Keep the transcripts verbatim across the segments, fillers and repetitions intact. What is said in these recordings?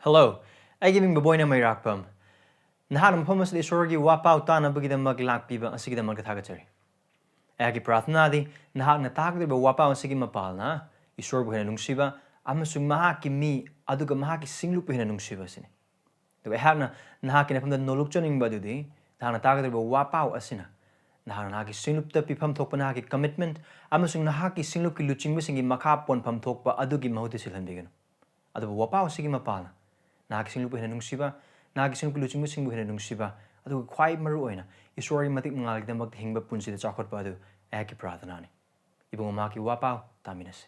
Hello, ꯑꯩꯒꯤ ꯃꯤꯡ ꯕꯕꯣꯏꯅ ꯃꯩꯔꯥꯛꯄꯝ꯫ ꯅꯍꯥꯛꯅ ꯃꯐꯝ ꯑꯁꯤꯗ ꯏꯁꯣꯔꯒꯤ ꯋꯥꯄꯥꯎ ꯇꯥꯅꯕꯒꯤꯗꯃꯛ ꯂꯥꯛꯄꯤꯕ ꯑꯁꯤꯒꯤꯗꯃꯛꯇ ꯊꯥꯒꯠꯆꯔꯤ꯫ ꯑꯩꯍꯥꯛꯀꯤ ꯄ꯭ꯔꯥꯔꯊꯅꯥꯗꯤ ꯅꯍꯥꯛꯅ ꯇꯥꯒꯗꯧꯔꯤꯕ ꯋꯥꯄꯥꯎ ꯑꯁꯤꯒꯤ ꯃꯄꯥꯜꯅ ꯏꯁꯣꯔꯕꯨ ꯍꯦꯟꯅ ꯅꯨꯡꯁꯤꯕ ꯑꯃꯁꯨꯡ ꯃꯍꯥꯛꯀꯤ ꯃꯤ ꯑꯗꯨꯒ ꯃꯍꯥꯛꯀꯤ ꯁꯤꯡꯂꯨꯞꯄꯨ ꯍꯦꯟꯅ ꯅꯨꯡꯁꯤꯕ ꯑꯁꯤꯅꯤ꯫ ꯑꯗꯨꯒ ꯑꯩꯍꯥꯛꯅ ꯅꯍꯥꯛꯀꯤ ꯅꯐꯝꯗ ꯅꯣꯂꯨꯛꯆꯅꯤꯡꯕ ꯑꯗꯨꯗꯤ ꯅꯍꯥꯛꯅ ꯇꯥꯒꯗꯧꯔꯤꯕ ꯋꯥꯄꯥꯎ ꯑꯁꯤꯅ ꯅꯍꯥꯛꯅ ꯅꯍꯥꯛꯀꯤ ꯁꯤꯡꯂꯨꯞꯇ ꯄꯤꯐꯝ ꯊꯣꯛꯄ ꯅꯍꯥꯛꯀꯤ commitment ꯑꯃꯁꯨꯡ ꯅꯍꯥꯛꯀꯤ ꯁꯤꯡꯂꯨꯞꯀꯤ ꯂꯨꯆꯤꯡꯕꯁꯤꯡꯒꯤ ꯃꯈꯥ ꯄꯣꯟꯐꯝ ꯊꯣꯛꯄ ꯑꯗꯨꯒꯤ ꯃꯍꯨꯠꯇ ꯁꯤꯜꯍꯟꯕꯤꯒꯅꯨ꯫ ꯑꯗꯨꯕꯨ ꯋꯥꯄꯥꯎ ꯑꯁꯤꯒꯤ ꯃꯄꯥꯜꯅ ꯅꯍꯥꯛꯀꯤ ꯁꯤꯡꯂꯨꯞꯄꯨ ꯍꯦꯟꯅ ꯅꯨꯡꯁꯤꯕ, ꯅꯍꯥꯛꯀꯤ ꯁꯤꯡꯂꯨꯞꯀꯤ ꯂꯨꯆꯤꯡꯕꯁꯤꯡꯕꯨ ꯍꯦꯟꯅ ꯅꯨꯡꯁꯤꯕ, ꯑꯗꯨꯒ ꯈ꯭ꯋꯥꯏ ꯃꯔꯨ ꯑꯣꯏꯅ ꯏꯁꯣꯔꯒꯤ ꯃꯇꯤꯛ ꯃꯉꯥꯜꯒꯤꯗꯃꯛꯇ ꯍꯤꯡꯕ ꯄꯨꯟꯁꯤꯗ ꯆꯥꯎꯈꯠꯄ ꯑꯗꯨ ꯑꯩꯍꯥꯛꯀꯤ ꯄ꯭ꯔꯥꯔꯊꯅꯥꯅꯤ꯫ ꯏꯕꯨꯡꯉꯣ, ꯃꯍꯥꯛꯀꯤ ꯋꯥꯄꯥꯎ ꯇꯥꯃꯤꯟꯅꯁꯤ꯫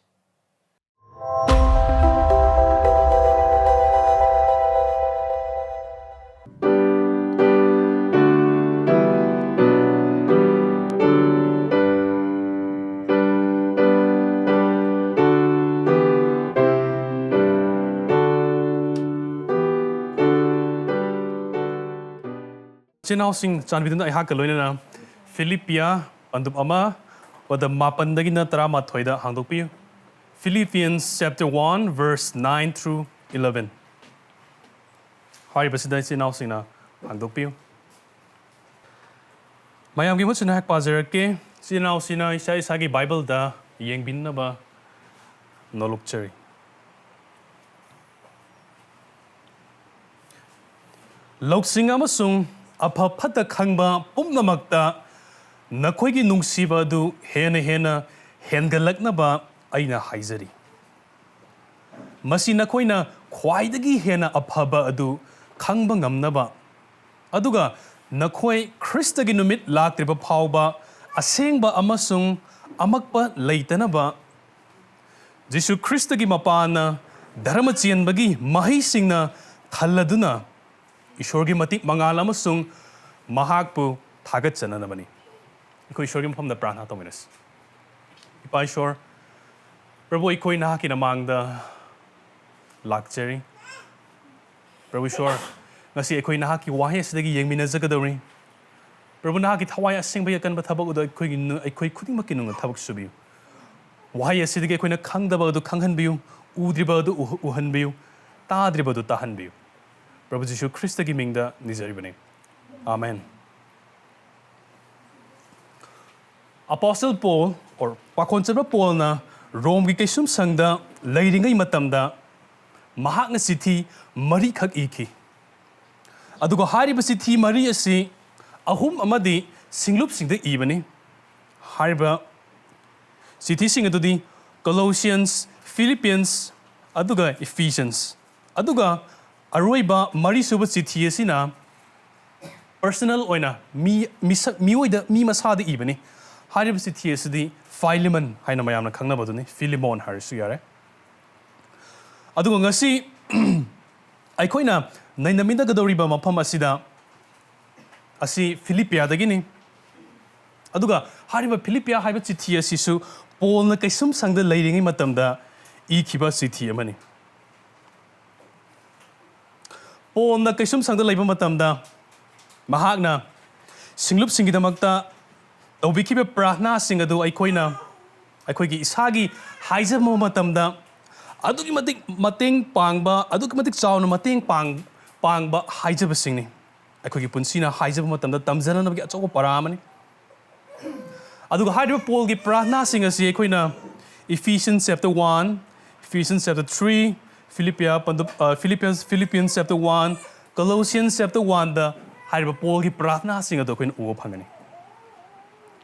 ꯏꯆꯤꯟ ꯏꯅꯥꯎꯁꯤꯡ, ꯆꯥꯟꯕꯤꯗꯨꯅ ꯑꯩꯍꯥꯛꯀ ꯂꯣꯏꯅꯅ ꯐꯤꯂꯤꯞꯄꯤꯌꯥ ꯄꯟꯗꯨꯞ ꯑꯃ, ꯄꯗ ꯃꯥꯄꯟꯗꯒꯤꯅ ꯇꯔꯥꯃꯥꯊꯣꯏꯗ ꯍꯥꯡꯗꯣꯛꯄꯤꯌꯨ꯫ Philippians chapter one, verse nine through eleven꯫ ꯍꯥꯏꯔꯤꯕꯁꯤꯗ ꯏꯆꯤꯟ ꯏꯅꯥꯎꯁꯤꯡꯅ ꯍꯥꯡꯗꯣꯛꯄꯤꯌꯨ꯫ ꯃꯌꯥꯝꯒꯤ ꯃꯍꯨꯠꯁꯤꯅ ꯉꯥꯏꯍꯥꯛ ꯄꯥꯖꯔꯛꯀꯦ꯫ ꯏꯆꯤꯟ ꯏꯅꯥꯎꯁꯤꯡꯅ ꯏꯁꯥ ꯏꯁꯥꯒꯤ ꯕꯥꯏꯕꯜꯗ ꯌꯦꯡꯕꯤꯅꯕ ꯅꯣꯂꯨꯛꯆꯔꯤ꯫ ꯂꯧꯁꯤꯡ ꯑꯃꯁꯨꯡ ꯑꯐ ꯐꯠꯇ ꯈꯪꯕ ꯄꯨꯝꯅꯃꯛꯇ ꯅꯈꯣꯏꯒꯤ ꯅꯨꯡꯁꯤꯕ ꯑꯗꯨ ꯍꯦꯟꯅ ꯍꯦꯟꯅ ꯍꯦꯟꯒꯠꯂꯛꯅꯕ ꯑꯩꯅ ꯍꯥꯏꯖꯔꯤ꯫ ꯃꯁꯤ ꯅꯈꯣꯏꯅ ꯈ꯭ꯋꯥꯏꯗꯒꯤ ꯍꯦꯟꯅ ꯑꯐꯕ ꯑꯗꯨ ꯈꯪꯕ ꯉꯝꯅꯕ, ꯑꯗꯨꯒ ꯅꯈꯣꯏ ꯈ꯭ꯔꯤꯁꯇꯒꯤ ꯅꯨꯃꯤꯠ ꯂꯥꯛꯇ꯭ꯔꯤꯕ ꯐꯥꯎꯕ ꯑꯁꯦꯡꯕ ꯑꯃꯁꯨꯡ ꯑꯃꯛꯄ ꯂꯩꯇꯅꯕ, ꯖꯤꯁꯨ ꯈ꯭ꯔꯤꯁꯇꯒꯤ ꯃꯄꯥꯟꯅ ꯙꯔꯃ ꯆꯦꯟꯕꯒꯤ ꯃꯍꯩꯁꯤꯡꯅ ꯊꯜꯂꯗꯨꯅ ꯏꯁꯣꯔꯒꯤ ꯃꯇꯤꯛ ꯃꯉꯥꯜ ꯑꯃꯁꯨꯡ ꯃꯍꯥꯛꯄꯨ ꯊꯥꯒꯠꯆꯅꯅꯕꯅꯤ꯫ ꯑꯩꯈꯣꯏ ꯏꯁꯣꯔꯒꯤ ꯃꯐꯝꯗ ꯄ꯭ꯔꯥꯔꯊꯅꯥ ꯇꯧꯃꯤꯟꯅꯁꯤ꯫ ꯏꯄꯥ ꯏꯁꯣꯔ, ꯄ꯭ꯔꯚꯨ, ꯑꯩꯈꯣꯏ ꯅꯍꯥꯛꯀꯤ ꯃꯃꯥꯡꯗ ꯂꯥꯛꯆꯔꯤ꯫ ꯄ꯭ꯔꯚꯨ ꯏꯁꯣꯔ, ꯉꯁꯤ ꯑꯩꯈꯣꯏ ꯅꯍꯥꯛꯀꯤ ꯋꯥꯍꯩ ꯑꯁꯤꯗꯒꯤ ꯌꯦꯡꯃꯤꯟꯅꯖꯒꯗꯧꯔꯤ꯫ ꯄ꯭ꯔꯚꯨ, ꯅꯍꯥꯛꯀꯤ ꯊꯋꯥꯏ ꯑꯁꯦꯡꯕꯒꯤ ꯑꯀꯟꯕ ꯊꯕꯛ ꯑꯗꯨ ꯑꯩꯈꯣꯏꯒꯤ ꯅꯨ-, ꯑꯩꯈꯣꯏ ꯈꯨꯗꯤꯡꯃꯛꯀꯤ ꯅꯨꯡꯗ ꯊꯕꯛ ꯁꯨꯕꯤꯌꯨ꯫ ꯋꯥꯍꯩ ꯑꯁꯤꯗꯒꯤ ꯑꯩꯈꯣꯏꯅ ꯈꯪꯗꯕ ꯑꯗꯨ ꯈꯪꯍꯟꯕꯤꯌꯨ, ꯎꯗ꯭ꯔꯤꯕ ꯑꯗꯨ ꯎꯍ-, ꯎꯍꯟꯕꯤꯌꯨ꯫ ꯇꯥꯗ꯭ꯔꯤꯕꯗꯨ ꯇꯥꯍꯟꯕꯤꯌꯨ꯫ ꯄ꯭ꯔꯚꯨ ꯖꯤꯁꯨ ꯈ꯭ꯔꯤꯁꯇꯒꯤ ꯃꯤꯡꯗ ꯅꯤꯖꯔꯤꯕꯅꯤ꯫ ꯑꯥꯃꯦꯟ꯫ Apostle Paul, or ꯄꯥꯈꯣꯟ ꯆꯠꯄ ꯄꯣꯜꯅ ꯔꯣꯝꯒꯤ ꯀꯩꯁꯨꯝꯁꯪꯗ ꯂꯩꯔꯤꯉꯩ ꯃꯇꯝꯗ ꯃꯍꯥꯛꯅ ꯆꯤꯊꯤ ꯃꯔꯤꯈꯛ ꯏꯈꯤ꯫ ꯑꯗꯨꯒ ꯍꯥꯏꯔꯤꯕ ꯆꯤꯊꯤ ꯃꯔꯤ ꯑꯁꯤ ꯑꯍꯨꯝ ꯑꯃꯗꯤ ꯁꯤꯡꯂꯨꯞꯁꯤꯡꯗ ꯏꯕꯅꯤ꯫ ꯍꯥꯏꯔꯤꯕ ꯆꯤꯊꯤꯁꯤꯡ ꯑꯗꯨꯗꯤ Colossians, Philippians, ꯑꯗꯨꯒ Ephesians꯫ ꯑꯗꯨꯒ ꯑꯔꯣꯏꯕ ꯃꯔꯤꯁꯨꯕ ꯆꯤꯊꯤ ꯑꯁꯤꯅ personal ꯑꯣꯏꯅ ꯃꯤ, ꯃꯤꯁꯛ, ꯃꯤꯑꯣꯏꯗ, ꯃꯤ ꯃꯁꯥꯗ ꯏꯕꯅꯤ꯫ ꯍꯥꯏꯔꯤꯕ ꯆꯤꯊꯤ ꯑꯁꯤꯗꯤ Philemon ꯍꯥꯏꯅ ꯃꯌꯥꯝꯅ ꯈꯪꯅꯕꯗꯨꯅꯤ, ꯐꯤꯂꯤꯃꯣꯟ ꯍꯥꯏꯔꯁꯨ ꯌꯥꯔꯦ꯫ ꯑꯗꯨꯒ ꯉꯁꯤ ꯑꯩꯈꯣꯏꯅ ꯅꯩꯅꯃꯤꯟꯅꯒꯗꯧꯔꯤꯕ ꯃꯐꯝ ꯑꯁꯤꯗ, ꯑꯁꯤ ꯐꯤꯂꯤꯄꯤꯌꯥꯗꯒꯤꯅꯤ꯫ ꯑꯗꯨꯒ ꯍꯥꯏꯔꯤꯕ ꯐꯤꯂꯤꯄꯤꯌꯥ ꯍꯥꯏꯕ ꯆꯤꯊꯤ ꯑꯁꯤꯁꯨ ꯄꯣꯜꯅ ꯀꯩꯁꯨꯝꯁꯪꯗ ꯂꯩꯔꯤꯉꯩ ꯃꯇꯝꯗ ꯏꯈꯤꯕ ꯆꯤꯊꯤ ꯑꯃꯅꯤ꯫ ꯄꯣꯜꯅ ꯀꯩꯁꯨꯝꯁꯪꯗ ꯂꯩꯕ ꯃꯇꯝꯗ ꯃꯍꯥꯛꯅ ꯁꯤꯡꯂꯨꯞꯁꯤꯡꯒꯤꯗꯃꯛꯇ ꯇꯧꯕꯤꯈꯤꯕ ꯄ꯭ꯔꯥꯊꯅꯥꯁꯤꯡ ꯑꯗꯨ ꯑꯩꯈꯣꯏꯅ, ꯑꯩꯈꯣꯏꯒꯤ ꯏꯁꯥꯒꯤ ꯍꯥꯏꯖꯕ ꯃꯇꯝꯗ ꯑꯗꯨꯛꯀꯤ ꯃꯇꯤꯛ ꯃꯇꯦꯡ ꯄꯥꯡꯕ, ꯑꯗꯨꯛꯀꯤ ꯃꯇꯤꯛ ꯆꯥꯎꯅ ꯃꯇꯦꯡ ꯄꯥꯡ-, ꯄꯥꯡꯕ ꯍꯥꯏꯖꯕꯁꯤꯡꯅꯤ꯫ ꯑꯩꯈꯣꯏꯒꯤ ꯄꯨꯟꯁꯤꯅ ꯍꯥꯏꯖꯕ ꯃꯇꯝꯗ ꯇꯝꯖꯅꯅꯕꯒꯤ ꯑꯆꯧꯕ ꯄꯔꯥ ꯑꯃꯅꯤ꯫ ꯑꯗꯨꯒ ꯍꯥꯏꯔꯤꯕ ꯄꯣꯜꯒꯤ ꯄ꯭ꯔꯥꯊꯅꯥꯁꯤꯡ ꯑꯁꯤ ꯑꯩꯈꯣꯏꯅ Ephesians chapter one, Ephesians chapter three, ꯐꯤꯂꯤꯄꯤꯌꯥ ꯄꯟꯗꯨꯞ-, ꯑ, Philippians, Philippians chapter one, Colossians chapter one ꯗ ꯍꯥꯏꯔꯤꯕ ꯄꯣꯜꯒꯤ ꯄ꯭ꯔꯥꯊꯅꯥꯁꯤꯡ ꯑꯗꯨ ꯑꯩꯈꯣꯏꯅ ꯎꯕ ꯐꯪꯒꯅꯤ꯫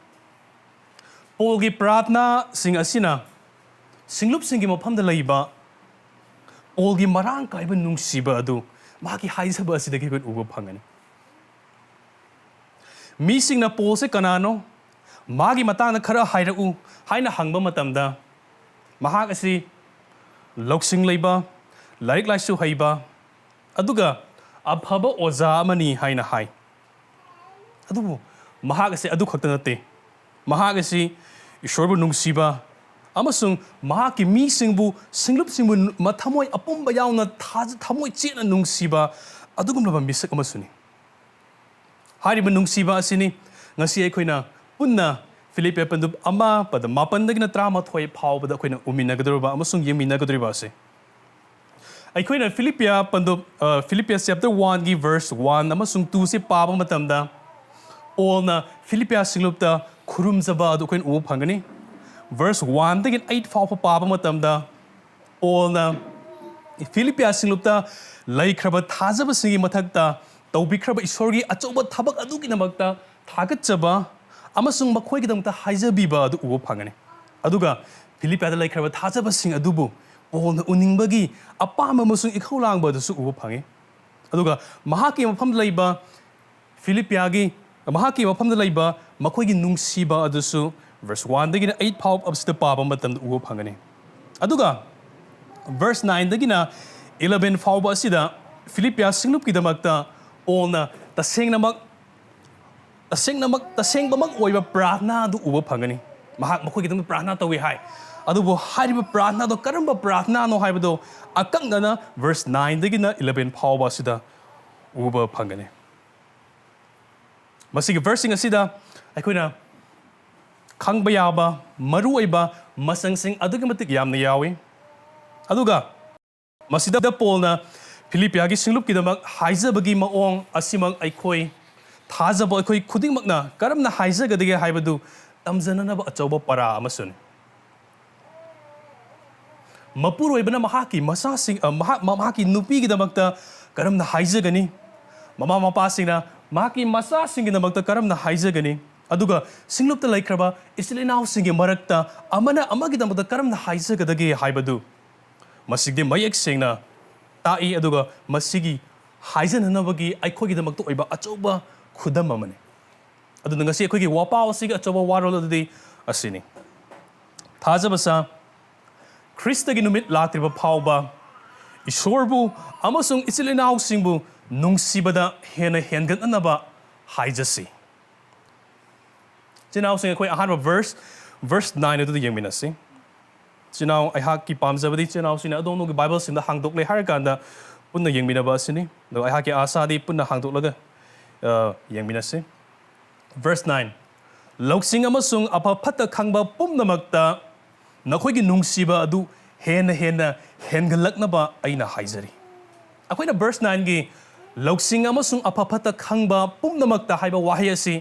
ꯄꯣꯜꯒꯤ ꯄ꯭ꯔꯥꯊꯅꯥꯁꯤꯡ ꯑꯁꯤꯅ ꯁꯤꯡꯂꯨꯞꯁꯤꯡꯒꯤ ꯃꯐꯝꯗ ꯂꯩꯕ ꯄꯣꯜꯒꯤ ꯃꯔꯥꯡ ꯀꯥꯏꯕ ꯅꯨꯡꯁꯤꯕ ꯑꯗꯨ ꯃꯍꯥꯛꯀꯤ ꯍꯥꯏꯖꯕ ꯑꯁꯤꯗꯒꯤ ꯑꯩꯈꯣꯏꯅ ꯎꯕ ꯐꯪꯒꯅꯤ꯫ ꯃꯤꯁꯤꯡꯅ ꯄꯣꯜꯁꯦ ꯀꯅꯥꯅꯣ, ꯃꯥꯒꯤ ꯃꯇꯥꯡꯗ ꯈꯔ ꯍꯥꯏꯔꯛꯎ ꯍꯥꯏꯅ ꯍꯪꯕ ꯃꯇꯝꯗ, ꯃꯍꯥꯛ ꯑꯁꯤ ꯂꯧꯁꯤꯡ ꯂꯩꯕ, ꯂꯥꯏꯔꯤꯛ ꯂꯥꯏꯁꯨ ꯍꯩꯕ, ꯑꯗꯨꯒ ꯑꯐꯕ ꯑꯣꯖꯥ ꯑꯃꯅꯤ ꯍꯥꯏꯅ ꯍꯥꯏ꯫ ꯑꯗꯨꯕꯨ ꯃꯍꯥꯛ ꯑꯁꯤ ꯑꯗꯨ ꯈꯛꯇ ꯅꯠꯇꯦ꯫ ꯃꯍꯥꯛ ꯑꯁꯤ ꯏꯁꯣꯔꯕꯨ ꯅꯨꯡꯁꯤꯕ ꯑꯃꯁꯨꯡ ꯃꯍꯥꯛꯀꯤ ꯃꯤꯁꯤꯡꯕꯨ, ꯁꯤꯡꯂꯨꯞꯁꯤꯡꯕꯨ ꯃꯊꯃꯣꯏ ꯑꯄꯨꯝꯕ ꯌꯥꯎꯅ ꯊꯥꯖ-, ꯊꯃꯣꯏ ꯆꯦꯠꯅ ꯅꯨꯡꯁꯤꯕ ꯑꯗꯨꯒꯨꯝꯂꯕ ꯃꯤꯁꯛ ꯑꯃꯁꯨꯅꯤ꯫ ꯍꯥꯏꯔꯤꯕ ꯅꯨꯡꯁꯤꯕ ꯑꯁꯤꯅꯤ ꯉꯁꯤ ꯑꯩꯈꯣꯏꯅ ꯄꯨꯟꯅ ꯐꯤꯂꯤꯞꯄꯤꯌꯥ ꯄꯟꯗꯨꯞ ꯑꯃ, ꯄꯗ ꯃꯥꯄꯟꯗꯒꯤꯅ ꯇꯔꯥꯃꯥꯊꯣꯏ ꯐꯥꯎꯕꯗ ꯑꯩꯈꯣꯏꯅ ꯎꯃꯤꯟꯅꯒꯗꯧꯔꯤꯕ ꯑꯃꯁꯨꯡ ꯌꯦꯡꯃꯤꯟꯅꯒꯗꯧꯔꯤꯕ ꯑꯁꯤ꯫ ꯑꯩꯈꯣꯏꯅ ꯐꯤꯂꯤꯄꯤꯌꯥ ꯄꯟꯗꯨꯞ ꯐꯤꯂꯤꯄꯤꯌꯥ ꯆꯦꯞꯇꯔ ꯋꯥꯟꯒꯤ ꯚꯔꯁ ꯋꯥꯟ ꯑꯃꯁꯨꯡ ꯇꯨꯁꯦ ꯄꯥꯕ ꯃꯇꯝꯗ, ꯄꯣꯜꯅ ꯐꯤꯂꯤꯄꯤꯌꯥ ꯁꯤꯡꯂꯨꯞꯇ ꯈꯨꯔꯨꯝꯖꯕ ꯑꯗꯨ ꯑꯩꯈꯣꯏꯅ ꯎꯕ ꯐꯪꯒꯅꯤ꯫ ꯚꯔꯁ ꯋꯥꯟꯗꯒꯤ ꯑꯩꯠ ꯐꯥꯎꯕ ꯄꯥꯕ ꯃꯇꯝꯗ, ꯄꯣꯜꯅ ꯐꯤꯂꯤꯄꯤꯌꯥ ꯁꯤꯡꯂꯨꯞꯇ ꯂꯩꯈ꯭ꯔꯕ ꯊꯥꯖꯕꯁꯤꯡꯒꯤ ꯃꯊꯛꯇ ꯇꯧꯕꯤꯈ꯭ꯔꯕ ꯏꯁꯣꯔꯒꯤ ꯑꯆꯧꯕ ꯊꯕꯛ ꯑꯗꯨꯒꯤꯗꯃꯛꯇ ꯊꯥꯒꯠꯆꯕ ꯑꯃꯁꯨꯡ ꯃꯈꯣꯏꯒꯤꯗꯃꯛꯇ ꯍꯥꯏꯖꯕꯤꯕ ꯑꯗꯨ ꯎꯕ ꯐꯪꯒꯅꯤ꯫ ꯑꯗꯨꯒ ꯐꯤꯂꯤꯄꯤꯌꯥꯗ ꯂꯩꯈ꯭ꯔꯕ ꯊꯥꯖꯕꯁꯤꯡ ꯑꯗꯨꯕꯨ ꯄꯣꯜꯅ ꯎꯅꯤꯡꯕꯒꯤ ꯑꯄꯥꯝꯕ ꯑꯃꯁꯨꯡ ꯏꯈꯧ ꯂꯥꯡꯕ ꯑꯗꯨꯁꯨ ꯎꯕ ꯐꯪꯉꯤ꯫ ꯑꯗꯨꯒ ꯃꯍꯥꯛꯀꯤ ꯃꯐꯝꯗ ꯂꯩꯕ ꯐꯤꯂꯤꯄꯤꯌꯥꯒꯤ, ꯃꯍꯥꯛꯀꯤ ꯃꯐꯝꯗ ꯂꯩꯕ ꯃꯈꯣꯏꯒꯤ ꯅꯨꯡꯁꯤꯕ ꯑꯗꯨꯁꯨ ꯚꯔꯁ ꯋꯥꯟꯗꯒꯤꯅ ꯑꯩꯠ ꯐꯥꯎꯕ ꯑꯁꯤꯗ ꯄꯥꯕ ꯃꯇꯝꯗ ꯎꯕ ꯐꯪꯒꯅꯤ꯫ ꯑꯗꯨꯒ ꯚꯔꯁ ꯅꯥꯏꯟꯗꯒꯤꯅ ꯏꯂꯚꯦꯟ ꯐꯥꯎꯕ ꯑꯁꯤꯗ ꯐꯤꯂꯤꯄꯤꯌꯥ ꯁꯤꯡꯂꯨꯞꯀꯤꯗꯃꯛꯇ ꯄꯣꯜꯅ ꯇꯁꯦꯡꯅꯃꯛ, ꯇꯁꯦꯡꯅꯃꯛ, ꯇꯁꯦꯡꯕꯃꯛ ꯑꯣꯏꯕ ꯄ꯭ꯔꯥꯔꯊꯅꯥ ꯑꯗꯨ ꯎꯕ ꯐꯪꯒꯅꯤ꯫ ꯃꯍꯥꯛ ꯃꯈꯣꯏꯒꯤꯗꯃꯛ ꯄ꯭ꯔꯥꯔꯊꯅꯥ ꯇꯧꯏ ꯍꯥꯏ꯫ ꯑꯗꯨꯕꯨ ꯍꯥꯏꯔꯤꯕ ꯄ꯭ꯔꯥꯔꯊꯅꯥꯗꯣ ꯀꯔꯝꯕ ꯄ꯭ꯔꯥꯔꯊꯅꯥꯅꯣ ꯍꯥꯏꯕꯗꯣ ꯑꯀꯛꯅꯅ ꯚꯔꯁ ꯅꯥꯏꯟꯗꯒꯤꯅ ꯏꯂꯚꯦꯟ ꯐꯥꯎꯕ ꯑꯁꯤꯗ ꯎꯕ ꯐꯪꯒꯅꯤ꯫ ꯃꯁꯤꯒꯤ ꯚꯔꯁꯁꯤꯡ ꯑꯁꯤꯗ ꯑꯩꯈꯣꯏꯅ ꯈꯪꯕ ꯌꯥꯕ ꯃꯔꯨꯑꯣꯏꯕ ꯃꯆꯪꯁꯤꯡ ꯑꯗꯨꯛꯀꯤ ꯃꯇꯤꯛ ꯌꯥꯝꯅ ꯌꯥꯎꯏ꯫ ꯑꯗꯨꯒ ꯃꯁꯤꯗ ꯄꯣꯜꯅ ꯐꯤꯂꯤꯄꯤꯌꯥꯒꯤ ꯁꯤꯡꯂꯨꯞꯀꯤꯗꯃꯛ ꯍꯥꯏꯖꯕꯒꯤ ꯃꯑꯣꯡ ꯑꯁꯤꯃꯛ ꯑꯩꯈꯣꯏ ꯊꯥꯖꯕ ꯑꯩꯈꯣꯏ ꯈꯨꯗꯤꯡꯃꯛꯅ ꯀꯔꯝꯅ ꯍꯥꯏꯖꯒꯗꯒꯦ ꯍꯥꯏꯕꯗꯨ ꯇꯝꯖꯅꯅꯕ ꯑꯆꯧꯕ ꯄꯔꯥ ꯑꯃꯁꯨꯅꯤ꯫ ꯃꯄꯨꯔꯣꯏꯕꯅ ꯃꯍꯥꯛꯀꯤ ꯃꯆꯥꯁꯤꯡ, ꯑ, ꯃꯍꯥꯛ, ꯃꯍꯥꯛꯀꯤ ꯅꯨꯄꯤꯒꯤꯗꯃꯛꯇ ꯀꯔꯝꯅ ꯍꯥꯏꯖꯒꯅꯤ? ꯃꯃꯥ ꯃꯄꯥꯁꯤꯡꯅ ꯃꯍꯥꯛꯀꯤ ꯃꯆꯥꯁꯤꯡꯒꯤꯗꯃꯛꯇ ꯀꯔꯝꯅ ꯍꯥꯏꯖꯒꯅꯤ? ꯑꯗꯨꯒ ꯁꯤꯡꯂꯨꯞꯇ ꯂꯩꯈ꯭ꯔꯕ ꯏꯆꯤꯜ ꯏꯅꯥꯎꯁꯤꯡꯒꯤ ꯃꯔꯛꯇ ꯑꯃꯅ ꯑꯃꯒꯤꯗꯃꯛꯇ ꯀꯔꯝꯅ ꯍꯥꯏꯖꯒꯗꯒꯦ ꯍꯥꯏꯕꯗꯨ ꯃꯁꯤꯗꯤ ꯃꯌꯦꯛ ꯁꯦꯡꯅ ꯇꯥꯛꯏ꯫ ꯑꯗꯨꯒ ꯃꯁꯤꯒꯤ ꯍꯥꯏꯖꯅꯅꯕꯒꯤ ꯑꯩꯈꯣꯏꯒꯤꯗꯃꯛꯇ ꯑꯣꯏꯕ ꯑꯆꯧꯕ ꯈꯨꯗꯝ ꯑꯃꯅꯤ꯫ ꯑꯗꯨꯅ ꯉꯁꯤ ꯑꯩꯈꯣꯏꯒꯤ ꯋꯥꯄꯥꯎ ꯑꯁꯤꯒꯤ ꯑꯆꯧꯕ ꯋꯥꯔꯣꯜ ꯑꯗꯨꯗꯤ ꯑꯁꯤꯅꯤ: ꯊꯥꯖꯕ ꯁꯥ, ꯈ꯭ꯔꯤꯁꯇꯒꯤ ꯅꯨꯃꯤꯠ ꯂꯥꯛꯇ꯭ꯔꯤꯕ ꯐꯥꯎꯕ ꯏꯁꯣꯔꯕꯨ ꯑꯃꯁꯨꯡ ꯏꯆꯤꯜ ꯏꯅꯥꯎꯁꯤꯡꯕꯨ ꯅꯨꯡꯁꯤꯕꯗ ꯍꯦꯟꯅ ꯍꯦꯟꯒꯠꯅꯅꯕ ꯍꯥꯏꯖꯁꯤ꯫ ꯏꯆꯤꯜ ꯏꯅꯥꯎꯁꯤꯡ, ꯑꯩꯈꯣꯏ ꯑꯍꯥꯟꯕ ꯚꯔꯁ, ꯚꯔꯁ ꯅꯥꯏꯟ ꯑꯗꯨꯗ ꯌꯦꯡꯃꯤꯟꯅꯁꯤ꯫ ꯏꯆꯤꯜ ꯏꯅꯥꯎ, ꯑꯩꯍꯥꯛꯀꯤ ꯄꯥꯝꯖꯕꯗꯤ ꯏꯆꯤꯜ ꯏꯅꯥꯎꯁꯤꯡꯅ ꯑꯗꯣꯝ ꯑꯗꯣꯝꯒꯤ ꯕꯥꯏꯕꯜꯁꯤꯡꯗ ꯍꯥꯡꯗꯣꯛꯂꯦ ꯍꯥꯏꯔ ꯀꯥꯟꯗ ꯄꯨꯟꯅ ꯌꯦꯡꯃꯤꯟꯅꯕ ꯑꯁꯤꯅꯤ꯫ ꯑꯗꯣ ꯑꯩꯍꯥꯛꯀꯤ ꯑꯥꯁꯥꯗꯤ ꯄꯨꯟꯅ ꯍꯥꯡꯗꯣꯛꯂꯒ, ꯑ, ꯌꯦꯡꯃꯤꯟꯅꯁꯤ꯫ ꯚꯔꯁ ꯅꯥꯏꯟ, "ꯂꯧꯁꯤꯡ ꯑꯃꯁꯨꯡ ꯑꯐ ꯐꯠꯇ ꯈꯪꯕ ꯄꯨꯝꯅꯃꯛꯇ ꯅꯈꯣꯏꯒꯤ ꯅꯨꯡꯁꯤꯕ ꯑꯗꯨ ꯍꯦꯟꯅ ꯍꯦꯟꯅ ꯍꯦꯟꯒꯠꯂꯛꯅꯕ ꯑꯩꯅ ꯍꯥꯏꯖꯔꯤ꯫ ꯑꯩꯈꯣꯏꯅ verse nineꯒꯤ "ꯂꯧꯁꯤꯡ ꯑꯃꯁꯨꯡ ꯑꯐ ꯐꯠꯇ ꯈꯪꯕ ꯄꯨꯝꯅꯃꯛꯇ" ꯍꯥꯏꯕ ꯋꯥꯍꯩ ꯑꯁꯤ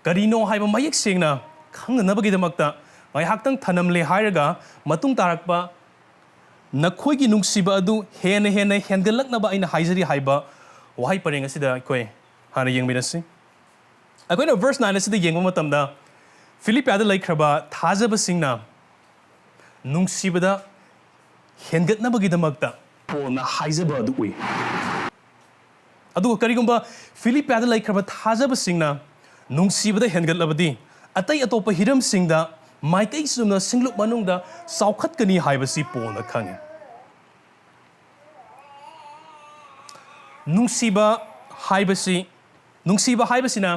ꯀꯔꯤꯅꯣ ꯍꯥꯏꯕ ꯃꯌꯦꯛ ꯁꯦꯡꯅ ꯈꯪꯅꯅꯕꯒꯤꯗꯃꯛꯇ ꯉꯥꯏꯍꯥꯛꯇꯪ ꯊꯅꯝꯂꯦ ꯍꯥꯏꯔꯒ, ꯃꯇꯨꯡ ꯇꯥꯔꯛꯄ "ꯅꯈꯣꯏꯒꯤ ꯅꯨꯡꯁꯤꯕ ꯑꯗꯨ ꯍꯦꯟꯅ ꯍꯦꯟꯅ ꯍꯦꯟꯒꯠꯂꯛꯅꯕ ꯑꯩꯅ ꯍꯥꯏꯖꯔꯤ" ꯍꯥꯏꯕ ꯋꯥꯍꯩ ꯄꯔꯦꯡ ꯑꯁꯤꯗ ꯑꯩꯈꯣꯏ ꯍꯥꯟꯅ ꯌꯦꯡꯃꯤꯟꯅꯁꯤ꯫ ꯑꯩꯈꯣꯏꯅ verse nine ꯑꯁꯤꯗ ꯌꯦꯡꯕ ꯃꯇꯝꯗ, ꯐꯤꯂꯤꯄꯤꯌꯥꯗ ꯂꯩꯈ꯭ꯔꯕ ꯊꯥꯖꯕꯁꯤꯡꯅ ꯅꯨꯡꯁꯤꯕꯗ ꯍꯦꯟꯒꯠꯅꯕꯒꯤꯗꯃꯛꯇ ꯄꯣꯜꯅ ꯍꯥꯏꯖꯕ ꯑꯗꯨ ꯎꯏ꯫ ꯑꯗꯨꯒ ꯀꯔꯤꯒꯨꯝꯕ ꯐꯤꯂꯤꯄꯤꯌꯥꯗ ꯂꯩꯈ꯭ꯔꯕ ꯊꯥꯖꯕꯁꯤꯡꯅ ꯅꯨꯡꯁꯤꯕꯗ ꯍꯦꯟꯒꯠꯂꯕꯗꯤ, ꯑꯇꯩ ꯑꯇꯣꯞꯄ ꯍꯤꯔꯝꯁꯤꯡꯗ ꯃꯥꯏꯀꯩ ꯆꯨꯝꯅ ꯁꯤꯡꯂꯨꯞ ꯃꯅꯨꯡꯗ ꯆꯥꯎꯈꯠꯀꯅꯤ ꯍꯥꯏꯕꯁꯤ ꯄꯣꯜꯅ ꯈꯪꯏ꯫ ꯅꯨꯡꯁꯤꯕ ꯍꯥꯏꯕꯁꯤ, ꯅꯨꯡꯁꯤꯕ ꯍꯥꯏꯕꯁꯤꯅ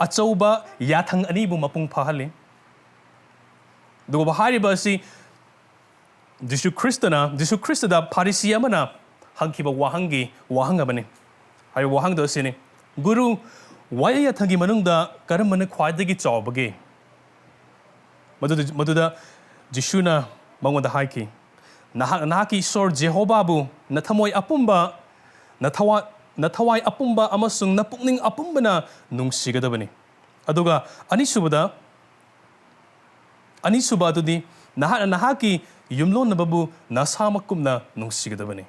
ꯑꯆꯧꯕ ꯌꯥꯊꯪ ꯑꯅꯤꯕꯨ ꯃꯄꯨꯡ ꯐꯥꯍꯜꯂꯤ꯫ ꯑꯗꯨꯒ ꯍꯥꯏꯔꯤꯕ ꯑꯁꯤ ꯖꯤꯁꯨ ꯈ꯭ꯔꯤꯁꯇꯅ, ꯖꯤꯁꯨ ꯈ꯭ꯔꯤꯁꯇꯗ ꯐꯥꯔꯤꯁꯤ ꯑꯃꯅ ꯍꯪꯈꯤꯕ ꯋꯥꯍꯪꯒꯤ ꯋꯥꯍꯪ ꯑꯃꯅꯤ꯫ ꯍꯥꯏꯔꯤꯕ ꯋꯥꯍꯪꯗꯣ ꯑꯁꯤꯅꯤ: "ꯒꯨꯔꯨ, ꯋꯥꯌꯦꯜ ꯌꯥꯊꯪꯒꯤ ꯃꯅꯨꯡꯗ ꯀꯔꯝꯕꯅ ꯈ꯭ꯋꯥꯏꯗꯒꯤ ꯆꯥꯎꯕꯒꯦ?" ꯃꯗꯨꯗ, ꯃꯗꯨꯗ ꯖꯤꯁꯨꯅ ꯃꯉꯣꯟꯗ ꯍꯥꯏꯈꯤ, "ꯅꯍꯥꯛ ꯅꯍꯥꯛꯀꯤ ꯏꯁꯣꯔ ꯖꯦꯍꯣꯕꯥꯕꯨ ꯅꯊꯃꯣꯏ ꯑꯄꯨꯝꯕ, ꯅꯊꯋꯥ-, ꯅꯊꯋꯥꯏ ꯑꯄꯨꯝꯕ ꯑꯃꯁꯨꯡ ꯅꯄꯨꯛꯅꯤꯡ ꯑꯄꯨꯝꯕꯅ ꯅꯨꯡꯁꯤꯒꯗꯕꯅꯤ꯫ ꯑꯗꯨꯒ ꯑꯅꯤꯁꯨꯕꯗ, ꯑꯅꯤꯁꯨꯕ ꯑꯗꯨꯗꯤ ꯅꯍꯥꯛꯅ ꯅꯍꯥꯛꯀꯤ ꯌꯨꯝꯂꯣꯟꯅꯕꯕꯨ ꯅꯁꯥꯃꯛꯀꯨꯝꯅ ꯅꯨꯡꯁꯤꯒꯗꯕꯅꯤ꯫"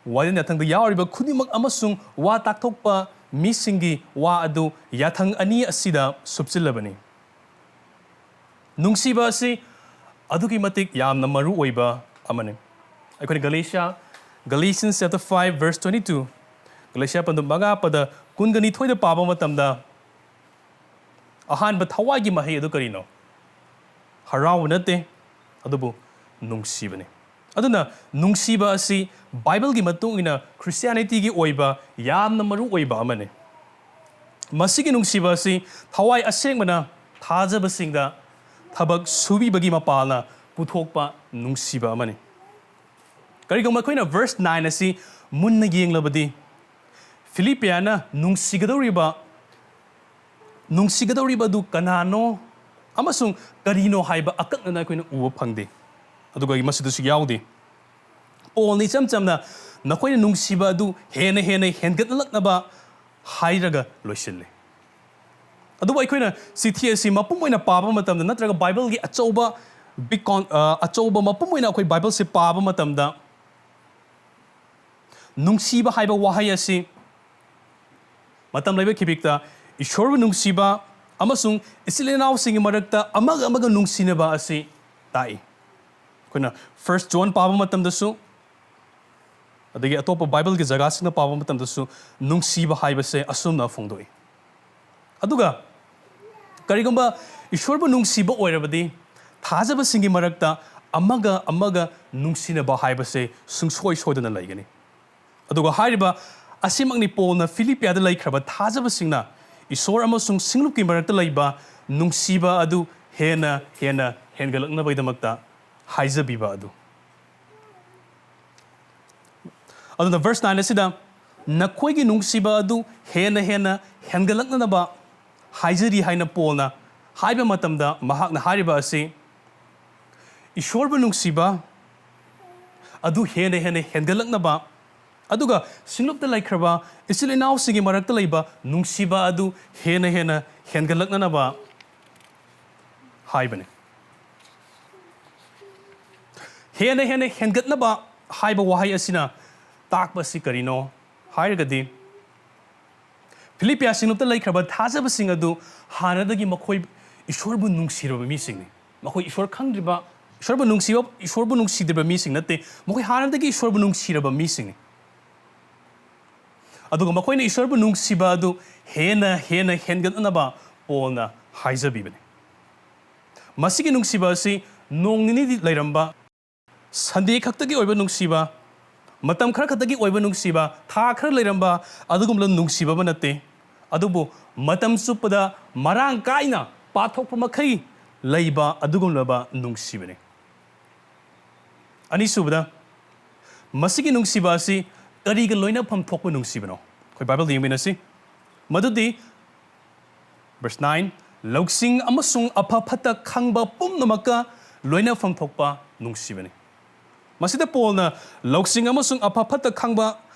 ꯋꯥꯌꯦꯜ ꯌꯥꯊꯪꯗ ꯌꯥꯎꯔꯤꯕ ꯈꯨꯗꯤꯡꯃꯛ ꯑꯃꯁꯨꯡ ꯋꯥ ꯇꯥꯛꯊꯣꯛꯄ ꯃꯤꯁꯤꯡꯒꯤ ꯋꯥ ꯑꯗꯨ ꯌꯥꯊꯪ ꯑꯅꯤ ꯑꯁꯤꯗ ꯁꯨꯞꯆꯤꯜꯂꯕꯅꯤ꯫ ꯅꯨꯡꯁꯤꯕ ꯑꯁꯤ ꯑꯗꯨꯛꯀꯤ ꯃꯇꯤꯛ ꯌꯥꯝꯅ ꯃꯔꯨ ꯑꯣꯏꯕ ꯑꯃꯅꯤ꯫ ꯑꯩꯈꯣꯏꯅ ꯒꯂꯦꯁꯤꯌꯥ, Galatians chapter five verse twenty-two, ꯒꯂꯦꯁꯤꯌꯥ ꯄꯟꯗꯨꯞ ꯃꯉꯥ ꯄꯗ ꯀꯨꯟꯒ ꯅꯤꯊꯣꯏꯗ ꯄꯥꯕ ꯃꯇꯝꯗ, ꯑꯍꯥꯟꯕ ꯊꯋꯥꯏꯒꯤ ꯃꯍꯩ ꯑꯗꯨ ꯀꯔꯤꯅꯣ? ꯍꯔꯥꯎꯕ ꯅꯠꯇꯦ, ꯑꯗꯨꯕꯨ ꯅꯨꯡꯁꯤꯕꯅꯤ꯫ ꯑꯗꯨꯅ ꯅꯨꯡꯁꯤꯕ ꯑꯁꯤ ꯕꯥꯏꯕꯜꯒꯤ ꯃꯇꯨꯡ ꯏꯟꯅ ꯈ꯭ꯔꯤꯁꯇꯤꯌꯥꯅꯤꯇꯤꯒꯤ ꯑꯣꯏꯕ ꯌꯥꯝꯅ ꯃꯔꯨ ꯑꯣꯏꯕ ꯑꯃꯅꯤ꯫ ꯃꯁꯤꯒꯤ ꯅꯨꯡꯁꯤꯕ ꯑꯁꯤ ꯊꯋꯥꯏ ꯑꯁꯦꯡꯕꯅ ꯊꯥꯖꯕꯁꯤꯡꯗ ꯊꯕꯛ ꯁꯨꯕꯤꯕꯒꯤ ꯃꯄꯥꯜꯅ ꯄꯨꯊꯣꯛꯄ ꯅꯨꯡꯁꯤꯕ ꯑꯃꯅꯤ꯫ ꯀꯔꯤꯒꯨꯝꯕ ꯑꯩꯈꯣꯏꯅ verse nine ꯑꯁꯤ ꯃꯨꯟꯅ ꯌꯦꯡꯂꯕꯗꯤ, ꯐꯤꯂꯤꯄꯤꯌꯥꯅ ꯅꯨꯡꯁꯤꯒꯗꯧꯔꯤꯕ, ꯅꯨꯡꯁꯤꯒꯗꯧꯔꯤꯕ ꯑꯗꯨ ꯀꯅꯥꯅꯣ ꯑꯃꯁꯨꯡ ꯀꯔꯤꯅꯣ ꯍꯥꯏꯕ ꯑꯀꯛꯅꯅ ꯑꯩꯈꯣꯏꯅ ꯎꯕ ꯐꯪꯗꯦ꯫ ꯑꯗꯨꯒ ꯃꯁꯤꯗꯁꯨ ꯌꯥꯎꯗꯦ꯫ ꯄꯣꯜꯅ ꯏꯆꯝ ꯆꯝꯅ ꯅꯈꯣꯏꯅ ꯅꯨꯡꯁꯤꯕ ꯑꯗꯨ ꯍꯦꯟꯅ ꯍꯦꯟꯅ ꯍꯦꯟꯒꯠꯂꯛꯅꯕ ꯍꯥꯏꯔꯒ ꯂꯣꯏꯁꯤꯜꯂꯤ꯫ ꯑꯗꯨꯕꯨ ꯑꯩꯈꯣꯏꯅ ꯆꯤꯊꯤ ꯑꯁꯤ ꯃꯄꯨꯝ ꯑꯣꯏꯅ ꯄꯥꯕ ꯃꯇꯝꯗ, ꯅꯠꯇ꯭ꯔꯒ ꯕꯥꯏꯕꯜꯒꯤ ꯑꯆꯧꯕ big con-, ꯑ, ꯑꯆꯧꯕ ꯃꯄꯨꯝ ꯑꯣꯏꯅ ꯑꯩꯈꯣꯏ ꯕꯥꯏꯕꯜꯁꯦ ꯄꯥꯕ ꯃꯇꯝꯗ, ꯅꯨꯡꯁꯤꯕ ꯍꯥꯏꯕ ꯋꯥꯍꯩ ꯑꯁꯤ ꯃꯇꯝ ꯂꯩꯕ ꯈꯤꯕꯤꯛꯇ ꯏꯁꯣꯔꯕꯨ ꯅꯨꯡꯁꯤꯕ ꯑꯃꯁꯨꯡ ꯏꯆꯤꯜ ꯏꯅꯥꯎꯁꯤꯡꯒꯤ ꯃꯔꯛꯇ ꯑꯃꯒ ꯑꯃꯒ ꯅꯨꯡꯁꯤꯅꯕ ꯑꯁꯤ ꯇꯥꯛꯏ꯫ ꯑꯩꯈꯣꯏꯅ ꯐꯥꯔꯁꯠ ꯖꯣꯟ ꯄꯥꯕ ꯃꯇꯝꯗꯁꯨ, ꯑꯗꯒꯤ ꯑꯇꯣꯞꯄ ꯕꯥꯏꯕꯜꯒꯤ ꯖꯒꯥꯁꯤꯡꯗ ꯄꯥꯕ ꯃꯇꯝꯗꯁꯨ ꯅꯨꯡꯁꯤꯕ ꯍꯥꯏꯕꯁꯦ ꯑꯁꯨꯝꯅ ꯐꯣꯡꯗꯣꯛꯏ꯫ ꯑꯗꯨꯒ ꯀꯔꯤꯒꯨꯝꯕ ꯏꯁꯣꯔꯕꯨ ꯅꯨꯡꯁꯤꯕ ꯑꯣꯏꯔꯕꯗꯤ, ꯊꯥꯖꯕꯁꯤꯡꯒꯤ ꯃꯔꯛꯇ ꯑꯃꯒ ꯑꯃꯒ ꯅꯨꯡꯁꯤꯅꯕ ꯍꯥꯏꯕꯁꯦ ꯁꯨꯡꯁꯣꯏ ꯁꯣꯏꯗꯅ ꯂꯩꯒꯅꯤ꯫ ꯑꯗꯨꯒ ꯍꯥꯏꯔꯤꯕ ꯑꯁꯤꯃꯛꯅꯤ ꯄꯣꯜꯅ ꯐꯤꯂꯤꯄꯤꯌꯥꯗ ꯂꯩꯈ꯭ꯔꯕ ꯊꯥꯖꯕꯁꯤꯡꯅ ꯏꯁꯣꯔ ꯑꯃꯁꯨꯡ ꯁꯤꯡꯂꯨꯞꯀꯤ ꯃꯔꯛꯇ ꯂꯩꯕ ꯅꯨꯡꯁꯤꯕ ꯑꯗꯨ ꯍꯦꯟꯅ ꯍꯦꯟꯅ ꯍꯦꯟꯒꯠꯂꯛꯅꯕꯒꯤꯗꯃꯛꯇ ꯍꯥꯏꯖꯕꯤꯕ ꯑꯗꯨ꯫ ꯑꯗꯨꯅ ꯚꯔꯁ ꯅꯥꯏꯟ ꯑꯁꯤꯗ, "ꯅꯈꯣꯏꯒꯤ ꯅꯨꯡꯁꯤꯕ ꯑꯗꯨ ꯍꯦꯟꯅ ꯍꯦꯟꯅ ꯍꯦꯟꯒꯠꯂꯛꯅꯅꯕ ꯍꯥꯏꯖꯔꯤ" ꯍꯥꯏꯅ ꯄꯣꯜꯅ ꯍꯥꯏꯕ ꯃꯇꯝꯗ, ꯃꯍꯥꯛꯅ ꯍꯥꯏꯔꯤꯕ ꯑꯁꯤ ꯏꯁꯣꯔꯕꯨ ꯅꯨꯡꯁꯤꯕ ꯑꯗꯨ ꯍꯦꯟꯅ ꯍꯦꯟꯅ ꯍꯦꯟꯒꯠꯂꯛꯅꯕ, ꯑꯗꯨꯒ ꯁꯤꯡꯂꯨꯞꯇ ꯂꯩꯈ꯭ꯔꯕ ꯏꯆꯤꯜ ꯏꯅꯥꯎꯁꯤꯡꯒꯤ ꯃꯔꯛꯇ ꯂꯩꯕ ꯅꯨꯡꯁꯤꯕ ꯑꯗꯨ ꯍꯦꯟꯅ ꯍꯦꯟꯅ ꯍꯦꯟꯒꯠꯂꯛꯅꯅꯕ ꯍꯥꯏꯕꯅꯤ꯫ ꯍꯦꯟꯅ ꯍꯦꯟꯅ ꯍꯦꯟꯒꯠꯅꯕ ꯍꯥꯏꯕ ꯋꯥꯍꯩ ꯑꯁꯤꯅ ꯇꯥꯛꯄ ꯑꯁꯤ ꯀꯔꯤꯅꯣ ꯍꯥꯏꯔꯒꯗꯤ, ꯐꯤꯂꯤꯄꯤꯌꯥ ꯁꯤꯡꯂꯨꯞꯇ ꯂꯩꯈ꯭ꯔꯕ ꯊꯥꯖꯕꯁꯤꯡ ꯑꯗꯨ ꯍꯥꯟꯅꯗꯒꯤ ꯃꯈꯣꯏ ꯏꯁꯣꯔꯕꯨ ꯅꯨꯡꯁꯤꯔꯕ ꯃꯤꯁꯤꯡꯅꯤ꯫ ꯃꯈꯣꯏ ꯏꯁꯣꯔ ꯈꯪꯗ꯭ꯔꯤꯕ, ꯏꯁꯣꯔꯕꯨ ꯅꯨꯡꯁꯤꯕ, ꯏꯁꯣꯔꯕꯨ ꯅꯨꯡꯁꯤꯗ꯭ꯔꯤꯕ ꯃꯤꯁꯤꯡ ꯅꯠꯇꯦ꯫ ꯃꯈꯣꯏ ꯍꯥꯟꯅꯗꯒꯤ ꯏꯁꯣꯔꯕꯨ ꯅꯨꯡꯁꯤꯔꯕ ꯃꯤꯁꯤꯡꯅꯤ꯫ ꯑꯗꯨꯒ ꯃꯈꯣꯏꯅ ꯏꯁꯣꯔꯕꯨ ꯅꯨꯡꯁꯤꯕ ꯑꯗꯨ ꯍꯦꯟꯅ ꯍꯦꯟꯅ ꯍꯦꯟꯒꯠꯅꯅꯕ ꯄꯣꯜꯅ ꯍꯥꯏꯖꯕꯤꯕꯅꯤ꯫ ꯃꯁꯤꯒꯤ ꯅꯨꯡꯁꯤꯕ ꯑꯁꯤ ꯅꯣꯡ ꯅꯤꯅꯤꯗꯤ ꯂꯩꯔꯝꯕ, ꯁꯟꯗꯦ ꯈꯛꯇꯒꯤ ꯑꯣꯏꯕ ꯅꯨꯡꯁꯤꯕ, ꯃꯇꯝ ꯈꯔ ꯈꯛꯇꯒꯤ ꯑꯣꯏꯕ ꯅꯨꯡꯁꯤꯕ, ꯊꯥ ꯈꯔ ꯂꯩꯔꯝꯕ ꯑꯗꯨꯒꯨꯝꯂꯕ ꯅꯨꯡꯁꯤꯕ ꯑꯃ ꯅꯠꯇꯦ꯫ ꯑꯗꯨꯕꯨ ꯃꯇꯝ ꯆꯨꯞꯄꯗ ꯃꯔꯥꯡ ꯀꯥꯏꯅ ꯄꯥꯊꯣꯛꯄ ꯃꯈꯩ ꯂꯩꯕ ꯑꯗꯨꯒꯨꯝꯂꯕ ꯅꯨꯡꯁꯤꯕꯅꯤ꯫ ꯑꯅꯤꯁꯨꯕꯗ, ꯃꯁꯤꯒꯤ ꯅꯨꯡꯁꯤꯕ ꯑꯁꯤ ꯀꯔꯤꯒ ꯂꯣꯏꯅꯐꯝ ꯊꯣꯛꯄ ꯅꯨꯡꯁꯤꯕꯅꯣ? ꯑꯩꯈꯣꯏ ꯕꯥꯏꯕꯜꯗ ꯌꯦꯡꯃꯤꯟꯅꯁꯤ꯫ ꯃꯗꯨꯗꯤ, ꯚꯔꯁ ꯅꯥꯏꯟ, "ꯂꯧꯁꯤꯡ ꯑꯃꯁꯨꯡ ꯑꯐ ꯐꯠꯇ ꯈꯪꯕ ꯄꯨꯝꯅꯃꯛꯀ ꯂꯣꯏꯅꯐꯝ ꯊꯣꯛꯄ ꯅꯨꯡꯁꯤꯕꯅꯤ꯫ ꯃꯁꯤꯗ ꯄꯣꯜꯅ ꯂꯧꯁꯤꯡ ꯑꯃꯁꯨꯡ ꯑꯐ ꯐꯠꯇ ꯈꯪꯕ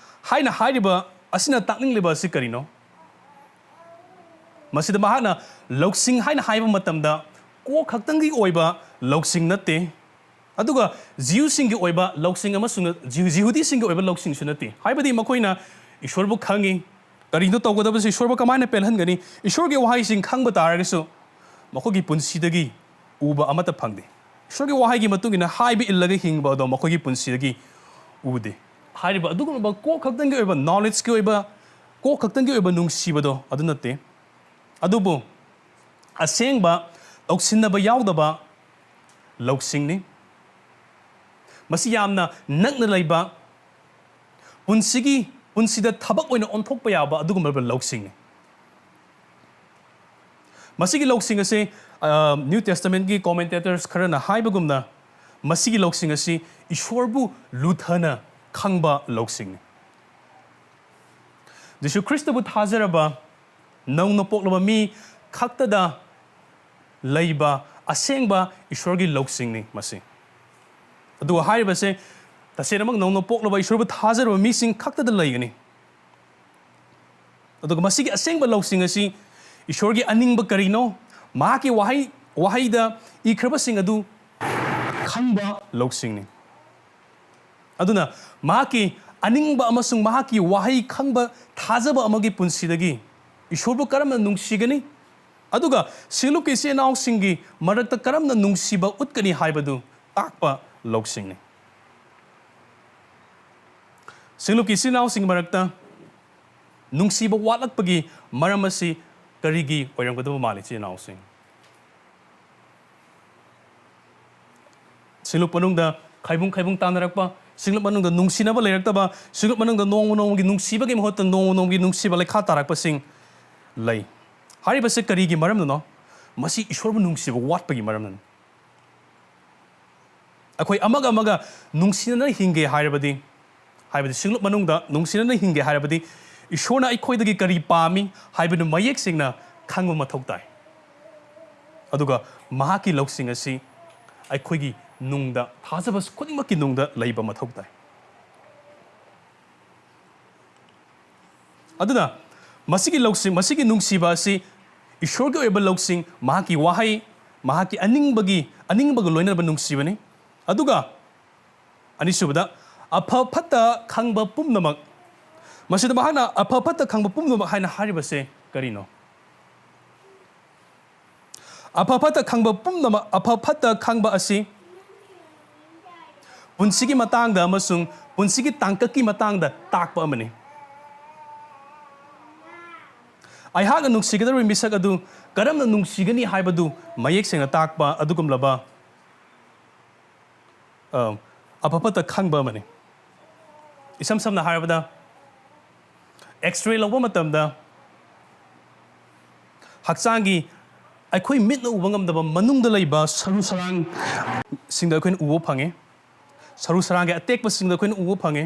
ꯍꯥꯏꯅ ꯍꯥꯏꯔꯤꯕ ꯑꯁꯤꯅ ꯇꯥꯛꯅꯤꯡꯂꯤꯕ ꯑꯁꯤ ꯀꯔꯤꯅꯣ? ꯃꯁꯤꯗ ꯃꯍꯥꯛꯅ ꯂꯧꯁꯤꯡ ꯍꯥꯏꯅ ꯍꯥꯏꯕ ꯃꯇꯝꯗ ꯀꯣꯛ ꯈꯛꯇꯪꯒꯤ ꯑꯣꯏꯕ ꯂꯧꯁꯤꯡ ꯅꯠꯇꯦ, ꯑꯗꯨꯒ ꯖꯤꯌꯨꯁꯤꯡꯒꯤ ꯑꯣꯏꯕ ꯂꯧꯁꯤꯡ ꯑꯃꯁꯨꯡ ꯖꯤꯍꯨ-, ꯖꯤꯍꯨꯗꯤꯁꯤꯡꯒꯤ ꯑꯣꯏꯕ ꯂꯧꯁꯤꯡꯁꯨ ꯅꯠꯇꯦ꯫ ꯍꯥꯏꯕꯗꯤ ꯃꯈꯣꯏꯅ ꯏꯁꯣꯔꯕꯨ ꯈꯪꯉꯤ, ꯀꯔꯤꯅꯣ ꯇꯧꯒꯗꯕꯁꯤ, ꯏꯁꯣꯔꯕꯨ ꯀꯃꯥꯏꯅ ꯄꯦꯜꯍꯟꯒꯅꯤ, ꯏꯁꯣꯔꯒꯤ ꯋꯥꯍꯩꯁꯤꯡ ꯈꯪꯕ ꯇꯥꯔꯒꯁꯨ ꯃꯈꯣꯏꯒꯤ ꯄꯨꯟꯁꯤꯗꯒꯤ ꯎꯕ ꯑꯃꯠꯇ ꯐꯪꯗꯦ꯫ ꯏꯁꯣꯔꯒꯤ ꯋꯥꯍꯩꯒꯤ ꯃꯇꯨꯡ ꯏꯟꯅ ꯍꯥꯏꯕ ꯏꯜꯂꯒ ꯍꯤꯡꯕ ꯑꯗꯣ ꯃꯈꯣꯏꯒꯤ ꯄꯨꯟꯁꯤꯗꯒꯤ ꯎꯗꯦ꯫ ꯍꯥꯏꯔꯤꯕ ꯑꯗꯨꯒꯨꯝꯂꯕ ꯀꯣꯛ ꯈꯛꯇꯪꯒꯤ ꯑꯣꯏꯕ, ꯅꯣꯂꯦꯖꯀꯤ ꯑꯣꯏꯕ, ꯀꯣꯛ ꯈꯛꯇꯪꯒꯤ ꯑꯣꯏꯕ ꯅꯨꯡꯁꯤꯕꯗꯣ ꯑꯗꯨ ꯅꯠꯇꯦ꯫ ꯑꯗꯨꯕꯨ ꯑꯁꯦꯡꯕ ꯂꯧꯁꯤꯟꯅꯕ ꯌꯥꯎꯗꯕ ꯂꯧꯁꯤꯡꯅꯤ꯫ ꯃꯁꯤ ꯌꯥꯝꯅ ꯅꯛꯅ ꯂꯩꯕ, ꯄꯨꯟꯁꯤꯒꯤ, ꯄꯨꯟꯁꯤꯗ ꯊꯕꯛ ꯑꯣꯏꯅ ꯑꯣꯟꯊꯣꯛꯄ ꯌꯥꯕ ꯑꯗꯨꯒꯨꯝꯂꯕ ꯂꯧꯁꯤꯡꯅꯤ꯫ ꯃꯁꯤꯒꯤ ꯂꯧꯁꯤꯡ ꯑꯁꯤ, ꯑ, New Testament ꯀꯤ commentators ꯈꯔꯅ ꯍꯥꯏꯕꯒꯨꯝꯅ, ꯃꯁꯤꯒꯤ ꯂꯧꯁꯤꯡ ꯑꯁꯤ ꯏꯁꯣꯔꯕꯨ ꯂꯨꯊꯅ ꯈꯪꯕ ꯂꯧꯁꯤꯡꯅꯤ꯫ ꯖꯤꯁꯨ ꯈ꯭ꯔꯤꯁꯇꯕꯨ ꯊꯥꯖꯔꯕ ꯅꯧꯅ ꯄꯣꯛꯂꯕ ꯃꯤ ꯈꯛꯇꯗ ꯂꯩꯕ ꯑꯁꯦꯡꯕ ꯏꯁꯣꯔꯒꯤ ꯂꯧꯁꯤꯡꯅꯤ ꯃꯁꯤ꯫ ꯑꯗꯨꯒ ꯍꯥꯏꯔꯤꯕꯁꯦ ꯇꯁꯦꯡꯅꯃꯛ ꯅꯧꯅ ꯄꯣꯛꯂꯕ ꯏꯁꯣꯔꯕꯨ ꯊꯥꯖꯔꯕ ꯃꯤꯁꯤꯡ ꯈꯛꯇꯗ ꯂꯩꯒꯅꯤ꯫ ꯑꯗꯨꯒ ꯃꯁꯤꯒꯤ ꯑꯁꯦꯡꯕ ꯂꯧꯁꯤꯡ ꯑꯁꯤ ꯏꯁꯣꯔꯒꯤ ꯑꯅꯤꯡꯕ ꯀꯔꯤꯅꯣ, ꯃꯍꯥꯛꯀꯤ ꯋꯥꯍꯩ, ꯋꯥꯍꯩꯗ ꯏꯈ꯭ꯔꯕꯁꯤꯡ ꯑꯗꯨ ꯈꯪꯕ ꯂꯧꯁꯤꯡꯅꯤ꯫ ꯑꯗꯨꯅ ꯃꯍꯥꯛꯀꯤ ꯑꯅꯤꯡꯕ ꯑꯃꯁꯨꯡ ꯃꯍꯥꯛꯀꯤ ꯋꯥꯍꯩ ꯈꯪꯕ ꯊꯥꯖꯕ ꯑꯃꯒꯤ ꯄꯨꯟꯁꯤꯗꯒꯤ ꯏꯁꯣꯔꯕꯨ ꯀꯔꯝꯅ ꯅꯨꯡꯁꯤꯒꯅꯤ? ꯑꯗꯨꯒ ꯁꯤꯡꯂꯨꯞꯀꯤ ꯏꯆꯤꯜ ꯏꯅꯥꯎꯁꯤꯡꯒꯤ ꯃꯔꯛꯇ ꯀꯔꯝꯅ ꯅꯨꯡꯁꯤꯕ ꯎꯠꯀꯅꯤ ꯍꯥꯏꯕꯗꯨ ꯇꯥꯛꯄ ꯂꯧꯁꯤꯡꯅꯤ꯫ ꯁꯤꯡꯂꯨꯞꯀꯤ ꯏꯆꯤꯜ ꯏꯅꯥꯎꯁꯤꯡꯒꯤ ꯃꯔꯛꯇ ꯅꯨꯡꯁꯤꯕ ꯋꯥꯠꯂꯛꯄꯒꯤ ꯃꯔꯝ ꯑꯁꯤ ꯀꯔꯤꯒꯤ ꯑꯣꯏꯔꯝꯒꯗꯕ ꯃꯥꯜꯂꯤ, ꯏꯆꯤꯜ ꯏꯅꯥꯎꯁꯤꯡ? ꯁꯤꯡꯂꯨꯞ ꯃꯅꯨꯡꯗ ꯈꯥꯏꯕꯨꯡ ꯈꯥꯏꯕꯨꯡ ꯇꯥꯅꯔꯛꯄ, ꯁꯤꯡꯂꯨꯞ ꯃꯅꯨꯡꯗ ꯅꯨꯡꯁꯤꯅꯕ ꯂꯩꯔꯛꯇꯕ, ꯁꯤꯡꯂꯨꯞ ꯃꯅꯨꯡꯗ ꯅꯣꯡꯃ ꯅꯣꯡꯃꯒꯤ ꯅꯨꯡꯁꯤꯕꯒꯤ ꯃꯍꯨꯠꯇ ꯅꯣꯡꯃ ꯅꯣꯡꯃꯒꯤ ꯅꯨꯡꯁꯤꯕ ꯂꯩꯈꯥ ꯇꯥꯔꯛꯄꯁꯤꯡ ꯂꯩ꯫ ꯍꯥꯏꯔꯤꯕꯁꯦ ꯀꯔꯤꯒꯤ ꯃꯔꯝꯅꯅꯣ? ꯃꯁꯤ ꯏꯁꯣꯔꯕꯨ ꯅꯨꯡꯁꯤꯕ ꯋꯥꯠꯄꯒꯤ ꯃꯔꯝꯅꯅꯤ꯫ ꯑꯩꯈꯣꯏ ꯑꯃꯒ ꯑꯃꯒ ꯅꯨꯡꯁꯤꯅꯅ ꯍꯤꯡꯒꯦ ꯍꯥꯏꯔꯕꯗꯤ, ꯍꯥꯏꯕꯗꯤ ꯁꯤꯡꯂꯨꯞ ꯃꯅꯨꯡꯗ ꯅꯨꯡꯁꯤꯅꯅ ꯍꯤꯡꯒꯦ ꯍꯥꯏꯔꯕꯗꯤ, ꯏꯁꯣꯔꯅ ꯑꯩꯈꯣꯏꯗꯒꯤ ꯀꯔꯤ ꯄꯥꯝꯃꯤ ꯍꯥꯏꯕꯗꯨ ꯃꯌꯦꯛ ꯁꯦꯡꯅ ꯈꯪꯕ ꯃꯊꯧ ꯇꯥꯏ꯫ ꯑꯗꯨꯒ ꯃꯍꯥꯛꯀꯤ ꯂꯧꯁꯤꯡ ꯑꯁꯤ ꯑꯩꯈꯣꯏꯒꯤ ꯅꯨꯡꯗ, ꯊꯥꯖꯕ ꯈꯨꯗꯤꯡꯃꯛꯀꯤ ꯅꯨꯡꯗ ꯂꯩꯕ ꯃꯊꯧ ꯇꯥꯏ꯫ ꯑꯗꯨꯅ ꯃꯁꯤꯒꯤ ꯂꯧꯁꯤꯡ, ꯃꯁꯤꯒꯤ ꯅꯨꯡꯁꯤꯕ ꯑꯁꯤ ꯏꯁꯣꯔꯒꯤ ꯑꯣꯏꯕ ꯂꯧꯁꯤꯡ, ꯃꯍꯥꯛꯀꯤ ꯋꯥꯍꯩ, ꯃꯍꯥꯛꯀꯤ ꯑꯅꯤꯡꯕꯒꯤ, ꯑꯅꯤꯡꯕꯒ ꯂꯣꯏꯅꯅꯕ ꯅꯨꯡꯁꯤꯕꯅꯤ꯫ ꯑꯗꯨꯒ ꯑꯅꯤꯁꯨꯕꯗ, ꯑꯐ ꯐꯠꯇ ꯈꯪꯕ ꯄꯨꯝꯅꯃꯛ꯫ ꯃꯁꯤꯗ ꯃꯍꯥꯛꯅ ꯑꯐ ꯐꯠꯇ ꯈꯪꯕ ꯄꯨꯝꯅꯃꯛ ꯍꯥꯏꯅ ꯍꯥꯏꯔꯤꯕꯁꯦ ꯀꯔꯤꯅꯣ? ꯑꯐ ꯐꯠꯇ ꯈꯪꯕ ꯄꯨꯝꯅꯃꯛ, ꯑꯐ ꯐꯠꯇ ꯈꯪꯕ ꯑꯁꯤ ꯄꯨꯟꯁꯤꯒꯤ ꯃꯇꯥꯡꯗ ꯑꯃꯁꯨꯡ ꯄꯨꯟꯁꯤꯒꯤ ꯇꯥꯡꯀꯛꯀꯤ ꯃꯇꯥꯡꯗ ꯇꯥꯛꯄ ꯑꯃꯅꯤ꯫ ꯑꯩꯍꯥꯛꯅ ꯅꯨꯡꯁꯤꯒꯗꯧꯔꯤꯕ ꯃꯤꯁꯛ ꯑꯗꯨ ꯀꯔꯝꯅ ꯅꯨꯡꯁꯤꯒꯅꯤ ꯍꯥꯏꯕꯗꯨ ꯃꯌꯦꯛ ꯁꯦꯡꯅ ꯇꯥꯛꯄ ꯑꯗꯨꯒꯨꯝꯂꯕ, ꯑ, ꯑꯐ ꯐꯠꯇ ꯈꯪꯕ ꯑꯃꯅꯤ꯫ ꯏꯁꯝ ꯁꯝꯅ ꯍꯥꯏꯔꯕꯗ, X-ray ꯂꯧꯕ ꯃꯇꯝꯗ ꯍꯛꯆꯥꯡꯒꯤ ꯑꯩꯈꯣꯏ ꯃꯤꯠꯅ ꯎꯕ ꯉꯝꯗꯕ ꯃꯅꯨꯡꯗ ꯂꯩꯕ ꯁꯔꯨ ꯁꯔꯥꯡꯁꯤꯡꯗ ꯑꯩꯈꯣꯏꯅ ꯎꯕ ꯐꯪꯉꯤ꯫ ꯁꯔꯨ ꯁꯔꯥꯡꯒꯤ ꯑꯇꯦꯛꯄꯁꯤꯡꯗ ꯑꯩꯈꯣꯏꯅ ꯎꯕ ꯐꯪꯉꯤ꯫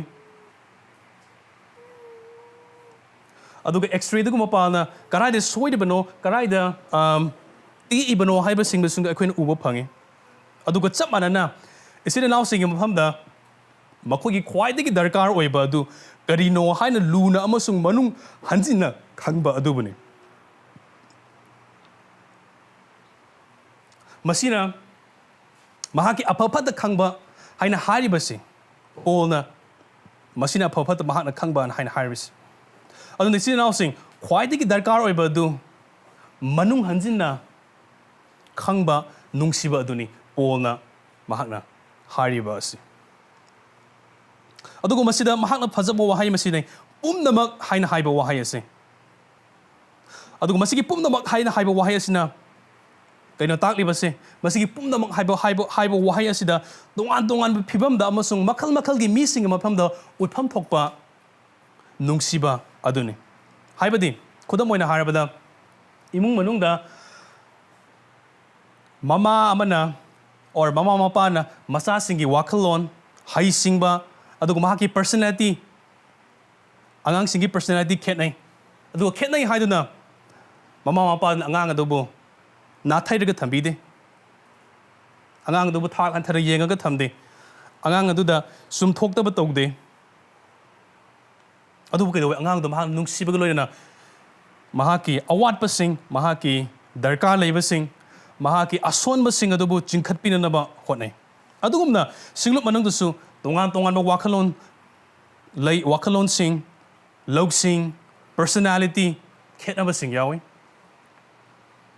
ꯑꯗꯨꯒ X-ray ꯗꯨꯒꯨꯝꯕ ꯄꯥꯜꯅ ꯀꯗꯥꯏꯗ ꯁꯣꯏꯔꯤꯕꯅꯣ, ꯀꯗꯥꯏꯗ, ꯑꯝ, ꯇꯦꯛꯏꯕꯅꯣ ꯍꯥꯏꯕꯁꯤꯡꯗꯨꯁꯨ ꯑꯩꯈꯣꯏꯅ ꯎꯕ ꯐꯪꯉꯤ꯫ ꯑꯗꯨꯒ ꯆꯞ ꯃꯥꯟꯅꯅ ꯏꯆꯤꯟ ꯏꯅꯥꯎꯁꯤꯡꯒꯤ ꯃꯐꯝꯗ ꯃꯈꯣꯏꯒꯤ ꯈ꯭ꯋꯥꯏꯗꯒꯤ ꯗꯔꯀꯥꯔ ꯑꯣꯏꯕ ꯑꯗꯨ ꯀꯔꯤꯅꯣ ꯍꯥꯏꯅ ꯂꯨꯅ ꯑꯃꯁꯨꯡ ꯃꯅꯨꯡ ꯍꯟꯖꯤꯟꯅ ꯈꯪꯕ ꯑꯗꯨꯕꯨꯅꯤ꯫ ꯃꯁꯤꯅ ꯃꯍꯥꯛꯀꯤ ꯑꯐ ꯐꯠꯇ ꯈꯪꯕ ꯍꯥꯏꯅ ꯍꯥꯏꯔꯤꯕꯁꯤ, ꯄꯣꯜꯅ ꯃꯁꯤꯅ ꯑꯐ ꯐꯠꯇ ꯃꯍꯥꯛꯅ ꯈꯪꯕꯅ ꯍꯥꯏꯅ ꯍꯥꯏꯔꯤꯕꯁꯤ꯫ ꯑꯗꯨꯅ ꯏꯆꯤꯟ ꯏꯅꯥꯎꯁꯤꯡ, ꯈ꯭ꯋꯥꯏꯗꯒꯤ ꯗꯔꯀꯥꯔ ꯑꯣꯏꯕ ꯑꯗꯨ ꯃꯅꯨꯡ ꯍꯟꯖꯤꯟꯅ ꯈꯪꯕ, ꯅꯨꯡꯁꯤꯕ ꯑꯗꯨꯅꯤ ꯄꯣꯜꯅ ꯃꯍꯥꯛꯅ ꯍꯥꯏꯔꯤꯕ ꯑꯁꯤ꯫ ꯑꯗꯨꯒ ꯃꯁꯤꯗ ꯃꯍꯥꯛꯅ ꯐꯖꯕ ꯋꯥꯍꯩ ꯃꯁꯤꯅꯤ, "ꯄꯨꯝꯅꯃꯛ" ꯍꯥꯏꯅ ꯍꯥꯏꯕ ꯋꯥꯍꯩ ꯑꯁꯤ꯫ ꯑꯗꯨꯒ ꯃꯁꯤꯒꯤ "ꯄꯨꯝꯅꯃꯛ" ꯍꯥꯏꯅ ꯍꯥꯏꯕ ꯋꯥꯍꯩ ꯑꯁꯤꯅ ꯀꯩꯅꯣ ꯇꯥꯛꯂꯤꯕꯁꯦ? ꯃꯁꯤꯒꯤ "ꯄꯨꯝꯅꯃꯛ" ꯍꯥꯏꯕ, ꯍꯥꯏꯕ, ꯍꯥꯏꯕ ꯋꯥꯍꯩ ꯑꯁꯤꯗ ꯇꯣꯉꯥꯟ ꯇꯣꯉꯥꯟꯕ ꯐꯤꯕꯝꯗ ꯑꯃꯁꯨꯡ ꯃꯈꯜ ꯃꯈꯜꯒꯤ ꯃꯤꯁꯤꯡꯒꯤ ꯃꯐꯝꯗ ꯎꯠꯐꯝ ꯊꯣꯛꯄ ꯅꯨꯡꯁꯤꯕ ꯑꯗꯨꯅꯤ꯫ ꯍꯥꯏꯕꯗꯤ, ꯈꯨꯗꯝ ꯑꯣꯏꯅ ꯍꯥꯏꯔꯕꯗ, ꯏꯃꯨꯡ ꯃꯅꯨꯡꯗ ꯃꯃꯥ ꯑꯃꯅ or ꯃꯃꯥ ꯃꯄꯥꯅ ꯃꯆꯥꯁꯤꯡꯒꯤ ꯋꯥꯈꯜꯂꯣꯟ, ꯍꯩꯁꯤꯡꯕ, ꯑꯗꯨꯒ ꯃꯍꯥꯛꯀꯤ personality, ꯑꯉꯥꯡꯁꯤꯡꯒꯤ personality ꯈꯦꯠꯅꯩ꯫ ꯑꯗꯨꯒ ꯈꯦꯠꯅꯩ ꯍꯥꯏꯗꯨꯅ ꯃꯃꯥ ꯃꯄꯥꯅ ꯑꯉꯥꯡ ꯑꯗꯨꯕꯨ ꯅꯥꯊꯩꯔꯒ ꯊꯝꯕꯤꯗꯦ꯫ ꯑꯉꯥꯡ ꯑꯗꯨꯕꯨ ꯊꯥꯛ ꯍꯟꯊꯅ ꯌꯦꯡꯉꯒ ꯊꯝꯗꯦ꯫ ꯑꯉꯥꯡ ꯑꯗꯨꯗ ꯆꯨꯝꯊꯣꯛꯇꯕ ꯇꯧꯗꯦ꯫ ꯑꯗꯨꯕꯨ ꯀꯩꯗꯧꯋꯦ? ꯑꯉꯥꯡꯗꯣ ꯃꯍꯥꯛ ꯅꯨꯡꯁꯤꯕꯒ ꯂꯣꯏꯅꯅ ꯃꯍꯥꯛꯀꯤ ꯑꯋꯥꯠꯄꯁꯤꯡ, ꯃꯍꯥꯛꯀꯤ ꯗꯔꯀꯥꯔ ꯂꯩꯕꯁꯤꯡ, ꯃꯍꯥꯛꯀꯤ ꯑꯁꯣꯟꯕꯁꯤꯡ ꯑꯗꯨꯕꯨ ꯆꯤꯡꯈꯠꯄꯤꯅꯅꯕ ꯍꯣꯠꯅꯩ꯫ ꯑꯗꯨꯒꯨꯝꯅ ꯁꯤꯡꯂꯨꯞ ꯃꯅꯨꯡꯗꯁꯨ ꯇꯣꯉꯥꯟ ꯇꯣꯉꯥꯟꯕ ꯋꯥꯈꯜꯂꯣꯟ ꯂꯩ, ꯋꯥꯈꯜꯂꯣꯟꯁꯤꯡ, ꯂꯧꯁꯤꯡ, personality ꯈꯦꯠꯅꯕꯁꯤꯡ ꯌꯥꯎꯏ꯫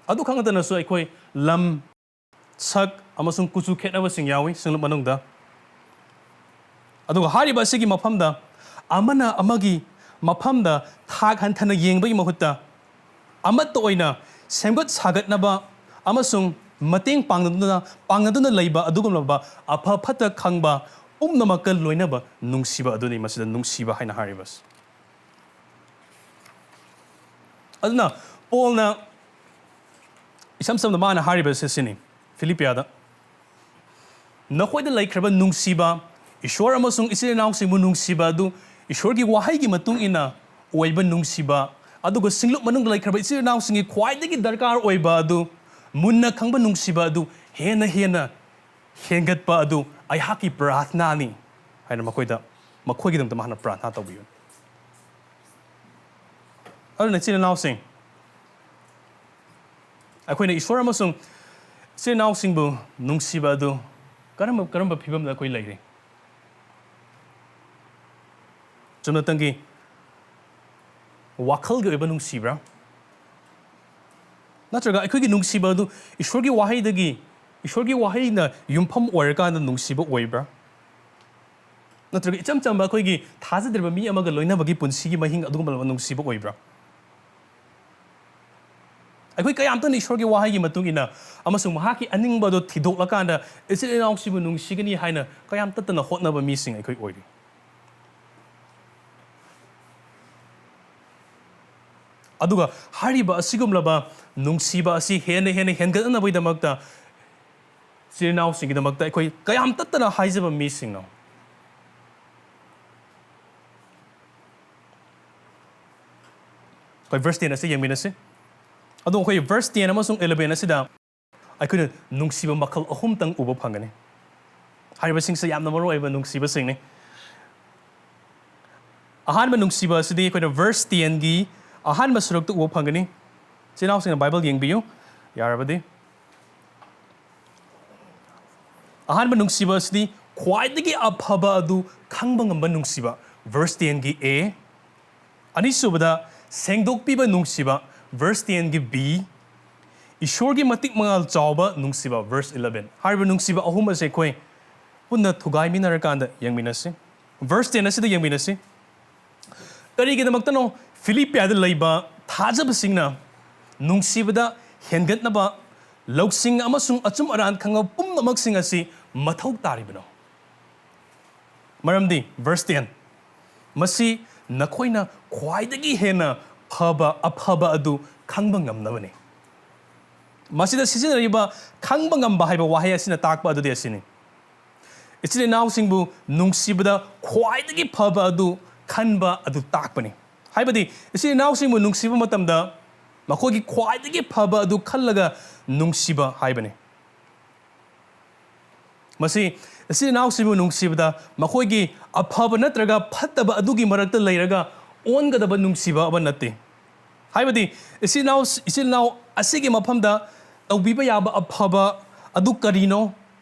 ꯑꯗꯨꯈꯛ ꯅꯠꯇꯅꯁꯨ ꯑꯩꯈꯣꯏ ꯂꯝ, ꯁꯛ ꯑꯃꯁꯨꯡ ꯀꯨꯆꯨ ꯈꯦꯠꯅꯕꯁꯤꯡ ꯌꯥꯎꯏ ꯁꯤꯡꯂꯨꯞ ꯃꯅꯨꯡꯗ꯫ ꯑꯗꯨꯒ ꯍꯥꯏꯔꯤꯕ ꯑꯁꯤꯒꯤ ꯃꯐꯝꯗ ꯑꯃꯅ ꯑꯃꯒꯤ ꯃꯐꯝꯗ ꯊꯥꯛ ꯍꯟꯊꯅ ꯌꯦꯡꯕꯒꯤ ꯃꯍꯨꯠꯇ ꯑꯃꯠꯇ ꯑꯣꯏꯅ ꯁꯦꯝꯒꯠ ꯁꯥꯒꯠꯅꯕ ꯑꯃꯁꯨꯡ ꯃꯇꯦꯡ ꯄꯥꯡꯅꯗꯨꯅ, ꯄꯥꯡꯅꯗꯨꯅ ꯂꯩꯕ ꯑꯗꯨꯒꯨꯝꯂꯕ ꯑꯐ ꯐꯠꯇ ꯈꯪꯕ ꯄꯨꯝꯅꯃꯛꯀ ꯂꯣꯏꯅꯕ ꯅꯨꯡꯁꯤꯕ ꯑꯗꯨꯅꯤ ꯃꯁꯤꯗ ꯅꯨꯡꯁꯤꯕ ꯍꯥꯏꯅ ꯍꯥꯏꯔꯤꯕꯁꯤ꯫ ꯑꯗꯨꯅ ꯄꯣꯜꯅ ꯏꯁꯝ ꯁꯝꯅ ꯃꯥꯅ ꯍꯥꯏꯔꯤꯕꯁꯦ ꯁꯤꯅꯤ, ꯐꯤꯂꯤꯄꯤꯌꯥꯗ, "ꯅꯈꯣꯏꯗ ꯂꯩꯈ꯭ꯔꯕ ꯅꯨꯡꯁꯤꯕ, ꯏꯁꯣꯔ ꯑꯃꯁꯨꯡ ꯏꯆꯤꯜ ꯏꯅꯥꯎꯁꯤꯡꯕꯨ ꯅꯨꯡꯁꯤꯕ ꯑꯗꯨ ꯏꯁꯣꯔꯒꯤ ꯋꯥꯍꯩꯒꯤ ꯃꯇꯨꯡ ꯏꯟꯅ ꯑꯣꯏꯕ ꯅꯨꯡꯁꯤꯕ, ꯑꯗꯨꯒ ꯁꯤꯡꯂꯨꯞ ꯃꯅꯨꯡꯗ ꯂꯩꯈ꯭ꯔꯕ ꯏꯆꯤꯜ ꯏꯅꯥꯎꯁꯤꯡꯒꯤ ꯈ꯭ꯋꯥꯏꯗꯒꯤ ꯗꯔꯀꯥꯔ ꯑꯣꯏꯕ ꯑꯗꯨ ꯃꯨꯟꯅ ꯈꯪꯕ ꯅꯨꯡꯁꯤꯕ ꯑꯗꯨ ꯍꯦꯟꯅ ꯍꯦꯟꯅ ꯍꯦꯟꯒꯠꯄ ꯑꯗꯨ ꯑꯩꯍꯥꯛꯀꯤ ꯄ꯭ꯔꯥꯔꯊꯅꯥꯅꯤ" ꯍꯥꯏꯅ ꯃꯈꯣꯏꯗ, ꯃꯈꯣꯏꯒꯤꯗꯃꯛꯇ ꯃꯍꯥꯛꯅ ꯄ꯭ꯔꯥꯔꯊꯅꯥ ꯇꯧꯕꯤꯕꯅꯤ꯫ ꯑꯗꯨꯅ ꯏꯆꯤꯜ ꯏꯅꯥꯎꯁꯤꯡ, ꯑꯩꯈꯣꯏꯅ ꯏꯁꯣꯔ ꯑꯃꯁꯨꯡ ꯏꯆꯤꯜ ꯏꯅꯥꯎꯁꯤꯡꯕꯨ ꯅꯨꯡꯁꯤꯕ ꯑꯗꯨ ꯀꯔꯝꯕ, ꯀꯔꯝꯕ ꯐꯤꯕꯝꯗ ꯑꯩꯈꯣꯏ ꯂꯩꯔꯤ? ꯆꯨꯝꯅꯇꯪꯒꯤ ꯋꯥꯈꯜꯒꯤ ꯑꯣꯏꯕ ꯅꯨꯡꯁꯤꯕ꯭ꯔꯥ? ꯅꯠꯇ꯭ꯔꯒ ꯑꯩꯈꯣꯏꯒꯤ ꯅꯨꯡꯁꯤꯕ ꯑꯗꯨ ꯏꯁꯣꯔꯒꯤ ꯋꯥꯍꯩꯗꯒꯤ, ꯏꯁꯣꯔꯒꯤ ꯋꯥꯍꯩꯅ ꯌꯨꯝꯐꯝ ꯑꯣꯏꯔꯀꯥꯟꯗ ꯅꯨꯡꯁꯤꯕ ꯑꯣꯏꯕ꯭ꯔꯥ? ꯅꯠꯇ꯭ꯔꯒ ꯏꯆꯝ ꯆꯝꯕ ꯑꯩꯈꯣꯏꯒꯤ ꯊꯥꯖꯗ꯭ꯔꯤꯕ ꯃꯤ ꯑꯃꯒ ꯂꯣꯏꯅꯕꯒꯤ ꯄꯨꯟꯁꯤꯒꯤ ꯃꯍꯤꯡ ꯑꯗꯨꯒꯨꯝꯕ ꯅꯨꯡꯁꯤꯕ ꯑꯣꯏꯕ꯭ꯔꯥ? ꯑꯩꯈꯣꯏ ꯀꯌꯥꯝꯇꯅ ꯏꯁꯣꯔꯒꯤ ꯋꯥꯍꯩꯒꯤ ꯃꯇꯨꯡ ꯏꯟꯅ ꯑꯃꯁꯨꯡ ꯃꯍꯥꯛꯀꯤ ꯑꯅꯤꯡꯕ ꯑꯗꯨ ꯊꯤꯗꯣꯛꯂꯀꯥꯟꯗ ꯏꯆꯤꯜ ꯏꯅꯥꯎꯁꯤꯕꯨ ꯅꯨꯡꯁꯤꯒꯅꯤ ꯍꯥꯏꯅ ꯀꯌꯥꯝ ꯇꯠꯇꯅ ꯍꯣꯠꯅꯕ ꯃꯤꯁꯤꯡ ꯑꯩꯈꯣꯏ ꯑꯣꯏꯔꯤ? ꯑꯗꯨꯒ ꯍꯥꯏꯔꯤꯕ ꯑꯁꯤꯒꯨꯝꯂꯕ ꯅꯨꯡꯁꯤꯕ ꯑꯁꯤ ꯍꯦꯟꯅ ꯍꯦꯟꯅ ꯍꯦꯟꯒꯠꯅꯕꯒꯤꯗꯃꯛꯇ ꯏꯆꯤꯜ ꯏꯅꯥꯎꯁꯤꯡꯒꯤꯗꯃꯛꯇ ꯑꯩꯈꯣꯏ ꯀꯌꯥꯝ ꯇꯠꯇꯅ ꯍꯥꯏꯖꯕ ꯃꯤꯁꯤꯡꯅꯣ? ꯑꯩꯈꯣꯏ verse ten ꯑꯁꯤ ꯌꯦꯡꯃꯤꯟꯅꯁꯤ꯫ ꯑꯗꯣ ꯑꯩꯈꯣꯏ verse ten ꯑꯃꯁꯨꯡ eleven ꯑꯁꯤꯗ ꯑꯩꯈꯣꯏꯅ ꯅꯨꯡꯁꯤꯕ ꯃꯈꯜ ꯑꯍꯨꯝꯇꯪ ꯎꯕ ꯐꯪꯒꯅꯤ꯫ ꯍꯥꯏꯔꯤꯕꯁꯤꯡꯁꯦ ꯌꯥꯝꯅ ꯃꯔꯨ ꯑꯣꯏꯕ ꯅꯨꯡꯁꯤꯕꯁꯤꯡꯅꯤ꯫ ꯑꯍꯥꯟꯕ ꯅꯨꯡꯁꯤꯕ ꯑꯁꯤꯗꯤ ꯑꯩꯈꯣꯏꯅ ꯚꯔꯁ ꯇꯦꯟꯒꯤ ꯑꯍꯥꯟꯕ ꯁꯔꯨꯛꯇ ꯎꯕ ꯐꯪꯒꯅꯤ꯫ ꯏꯆꯤꯟ ꯏꯅꯥꯎꯁꯤꯡꯅ ꯕꯥꯏꯕꯜ ꯌꯦꯡꯕꯤꯌꯨ, ꯌꯥꯔꯕꯗꯤ꯫ ꯑꯍꯥꯟꯕ ꯅꯨꯡꯁꯤꯕ ꯑꯁꯤꯗꯤ ꯈ꯭ꯋꯥꯏꯗꯒꯤ ꯑꯐꯕ ꯑꯗꯨ ꯈꯪꯕ ꯉꯝꯕ ꯅꯨꯡꯁꯤꯕ, ꯚꯔꯁ ꯇꯦꯟꯒꯤ ꯑꯦ꯫ ꯑꯅꯤꯁꯨꯕꯗ, ꯁꯦꯡꯗꯣꯛꯄꯤꯕ ꯅꯨꯡꯁꯤꯕ, ꯚꯔꯁ ꯇꯦꯟꯒꯤ ꯕꯤ꯫ ꯏꯁꯣꯔꯒꯤ ꯃꯇꯤꯛ ꯃꯉꯥꯜ ꯆꯥꯎꯕ ꯅꯨꯡꯁꯤꯕ, ꯚꯔꯁ ꯏꯂꯚꯦꯟ꯫ ꯍꯥꯏꯔꯤꯕ ꯅꯨꯡꯁꯤꯕ ꯑꯍꯨꯝ ꯑꯁꯦ ꯑꯩꯈꯣꯏ ꯄꯨꯟꯅ ꯊꯨꯒꯥꯏꯃꯤꯟꯅꯔꯀꯥꯟꯗ ꯌꯦꯡꯃꯤꯟꯅꯁꯤ꯫ ꯚꯔꯁ ꯇꯦꯟ ꯑꯁꯤꯗ ꯌꯦꯡꯃꯤꯟꯅꯁꯤ꯫ ꯀꯔꯤꯒꯤꯗꯃꯛꯇꯅꯣ ꯐꯤꯂꯤꯄꯤꯌꯥꯗ ꯂꯩꯕ ꯊꯥꯖꯕꯁꯤꯡꯅ ꯅꯨꯡꯁꯤꯕꯗ ꯍꯦꯟꯒꯠꯅꯕ ꯂꯧꯁꯤꯡ ꯑꯃꯁꯨꯡ ꯑꯆꯨꯝ ꯑꯔꯥꯟ ꯈꯪꯕ ꯄꯨꯝꯅꯃꯛꯁꯤꯡ ꯑꯁꯤ ꯃꯊꯧ ꯇꯥꯔꯤꯕꯅꯣ? ꯃꯔꯝꯗꯤ, ꯚꯔꯁ ꯇꯦꯟ, "ꯃꯁꯤ ꯅꯈꯣꯏꯅ ꯈ꯭ꯋꯥꯏꯗꯒꯤ ꯍꯦꯟꯅ ꯐꯕ, ꯑꯐꯕ ꯑꯗꯨ ꯈꯪꯕ ꯉꯝꯅꯕꯅꯤ"꯫ ꯃꯁꯤꯗ ꯁꯤꯖꯤꯟꯅꯔꯤꯕ "ꯈꯪꯕ ꯉꯝꯕ" ꯍꯥꯏꯕ ꯋꯥꯍꯩ ꯑꯁꯤꯅ ꯇꯥꯛꯄ ꯑꯗꯨꯗꯤ ꯑꯁꯤꯅꯤ: ꯏꯆꯤꯜ ꯏꯅꯥꯎꯁꯤꯡꯕꯨ ꯅꯨꯡꯁꯤꯕꯗ ꯈ꯭ꯋꯥꯏꯗꯒꯤ ꯐꯕ ꯑꯗꯨ ꯈꯟꯕ ꯑꯗꯨ ꯇꯥꯛꯄꯅꯤ꯫ ꯍꯥꯏꯕꯗꯤ, ꯏꯆꯤꯜ ꯏꯅꯥꯎꯁꯤꯡꯕꯨ ꯅꯨꯡꯁꯤꯕ ꯃꯇꯝꯗ ꯃꯈꯣꯏꯒꯤ ꯈ꯭ꯋꯥꯏꯗꯒꯤ ꯐꯕ ꯑꯗꯨ ꯈꯜꯂꯒ ꯅꯨꯡꯁꯤꯕ ꯍꯥꯏꯕꯅꯤ꯫ ꯃꯁꯤ ꯏꯆꯤꯜ ꯏꯅꯥꯎꯁꯤꯡꯕꯨ ꯅꯨꯡꯁꯤꯕꯗ ꯃꯈꯣꯏꯒꯤ ꯑꯐꯕ ꯅꯠꯇ꯭ꯔꯒ ꯐꯠꯇꯕ ꯑꯗꯨꯒꯤ ꯃꯔꯛꯇ ꯂꯩꯔꯒ ꯑꯣꯟꯒꯗꯕ ꯅꯨꯡꯁꯤꯕ ꯑꯃ ꯅꯠꯇꯦ꯫ ꯍꯥꯏꯕꯗꯤ, ꯏꯆꯤꯜ ꯏꯅꯥꯎ, ꯏꯆꯤꯜ ꯏꯅꯥꯎ ꯑꯁꯤꯒꯤ ꯃꯐꯝꯗ ꯇꯧꯕꯤꯕ ꯌꯥꯕ ꯑꯐꯕ ꯑꯗꯨ ꯀꯔꯤꯅꯣ,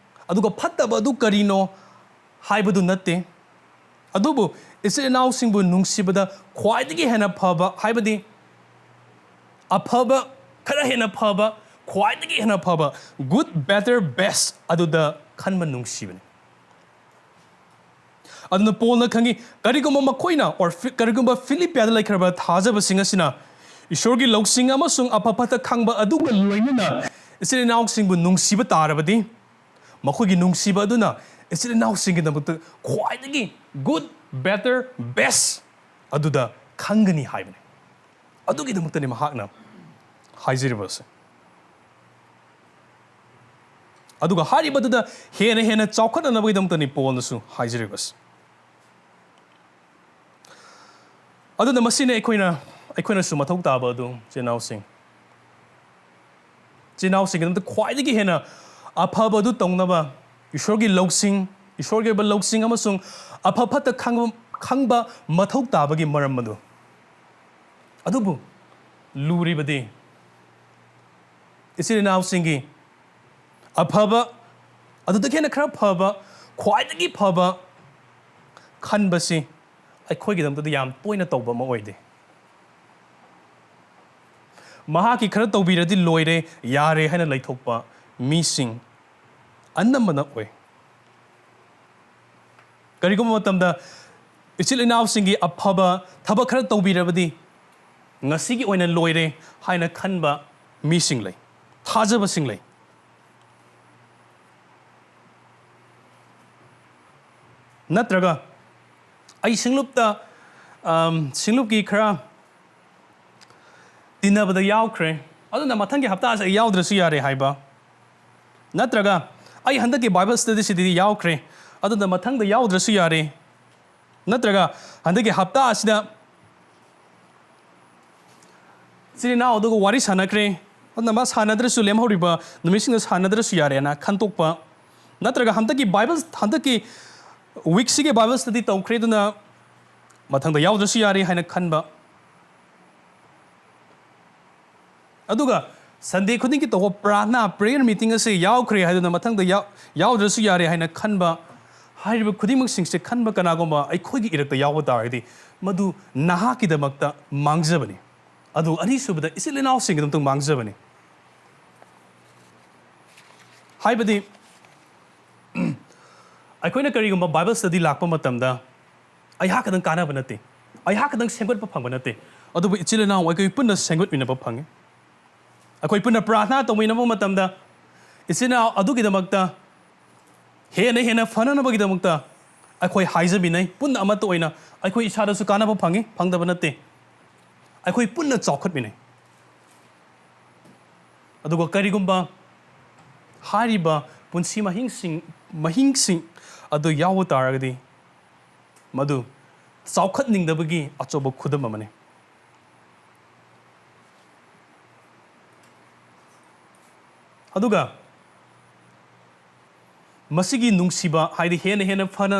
ꯑꯗꯨꯒ ꯐꯠꯇꯕ ꯑꯗꯨ ꯀꯔꯤꯅꯣ ꯍꯥꯏꯕꯗꯨ ꯅꯠꯇꯦ꯫ ꯑꯗꯨꯕꯨ ꯏꯆꯤꯜ ꯏꯅꯥꯎꯁꯤꯡꯕꯨ ꯅꯨꯡꯁꯤꯕꯗ ꯈ꯭ꯋꯥꯏꯗꯒꯤ ꯍꯦꯟꯅ ꯐꯕ, ꯍꯥꯏꯕꯗꯤ ꯑꯐꯕ, ꯈꯔ ꯍꯦꯟꯅ ꯐꯕ, ꯈ꯭ꯋꯥꯏꯗꯒꯤ ꯍꯦꯟꯅ ꯐꯕ, good, better, best ꯑꯗꯨꯗ ꯈꯟꯕ ꯅꯨꯡꯁꯤꯕꯅꯤ꯫ ꯑꯗꯨꯅ ꯄꯣꯜꯅ ꯈꯪꯉꯤ, ꯀꯔꯤꯒꯨꯝꯕ ꯃꯈꯣꯏꯅ, or ꯐꯤ-, ꯀꯔꯤꯒꯨꯝꯕ ꯐꯤꯂꯤꯄꯤꯌꯥꯗ ꯂꯩꯈ꯭ꯔꯕ ꯊꯥꯖꯕꯁꯤꯡ ꯑꯁꯤꯅ ꯏꯁꯣꯔꯒꯤ ꯂꯧꯁꯤꯡ ꯑꯃꯁꯨꯡ ꯑꯐ ꯐꯠꯇ ꯈꯪꯕ ꯑꯗꯨꯒ ꯂꯣꯏꯅꯅ ꯏꯆꯤꯜ ꯏꯅꯥꯎꯁꯤꯡꯕꯨ ꯅꯨꯡꯁꯤꯕ ꯇꯥꯔꯕꯗꯤ, ꯃꯈꯣꯏꯒꯤ ꯅꯨꯡꯁꯤꯕ ꯑꯗꯨꯅ ꯏꯆꯤꯜ ꯏꯅꯥꯎꯁꯤꯡꯒꯤꯗꯃꯛꯇ ꯈ꯭ꯋꯥꯏꯗꯒꯤ good, better, best ꯑꯗꯨꯗ ꯈꯪꯒꯅꯤ ꯍꯥꯏꯕꯅꯤ꯫ ꯑꯗꯨꯒꯤꯗꯃꯛꯇꯅꯤ ꯃꯍꯥꯛꯅ ꯍꯥꯏꯖꯔꯤꯕꯁꯦ꯫ ꯑꯗꯨꯒ ꯍꯥꯏꯔꯤꯕꯗꯨꯗ ꯍꯦꯟꯅ ꯍꯦꯟꯅ ꯆꯥꯎꯈꯠꯅꯅꯕꯒꯤꯗꯃꯛꯇꯅꯤ ꯄꯣꯜꯅꯁꯨ ꯍꯥꯏꯖꯔꯤꯕꯁꯦ꯫ ꯑꯗꯨꯅ ꯃꯁꯤꯅ ꯑꯩꯈꯣꯏꯅ, ꯑꯩꯈꯣꯏꯅꯁꯨ ꯃꯊꯧ ꯇꯥꯕ ꯑꯗꯨ, ꯏꯆꯤꯜ ꯏꯅꯥꯎꯁꯤꯡ, ꯏꯆꯤꯜ ꯏꯅꯥꯎꯁꯤꯡꯒꯤꯗꯃꯛꯇ ꯈ꯭ꯋꯥꯏꯗꯒꯤ ꯍꯦꯟꯅ ꯑꯐꯕ ꯑꯗꯨ ꯇꯧꯅꯕ ꯏꯁꯣꯔꯒꯤ ꯂꯧꯁꯤꯡ, ꯏꯁꯣꯔꯒꯤ ꯑꯣꯏꯕ ꯂꯧꯁꯤꯡ ꯑꯃꯁꯨꯡ ꯑꯐ ꯐꯠꯇ ꯈꯪꯕ, ꯈꯪꯕ ꯃꯊꯧ ꯇꯥꯕꯒꯤ ꯃꯔꯝ ꯑꯗꯨ꯫ ꯑꯗꯨꯕꯨ ꯂꯨꯔꯤꯕꯗꯤ ꯏꯆꯤꯜ ꯏꯅꯥꯎꯁꯤꯡꯒꯤ ꯑꯐꯕ, ꯑꯗꯨꯗꯒꯤ ꯍꯦꯟꯅ ꯈꯔ ꯐꯕ, ꯈ꯭ꯋꯥꯏꯗꯒꯤ ꯐꯕ ꯈꯟꯕꯁꯤ ꯑꯩꯈꯣꯏꯒꯤꯗꯃꯛꯇꯗꯤ ꯌꯥꯝ ꯇꯣꯏꯅ ꯇꯧꯕ ꯑꯃ ꯑꯣꯏꯗꯦ꯫ ꯃꯍꯥꯛꯀꯤ ꯈꯔ ꯇꯧꯕꯤꯔꯗꯤ ꯂꯣꯏꯔꯦ, ꯌꯥꯔꯦ ꯍꯥꯏꯅ ꯂꯩꯊꯣꯛꯄ ꯃꯤꯁꯤꯡ ꯑꯅꯝꯕꯅ ꯑꯣꯏ꯫ ꯀꯔꯤꯒꯨꯝꯕ ꯃꯇꯝꯗ ꯏꯆꯤꯜ ꯏꯅꯥꯎꯁꯤꯡꯒꯤ ꯑꯐꯕ ꯊꯕꯛ ꯈꯔ ꯇꯧꯕꯤꯔꯕꯗꯤ ꯉꯁꯤꯒꯤ ꯑꯣꯏꯅ ꯂꯣꯏꯔꯦ ꯍꯥꯏꯅ ꯈꯟꯕ ꯃꯤꯁꯤꯡ ꯂꯩ, ꯊꯥꯖꯕꯁꯤꯡ ꯂꯩ꯫ ꯅꯠꯇ꯭ꯔꯒ ꯑꯩ ꯁꯤꯡꯂꯨꯞꯇ, ꯑꯝ, ꯁꯤꯡꯂꯨꯞꯀꯤ ꯈꯔ ꯇꯤꯟꯅꯕꯗ ꯌꯥꯎꯈ꯭ꯔꯦ, ꯑꯗꯨꯅ ꯃꯊꯪꯒꯤ ꯍꯞꯇꯥꯁꯦ ꯑꯩ ꯌꯥꯎꯗ꯭ꯔꯁꯨ ꯌꯥꯔꯦ ꯍꯥꯏꯕ꯫ ꯅꯠꯇ꯭ꯔꯒ ꯑꯩ ꯍꯟꯗꯛꯀꯤ ꯕꯥꯏꯕꯜ ꯁ꯭ꯇꯗꯤꯁꯤꯗꯤ ꯌꯥꯎꯈ꯭ꯔꯦ, ꯑꯗꯨꯅ ꯃꯊꯪꯗ ꯌꯥꯎꯗ꯭ꯔꯁꯨ ꯌꯥꯔꯦ꯫ ꯅꯠꯇ꯭ꯔꯒ ꯍꯟꯗꯛꯀꯤ ꯍꯞꯇꯥ ꯑꯁꯤꯗ ꯏꯆꯤꯜ ꯏꯅꯥꯎ ꯑꯗꯨꯒ ꯋꯥꯔꯤ ꯁꯥꯟꯅꯈ꯭ꯔꯦ, ꯑꯗꯨꯅ ꯃꯥ ꯁꯥꯟꯅꯗ꯭ꯔꯁꯨ, ꯂꯦꯝꯍꯧꯔꯤꯕ ꯅꯨꯃꯤꯠꯁꯤꯡꯗ ꯁꯥꯟꯅꯗ꯭ꯔꯁꯨ ꯌꯥꯔꯦꯅ ꯈꯟꯇꯣꯛꯄ꯫ ꯅꯠꯇ꯭ꯔꯒ ꯍꯟꯗꯛꯀꯤ ꯕꯥꯏꯕꯜ, ꯍꯟꯗꯛꯀꯤ ꯋꯤꯛꯁꯤꯒꯤ ꯕꯥꯏꯕꯜ ꯁ꯭ꯇꯗꯤ ꯇꯧꯈ꯭ꯔꯦ, ꯑꯗꯨꯅ ꯃꯊꯪꯗ ꯌꯥꯎꯗ꯭ꯔꯁꯨ ꯌꯥꯔꯦ ꯍꯥꯏꯅ ꯈꯟꯕ꯫ ꯑꯗꯨꯒ ꯁꯟꯗꯦ ꯈꯨꯗꯤꯡꯒꯤ ꯇꯧꯕ ꯄ꯭ꯔꯥꯔꯊꯅꯥ, prayer meeting ꯑꯁꯤ ꯌꯥꯎꯈ꯭ꯔꯦ ꯍꯥꯏꯗꯨꯅ ꯃꯊꯪꯗ ꯌꯥꯎ-, ꯌꯥꯎꯗ꯭ꯔꯁꯨ ꯌꯥꯔꯦ ꯍꯥꯏꯅ ꯈꯟꯕ꯫ ꯍꯥꯏꯔꯤꯕ ꯈꯨꯗꯤꯡꯃꯛꯁꯤꯡꯁꯦ ꯈꯟꯕ ꯀꯅꯥꯒꯨꯝꯕ ꯑꯩꯈꯣꯏꯒꯤ ꯏꯔꯛꯇ ꯌꯥꯎꯕ ꯇꯥꯔꯒꯗꯤ, ꯃꯗꯨ ꯅꯍꯥꯛꯀꯤꯗꯃꯛꯇ ꯃꯥꯡꯖꯕꯅꯤ꯫ ꯑꯗꯨ ꯑꯅꯤꯁꯨꯕꯗ ꯏꯆꯤꯜ ꯏꯅꯥꯎꯁꯤꯡꯒꯤꯗꯃꯛꯇ ꯃꯥꯡꯖꯕꯅꯤ꯫ ꯍꯥꯏꯕꯗꯤ, ꯑꯩꯈꯣꯏꯅ ꯀꯔꯤꯒꯨꯝꯕ ꯕꯥꯏꯕꯜ ꯁ꯭ꯇꯗꯤ ꯂꯥꯛꯄ ꯃꯇꯝꯗ ꯑꯩꯍꯥꯛ ꯈꯛꯇꯪ ꯀꯥꯟꯅꯕ ꯅꯠꯇꯦ, ꯑꯩꯍꯥꯛ ꯈꯛꯇꯪ ꯁꯦꯝꯒꯠꯄ ꯐꯪꯕ ꯅꯠꯇꯦ, ꯑꯗꯨꯕꯨ ꯏꯆꯤꯜ ꯏꯅꯥꯎ ꯑꯩꯈꯣꯏ ꯄꯨꯟꯅ ꯁꯦꯝꯒꯠꯃꯤꯟꯅꯕ ꯐꯪꯉꯤ꯫ ꯑꯩꯈꯣꯏ ꯄꯨꯟꯅ ꯄ꯭ꯔꯥꯔꯊꯅꯥ ꯇꯧꯃꯤꯟꯅꯕ ꯃꯇꯝꯗ ꯏꯆꯤꯜ ꯏꯅꯥꯎ ꯑꯗꯨꯒꯤꯗꯃꯛꯇ ꯍꯦꯟꯅ ꯍꯦꯟꯅ ꯐꯅꯅꯕꯒꯤꯗꯃꯛꯇ ꯑꯩꯈꯣꯏ ꯍꯥꯏꯖꯃꯤꯟꯅꯩ, ꯄꯨꯟꯅ ꯑꯃꯠꯇ ꯑꯣꯏꯅ꯫ ꯑꯩꯈꯣꯏ ꯏꯁꯥꯗꯁꯨ ꯀꯥꯟꯅꯕ ꯐꯪꯉꯤ, ꯐꯪꯗꯕ ꯅꯠꯇꯦ꯫ ꯑꯩꯈꯣꯏ ꯄꯨꯟꯅ ꯆꯥꯎꯈꯠꯃꯤꯟꯅꯩ꯫ ꯑꯗꯨꯒ ꯀꯔꯤꯒꯨꯝꯕ ꯍꯥꯏꯔꯤꯕ ꯄꯨꯟꯁꯤ ꯃꯍꯤꯡꯁꯤꯡ, ꯃꯍꯤꯡꯁꯤꯡ ꯑꯗꯨ ꯌꯥꯎꯕ ꯇꯥꯔꯒꯗꯤ, ꯃꯗꯨ ꯆꯥꯎꯈꯠꯅꯤꯡꯗꯕꯒꯤ ꯑꯆꯧꯕ ꯈꯨꯗꯝ ꯑꯃꯅꯤ꯫ ꯑꯗꯨꯒ ꯃꯁꯤꯒꯤ ꯅꯨꯡꯁꯤꯕ, ꯍꯥꯏꯗꯤ ꯍꯦꯟꯅ ꯍꯦꯟꯅ ꯐꯅ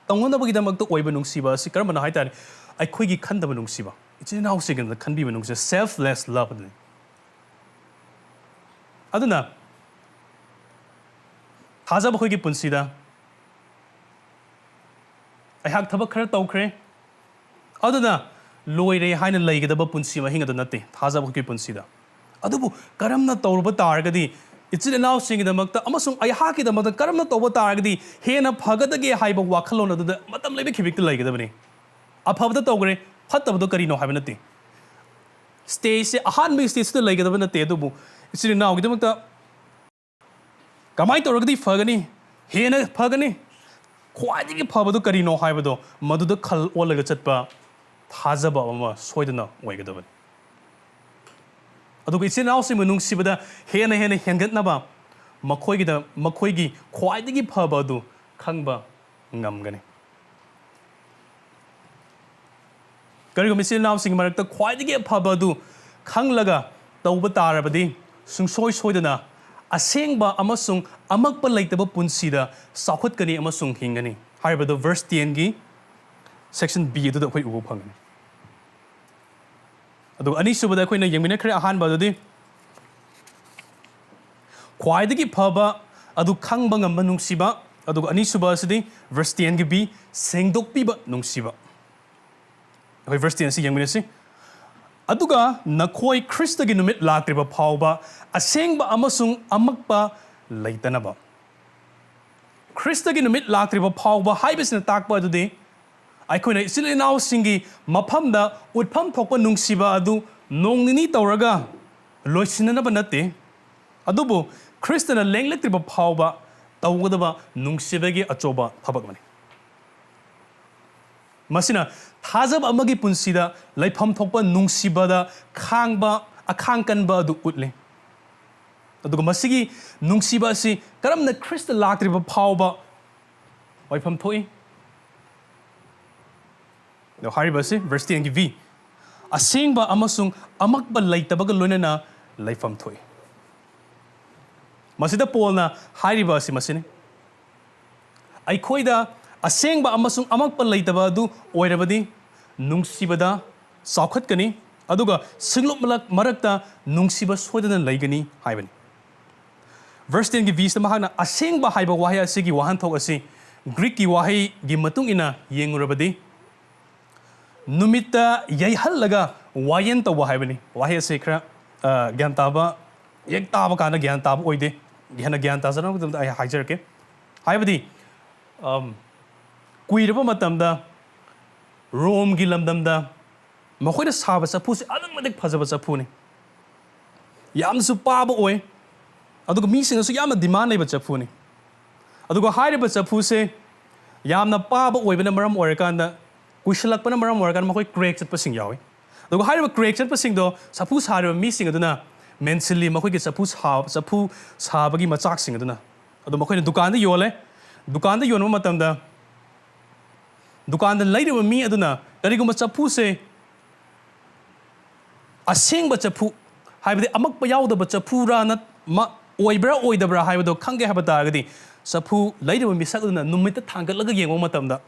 ꯇꯧꯅꯅꯕꯒꯤꯗꯃꯛꯇ ꯑꯣꯏꯕ ꯅꯨꯡꯁꯤꯕ ꯑꯁꯤ ꯀꯔꯝꯕꯅꯣ ꯍꯥꯏ ꯇꯥꯔꯗꯤ, ꯑꯩꯈꯣꯏꯒꯤ ꯈꯟꯗꯕ ꯅꯨꯡꯁꯤꯕ, ꯏꯆꯤꯜ ꯏꯅꯥꯎꯁꯤꯡꯒꯤꯗꯃꯛꯇ ꯈꯟꯕꯤꯕ ꯅꯨꯡꯁꯤꯕ, selfless love ꯑꯗꯨꯅꯤ꯫ ꯑꯗꯨꯅ ꯊꯥꯖꯕ ꯑꯩꯈꯣꯏꯒꯤ ꯄꯨꯟꯁꯤꯗ ꯑꯩꯍꯥꯛ ꯊꯕꯛ ꯈꯔ ꯇꯧꯈ꯭ꯔꯦ, ꯑꯗꯨꯅ ꯂꯣꯏꯔꯦ ꯍꯥꯏꯅ ꯂꯩꯒꯗꯕ ꯄꯨꯟꯁꯤ ꯃꯍꯤꯡ ꯑꯗꯨ ꯅꯠꯇꯦ ꯊꯥꯖꯕ ꯑꯩꯈꯣꯏꯒꯤ ꯄꯨꯟꯁꯤꯗ꯫ ꯑꯗꯨꯕꯨ ꯀꯔꯝꯅ ꯇꯧꯔꯨꯕ ꯇꯥꯔꯒꯗꯤ ꯏꯆꯤꯜ ꯏꯅꯥꯎꯁꯤꯡꯒꯤꯗꯃꯛꯇ ꯑꯃꯁꯨꯡ ꯑꯩꯍꯥꯛꯀꯤꯗꯃꯛꯇ ꯀꯔꯝꯅ ꯇꯧꯕ ꯇꯥꯔꯒꯗꯤ ꯍꯦꯟꯅ ꯐꯒꯗꯒꯦ ꯍꯥꯏꯕ ꯋꯥꯈꯜꯂꯣꯟ ꯑꯗꯨꯗ ꯃꯇꯝ ꯂꯩꯕ ꯈꯤꯕꯤꯛꯇ ꯂꯩꯒꯗꯕꯅꯤ꯫ ꯑꯐꯕꯗ ꯇꯧꯈ꯭ꯔꯦ, ꯐꯠꯇꯕꯗꯣ ꯀꯔꯤꯅꯣ ꯍꯥꯏꯕ ꯅꯠꯇꯦ꯫ ꯁ꯭ꯇꯦꯖꯁꯦ, ꯑꯍꯥꯟꯕꯒꯤ ꯁ꯭ꯇꯦꯖꯇꯨꯗ ꯂꯩꯒꯗꯕ ꯅꯠꯇꯦ, ꯑꯗꯨꯕꯨ ꯏꯆꯤꯜ ꯏꯅꯥꯎꯒꯤꯗꯃꯛꯇ ꯀꯃꯥꯏꯅ ꯇꯧꯔꯒꯗꯤ ꯐꯒꯅꯤ, ꯍꯦꯟꯅ ꯐꯒꯅꯤ, ꯈ꯭ꯋꯥꯏꯗꯒꯤ ꯐꯕꯗꯨ ꯀꯔꯤꯅꯣ ꯍꯥꯏꯕꯗꯣ ꯃꯗꯨꯗ ꯈꯜ ꯑꯣꯜꯂꯒ ꯆꯠꯄ ꯊꯥꯖꯕ ꯑꯃ ꯁꯣꯏꯗꯅ ꯑꯣꯏꯒꯗꯕꯅꯤ꯫ ꯑꯗꯨꯒ ꯏꯆꯤꯜ ꯏꯅꯥꯎꯁꯤꯡꯕꯨ ꯅꯨꯡꯁꯤꯕꯗ ꯍꯦꯟꯅ ꯍꯦꯟꯅ ꯍꯦꯟꯒꯠꯅꯕ ꯃꯈꯣꯏꯒꯤꯗ, ꯃꯈꯣꯏꯒꯤ ꯈ꯭ꯋꯥꯏꯗꯒꯤ ꯐꯕ ꯑꯗꯨ ꯈꯪꯕ ꯉꯝꯒꯅꯤ꯫ ꯀꯔꯤꯒꯨꯝꯕ ꯏꯆꯤꯜ ꯏꯅꯥꯎꯁꯤꯡꯒꯤ ꯃꯔꯛꯇ ꯈ꯭ꯋꯥꯏꯗꯒꯤ ꯑꯐꯕ ꯑꯗꯨ ꯈꯪꯂꯒ ꯇꯧꯕ ꯇꯥꯔꯕꯗꯤ, ꯁꯨꯡꯁꯣꯏ ꯁꯣꯏꯗꯅ ꯑꯁꯦꯡꯕ ꯑꯃꯁꯨꯡ ꯑꯃꯛꯄ ꯂꯩꯇꯕ ꯄꯨꯟꯁꯤꯗ ꯆꯥꯎꯈꯠꯀꯅꯤ ꯑꯃꯁꯨꯡ ꯍꯤꯡꯒꯅꯤ ꯍꯥꯏꯔꯤꯕꯗꯨ verse tenꯒꯤ section B ꯑꯗꯨꯗ ꯑꯩꯈꯣꯏ ꯎꯕ ꯐꯪꯒꯅꯤ꯫ ꯑꯗꯨꯒ ꯑꯅꯤꯁꯨꯕꯗ ꯑꯩꯈꯣꯏꯅ ꯌꯦꯡꯃꯤꯟꯅꯈ꯭ꯔꯦ꯫ ꯑꯍꯥꯟꯕ ꯑꯗꯨꯗꯤ ꯈ꯭ꯋꯥꯏꯗꯒꯤ ꯐꯕ ꯑꯗꯨ ꯈꯪꯕ ꯉꯝꯕ ꯅꯨꯡꯁꯤꯕ, ꯑꯗꯨꯒ ꯑꯅꯤꯁꯨꯕ ꯑꯁꯤꯗꯤ verse tenꯒꯤ B, ꯁꯦꯡꯗꯣꯛꯄꯤꯕ ꯅꯨꯡꯁꯤꯕ꯫ ꯑꯩꯈꯣꯏ verse ten ꯑꯁꯤ ꯌꯦꯡꯃꯤꯟꯅꯁꯤ꯫ "ꯑꯗꯨꯒ ꯅꯈꯣꯏ ꯈ꯭ꯔꯤꯁꯇꯒꯤ ꯅꯨꯃꯤꯠ ꯂꯥꯛꯇ꯭ꯔꯤꯕ ꯐꯥꯎꯕ ꯑꯁꯦꯡꯕ ꯑꯃꯁꯨꯡ ꯑꯃꯛꯄ ꯂꯩꯇꯅꯕ꯫" ꯈ꯭ꯔꯤꯁꯇꯒꯤ ꯅꯨꯃꯤꯠ ꯂꯥꯛꯇ꯭ꯔꯤꯕ ꯐꯥꯎꯕ ꯍꯥꯏꯕꯁꯤꯅ ꯇꯥꯛꯄ ꯑꯗꯨꯗꯤ ꯑꯩꯈꯣꯏꯅ ꯏꯆꯤꯜ ꯏꯅꯥꯎꯁꯤꯡꯒꯤ ꯃꯐꯝꯗ ꯎꯠꯐꯝ ꯊꯣꯛꯄ ꯅꯨꯡꯁꯤꯕ ꯑꯗꯨ ꯅꯣꯡ ꯅꯤꯅꯤ ꯇꯧꯔꯒ ꯂꯣꯏꯁꯤꯟꯅꯅꯕ ꯅꯠꯇꯦ, ꯑꯗꯨꯕꯨ ꯈ꯭ꯔꯤꯁꯇꯅ ꯂꯦꯡꯂꯛꯇ꯭ꯔꯤꯕ ꯐꯥꯎꯕ ꯇꯧꯒꯗꯕ ꯅꯨꯡꯁꯤꯕꯒꯤ ꯑꯆꯧꯕ ꯊꯕꯛ ꯑꯃꯅꯤ꯫ ꯃꯁꯤꯅ ꯊꯥꯖꯕ ꯑꯃꯒꯤ ꯄꯨꯟꯁꯤꯗ ꯂꯩꯐꯝ ꯊꯣꯛꯄ ꯅꯨꯡꯁꯤꯕꯗ ꯈꯥꯡꯕ, ꯑꯈꯥꯡ ꯀꯟꯕ ꯑꯗꯨ ꯎꯠꯂꯤ꯫ ꯑꯗꯨꯒ ꯃꯁꯤꯒꯤ ꯅꯨꯡꯁꯤꯕ ꯑꯁꯤ ꯀꯔꯝꯅ ꯈ꯭ꯔꯤꯁꯇ ꯂꯥꯛꯇ꯭ꯔꯤꯕ ꯐꯥꯎꯕ ꯑꯣꯏꯐꯝ ꯊꯣꯛꯏ? ꯑꯗꯣ ꯍꯥꯏꯔꯤꯕ ꯑꯁꯤ verse tenꯒꯤ B, ꯑꯁꯦꯡꯕ ꯑꯃꯁꯨꯡ ꯑꯃꯛꯄ ꯂꯩꯇꯕꯒ ꯂꯣꯏꯅꯅ ꯂꯩꯐꯝ ꯊꯣꯛꯏ꯫ ꯃꯁꯤꯗ ꯄꯣꯜꯅ ꯍꯥꯏꯔꯤꯕ ꯑꯁꯤ ꯃꯁꯤꯅꯤ: "ꯑꯩꯈꯣꯏꯗ ꯑꯁꯦꯡꯕ ꯑꯃꯁꯨꯡ ꯑꯃꯛꯄ ꯂꯩꯇꯕ ꯑꯗꯨ ꯑꯣꯏꯔꯕꯗꯤ, ꯅꯨꯡꯁꯤꯕꯗ ꯆꯥꯎꯈꯠꯀꯅꯤ, ꯑꯗꯨꯒ ꯁꯤꯡꯂꯨꯞ ꯃꯔꯛ-, ꯃꯔꯛꯇ ꯅꯨꯡꯁꯤꯕ ꯁꯣꯏꯗꯅ ꯂꯩꯒꯅꯤ" ꯍꯥꯏꯕꯅꯤ꯫ ꯚꯔꯁ ꯇꯦꯟꯒꯤ ꯕꯤꯁꯇ ꯃꯍꯥꯛꯅ ꯑꯁꯦꯡꯕ ꯍꯥꯏꯕ ꯋꯥꯍꯩ ꯑꯁꯤꯒꯤ ꯋꯥꯍꯟꯊꯣꯛ ꯑꯁꯤ ꯒ꯭ꯔꯤꯛꯀꯤ ꯋꯥꯍꯩꯒꯤ ꯃꯇꯨꯡ ꯏꯟꯅ ꯌꯦꯡꯂꯨꯔꯕꯗꯤ, ꯅꯨꯃꯤꯠꯇ ꯌꯩꯍꯜꯂꯒ ꯋꯥꯌꯦꯜ ꯇꯧꯕ ꯍꯥꯏꯕꯅꯤ꯫ ꯋꯥꯍꯩ ꯑꯁꯤ ꯈꯔ, ꯑ, ꯒ꯭ꯌꯥꯟ ꯇꯥꯕ, ꯍꯦꯛ ꯇꯥꯕ ꯀꯥꯟꯗ ꯒ꯭ꯌꯥꯟ ꯇꯥꯕ ꯑꯣꯏꯗꯦ꯫ ꯍꯦꯟꯅ ꯒ꯭ꯌꯥꯟ ꯇꯥꯖꯅꯕꯒꯤꯗꯃꯛꯇ ꯑꯩ ꯍꯥꯏꯖꯔꯛꯀꯦ꯫ ꯍꯥꯏꯕꯗꯤ, ꯑꯝ, ꯀꯨꯏꯔꯕ ꯃꯇꯝꯗ ꯔꯣꯝꯒꯤ ꯂꯝꯗꯝꯗ ꯃꯈꯣꯏꯅ ꯁꯥꯕ ꯆꯐꯨꯁꯤ ꯑꯗꯨꯛꯀꯤ ꯃꯇꯤꯛ ꯐꯖꯕ ꯆꯐꯨꯅꯤ꯫ ꯌꯥꯝꯅꯁꯨ ꯄꯥꯕ ꯑꯣꯏ, ꯑꯗꯨꯒ ꯃꯤꯁꯤꯡꯅꯁꯨ ꯌꯥꯝꯅ ꯗꯤꯃꯥꯟ ꯂꯩꯕ ꯆꯐꯨꯅꯤ꯫ ꯑꯗꯨꯒ ꯍꯥꯏꯔꯤꯕ ꯆꯐꯨꯁꯦ ꯌꯥꯝꯅ ꯄꯥꯕ ꯑꯣꯏꯕꯅ ꯃꯔꯝ ꯑꯣꯏꯔꯀꯥꯟꯗ, ꯀꯨꯏꯁꯜꯂꯛꯄꯅ ꯃꯔꯝ ꯑꯣꯏꯔꯀꯥꯟꯗ ꯃꯈꯣꯏ ꯀ꯭ꯔꯦꯛ ꯆꯠꯄꯁꯤꯡ ꯌꯥꯎꯏ꯫ ꯑꯗꯨꯒ ꯍꯥꯏꯔꯤꯕ ꯀ꯭ꯔꯦꯛ ꯆꯠꯄꯁꯤꯡꯗꯣ ꯆꯐꯨ ꯁꯥꯔꯤꯕ ꯃꯤꯁꯤꯡ ꯑꯗꯨꯅ ꯃꯦꯟꯁꯤꯜꯂꯤ, ꯃꯈꯣꯏꯒꯤ ꯆꯐꯨ ꯁꯥ-, ꯆꯐꯨ ꯁꯥꯕꯒꯤ ꯃꯆꯥꯛꯁꯤꯡ ꯑꯗꯨꯅ꯫ ꯑꯗꯨ ꯃꯈꯣꯏꯅ ꯗꯨꯀꯥꯟꯗ ꯌꯣꯜꯂꯦ꯫ ꯗꯨꯀꯥꯟꯗ ꯌꯣꯟꯕ ꯃꯇꯝꯗ ꯗꯨꯀꯥꯟꯗ ꯂꯩꯔꯤꯕ ꯃꯤ ꯑꯗꯨꯅ ꯀꯔꯤꯒꯨꯝꯕ ꯆꯐꯨꯁꯦ ꯑꯁꯦꯡꯕ ꯆꯐꯨ, ꯍꯥꯏꯕꯗꯤ ꯑꯃꯛꯄ ꯌꯥꯎꯗꯕ ꯆꯐꯨꯔꯥ ꯅꯠ-, ꯃ-, ꯑꯣꯏꯕ꯭ꯔꯥ ꯑꯣꯏꯗꯕ꯭ꯔꯥ ꯍꯥꯏꯕꯗꯣ ꯈꯪꯒꯦ ꯍꯥꯏꯕ ꯇꯥꯔꯒꯗꯤ, ꯆꯐꯨ ꯂꯩꯔꯤꯕ ꯃꯤꯁꯛ ꯑꯗꯨꯅ ꯅꯨꯃꯤꯠꯇ ꯊꯥꯡꯒꯠꯂꯒ ꯌꯦꯡꯕ ꯃꯇꯝꯗ,